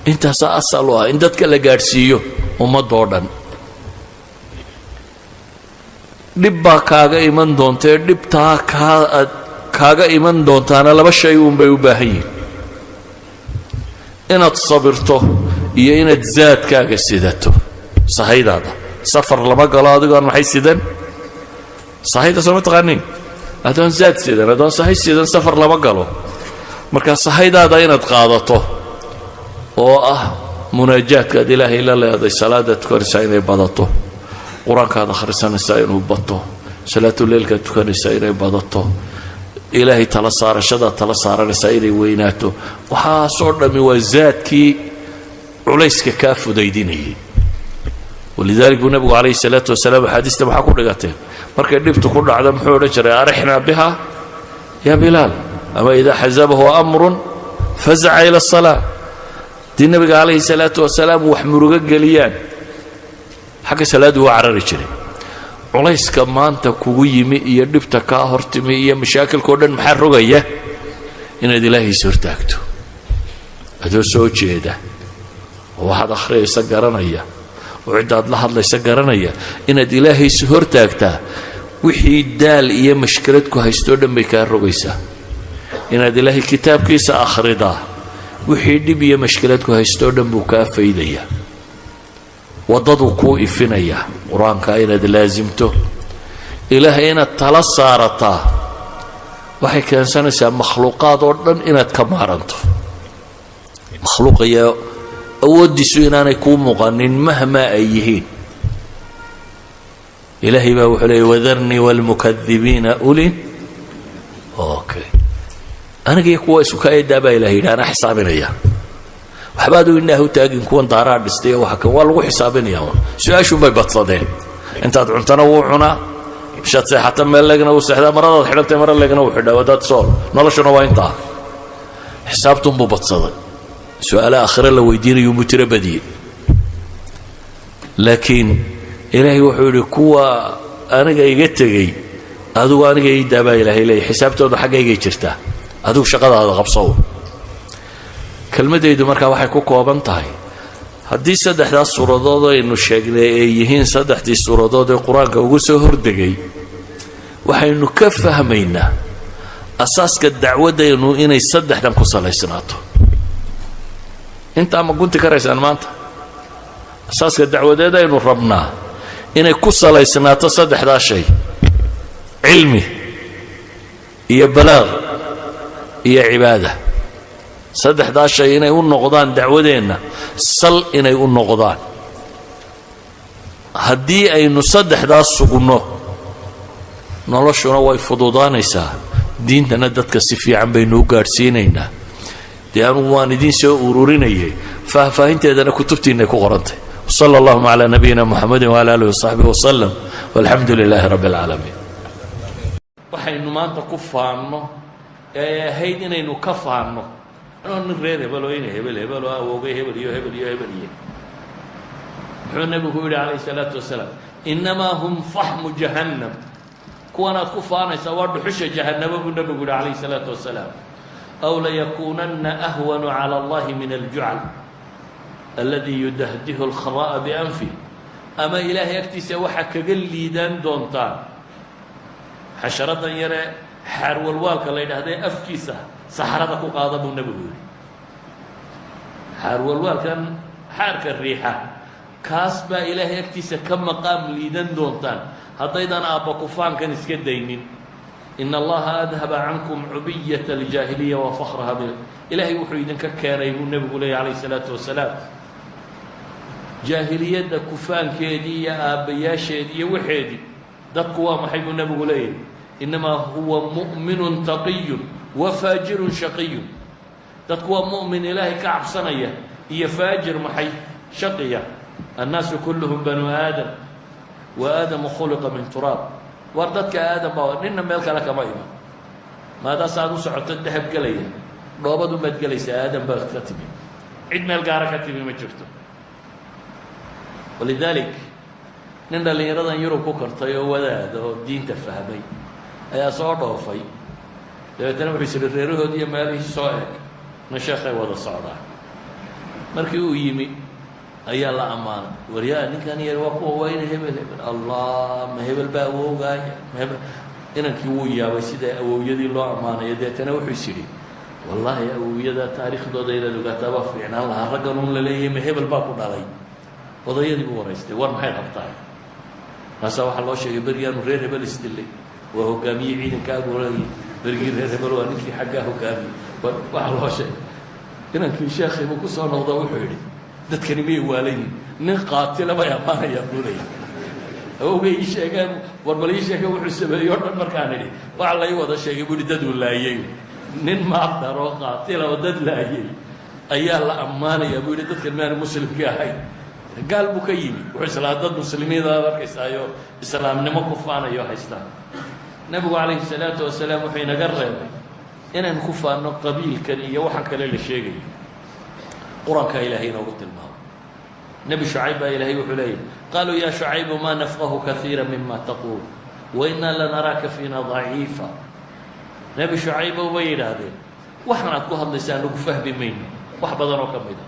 Intaasaa asal u ah in dadka la gaadhsiiyo, ummadoo dhan. Dhib baa kaaga iman doontae, dhibtaa kaa aad kaaga iman doontaana laba shay uunbay u baahan yihin: inaad sabirto iyo inaad zaadkaaga sidato, sahaydaada. Safar lama galo adigoon maxay sidan? Sahayda sooma taqaaniin? Adoon zaad sidan, adoon sahay sidan, safar lama galo. Marka sahaydaada inaad qaadato oo ah munaajaadkaad Ilaahay la leeday, salaadaad tukanaysaa inay badato, qur-aankaad akhrisanaysaa inuu bato, salaatuleylkaad tukanaysaa inay badato, Ilaahay tala saarashadaad tala saaranaysaa inay weynaato, waxaasoo dhammi waa zaadkii culayska kaa fudaydinayay. Walidalik buu nabigu calayhi salaatu wasalaam, axaadiista maxaa ku dhigateen, markay dhibtu ku dhacdo muxuu odhan jiray? "Arixnaa biha ya Bilaal", ama idaa xasabahu amrun fazaca ila asalaa. Haddii nabiga calayhi salaatu wasalaam wax murugo geliyaan, xagga salaaddu waa carari jiray. Culayska maanta kugu yimi iyo dhibta kaa hortimi iyo mashaakilkao dhan maxaa rogaya? Inaad Ilaahiis hortaagto adoo soo jeeda oo waxaad akhriyaysa garanaya oo ciddaad la hadlaysa garanaya. Inaad Ilaahays hortaagtaa wixii daal iyo mashkilad ku haystoo dhan bay kaa rogaysaa. Inaad Ilaahay kitaabkiisa akhridaa wixii dhib iyo mashkilad ku haystoo dhan buu kaa faydayaa, waddaduu kuu ifinayaa. Qur-aanka inaad laasimto, Ilaahay inaad tala saarataa, waxay keensanaysaa makhluuqaad oo dhan inaad ka maaranto. Makhluuqaya awooddiisu inaanay kuu muuqanin mahmaa ay yihiin. Ilaahay baa wuxuu leeyay: "Wadarnii wاlmukadibiina uli", okay, aniga iyo kuwa isu kaayadaa baa Ilahay yidhi, anaa xisaabinaya. Waxba aduu indhaha u taagin kuwan daaraa dhistay iyo waxa kan, waa lagu xisaabinaya un. Su-aashuunbay badsadeen. Intaad cuntana wuu cunaa, bishaad seexata meel leegna wuu seexdaa, maradaad xidhantay mara leegna wuu xidhaa. Wadaad sool, noloshuna waa intaa. Xisaabtunbuu badsaday, su-aalaha aakhire la weydiinayuunbuu tiro badiyey. Laakiin Ilaahay wuxuu yidhi: "Kuwa aniga iga tegey, adigu aniga ii daa," baa Ilaahay leeyay. "Xisaabtooda xaggaygay jirtaa, adigu shaqadaada qabsow." Kelmadaydu markaa waxay ku kooban tahay: haddii saddexdaas suuradood aynu sheegnay ay yihiin saddexdii suuradood ee qur-aanka ugu soo hordegay, waxaynu ka fahmaynaa asaaska dacwaddaynu inay saddexdan ku salaysnaato. Intaa ma gunti karaysaan? Maanta asaaska dacwadeed aynu rabnaa inay ku salaysnaato saddexdaa shay: cilmi iyo balaaq iyo cibaada. Saddexdaa shay inay u noqdaan dacwadeenna sal inay u noqdaan. Haddii aynu saddexdaas sugno, noloshuna way fududaanaysaa, diintana dadka si fiican baynu u gaadhsiinaynaa. Dee anugu waan idiin soo ururinayay, faahfaahinteedana kutubtiinay ku qorantay. Wsala allahuma calaa nabiyina Muxamedi wcala alihi wasaxbihi waslem, walxamdu lilaahi rabbi alcaalamiin. Waxaynu maanta ku faanno ee ahayd inaynu ka faanno, anoo nin reer hebel oo ina hebel hebel oo awoogay hebel iyo hebel iyo hebel iyo, muxuu nebigu yidhi calayhi salaatu wasalaam? "Innamaa hum faxmu jahannam." Kuwanaad ku faanaysaa waa dhuxusha jahannamo, buu nebigu yidhi calayhi salaatu wasalaam. Aw layakuunanna ahwanu cala Allahi min aljucal aladi yudahdihu alkhara'a bianfih. Ama Ilaahay agtiisa waxaa kaga liidaan doontaan xasharadan yaree xaarwalwaalka la yidhahdee afkiisa saxrada ku qaada, buu nebigu yidhi. Xaarwalwaalkan xaarka riixa Kaas baa Ilaahay agtiisa ka maqaam liidan doontaan haddaydan aabba kufaankan iska daynin. إن الله أذهب عنكم عبية الجاهلية وفخرها. Ilaahay wuxuu idinka keenay, buu Nebigu leeyay calayh isalaatu wasalaam, jaahiliyadda kufaankeedii iyo aabbayaasheedii iyo waxeedii. Dadku waa maxay, buu Nebigu leeyahy? إنما هو مؤمن تقي وفاجر شقي. Dadku waa mu'min Ilaahay ka cabsanaya iyo faajir maxay? Shaqiya. الناس كلهم بنو آدم وآدم خلق من تراب. War dadka Aadam baa, nina meel kale kama iman. Maadaas aad u socoto dahab gelaya, dhoobadu maad gelaysaa. Aadam baad ka timi, cid meel gaara ka timi ma jirto. ولذلك nin dhallinyaradan Yurub ku kortay oo wadaada oo diinta fahmay ayaa soo dhoofay. Dabeetana wuxuu is idhi, reerahood iyo meelihii soo eg na sheekhay wada socdaa. Markii uu yimi ayaa la ammaanay: "Waryaa, ninkan yar waa kuwa wayna hebel hebel." "Allah, ma hebel baa awowgaaya? Ma hebel?" Inankii wuu yaabay sida awowyadii loo ammaanayo. Deetana wuxuu is idhi, "Wallaahi, awowyada taariikhdooda inaad ogaataa baa fiicnaan lahaa. Raggan un la leeyahay, ma hebel baa ku dhalay?" Odayadii buu waraystay: "War maxay qabtaa?" Markaasaa waxaa loo sheegay berigaanu reer hebel isdilay, waa hogaamiyey ciidanka agoolay berigii reer hebel, waa ninkii xaggaa hogaamiyey. Waxaa loo sheegay inankii sheekhiibuu ku soo noqdo. Wuxuu yidhi, "Dadkani miyay waalayihin? Nin qaatila bay ammaanayaan," buu leeyahy. "Awogay ii sheegeen, war bal ii sheegeen wuxuu sameeyey o dhan. Markaan idhi, waxa lai wada sheegay," buu ihi, "dad uu laayey. Nin maadar oo qaatila oo dad laayey ayaa la ammaanayaa," buu yidhi. "Dadkan maanu muslimkii ahayn? Gaal buu ka yimi, wuxuu islaa dad muslimiin aad arkaysaayo islaamnimo ku faanayo haystaan." Nebigu calayhi salaatu wasalaam wuxuu inaga reebay inaan ku faanno qabiilkan iyo waxaan kale la sheegayo. Qur-aankaa Ilaahay inoogu tilmaamo. Nebi Shucayb baa Ilaahay wuxuu leeyahy: قالوا يا شعيب ما نفقه كثيرا مما تقول وإنا لنراك فينا ضعيفا. Nebi Shucaybow, bay yidhaahdeen, waxan aad ku hadlaysaa nagu fahmi mayno wax badan oo ka mid a.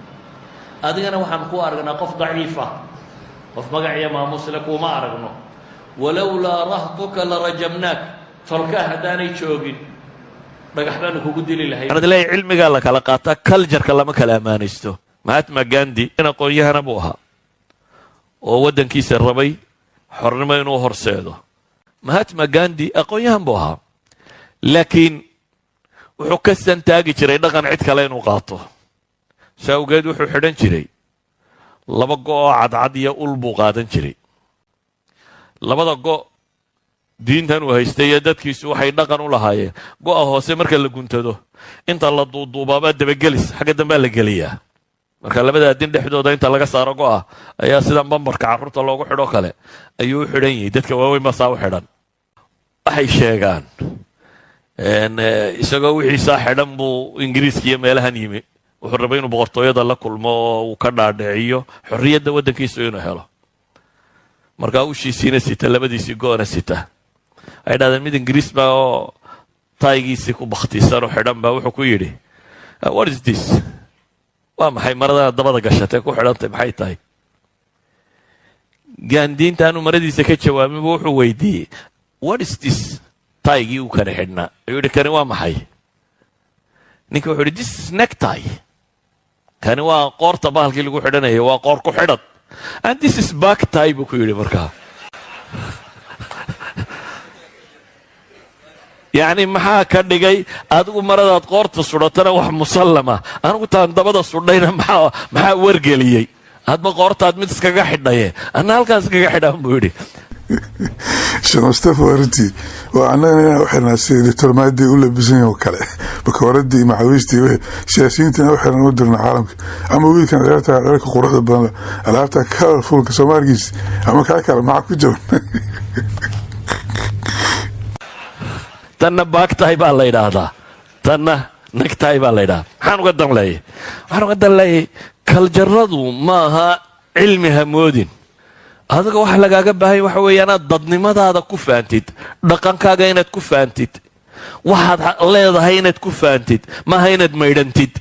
Adigana waxaan ku aragnaa qof daciifa, qof magac iyo maamuusle kuuma aragno. ولولا رهطك لرجمناك. Tolkaa haddaanay joogin, dhagax baanu kugu dili lahay. Leeyahy, cilmigaa la kala qaataa, cultureka lama kala ammaanaysto. Mahatma Gandhi in aqoon-yahana buu ahaa oo waddankiisa rabay xornimo inuu horseedo. Mahatma Gandhi aqoon-yahan buu ahaa, laakiin wuxuu ka santaagi jiray dhaqan cid kale inuu qaato. Saa awgeed wuxuu xidhan jiray laba go' oo cadcad iyo ul buu qaadan jiray. Labada go', diintan uu haystay iyo dadkiisu waxay dhaqan u lahaayeen, go'a hoose marka la guntado, inta la duuduubaabaa dabagelis xagga dambea la geliyaa. Marka labada adin dhexdooda inta laga saaro go'a ayaa sida bambarka carruurta loogu xidho kale ayuu u xidhan yahay. Dadka waaweyn baa saa u xidhan. Waxay sheegaan isagoo wixiisaa xidhan buu Ingiriiska iyo meelahan yimi. Wuxuu rabay inuu boqortooyada la kulmo oo uu ka dhaadhiciyo xorriyadda waddankiisu inuu helo. Markaa ushiisiina sita, labadiisii go'na sita. Waxay dhahdeen mid Ingiriis baa oo taygiisii ku bakhtiisan oo xidhan baa wuxuu ku yidhi, "What is this? Waa maxay maradana dabada gashatee ku xidhantay? Maxay tahay?" Gandhi intaanu maradiisa ka jawaabinba wuxuu weydiiyey, "What is this?" Taygii uu kana xidhnaa ayuu yidhi, "Kani waa maxay?" Ninka wuxuu yidhi, "This is necktie." Kani waa qoorta bahalkii lagu xidhanayay, waa qoor ku xidhad. "And this is back tie," buu ku yidhi. Markaa yacni maxaa ka dhigay adigu maradaad qoorta sudhatana wax musallama, anigu taan dabada sudhayna maxaa wargeliyey? Hadba qoortaad mid iskaga xidhaye, anna halkaas iskaga xidhaan, buu yidhi. Sheekh Mustafa, waa runtii, waa annagana inaan u xirnaa sida Doctor Maadi u labisan yahay oo kale, bakooradii, maxawiistii, wixii siyaasiyiinta inaan u xiran u dirno caalamka, ama wiilkan ciyaarta dharka quruxda badan, alaabta colorfulka Soomaaligiis ama kaa kale, maxaa ku jaban? Tanna back tie baa la yidhaahdaa, tanna necktie baa la yidhahdaa. Maxaan uga dan leeyay? Waxaan uga dan leeyay, culturadu maaha cilmi hamoodin. Adiga waxa lagaaga baahanya waxa weeye inaad dadnimadaada ku faantid, dhaqankaaga inaad ku faantid, waxaad leedahay inaad ku faantid, maaha inaad maydhantid.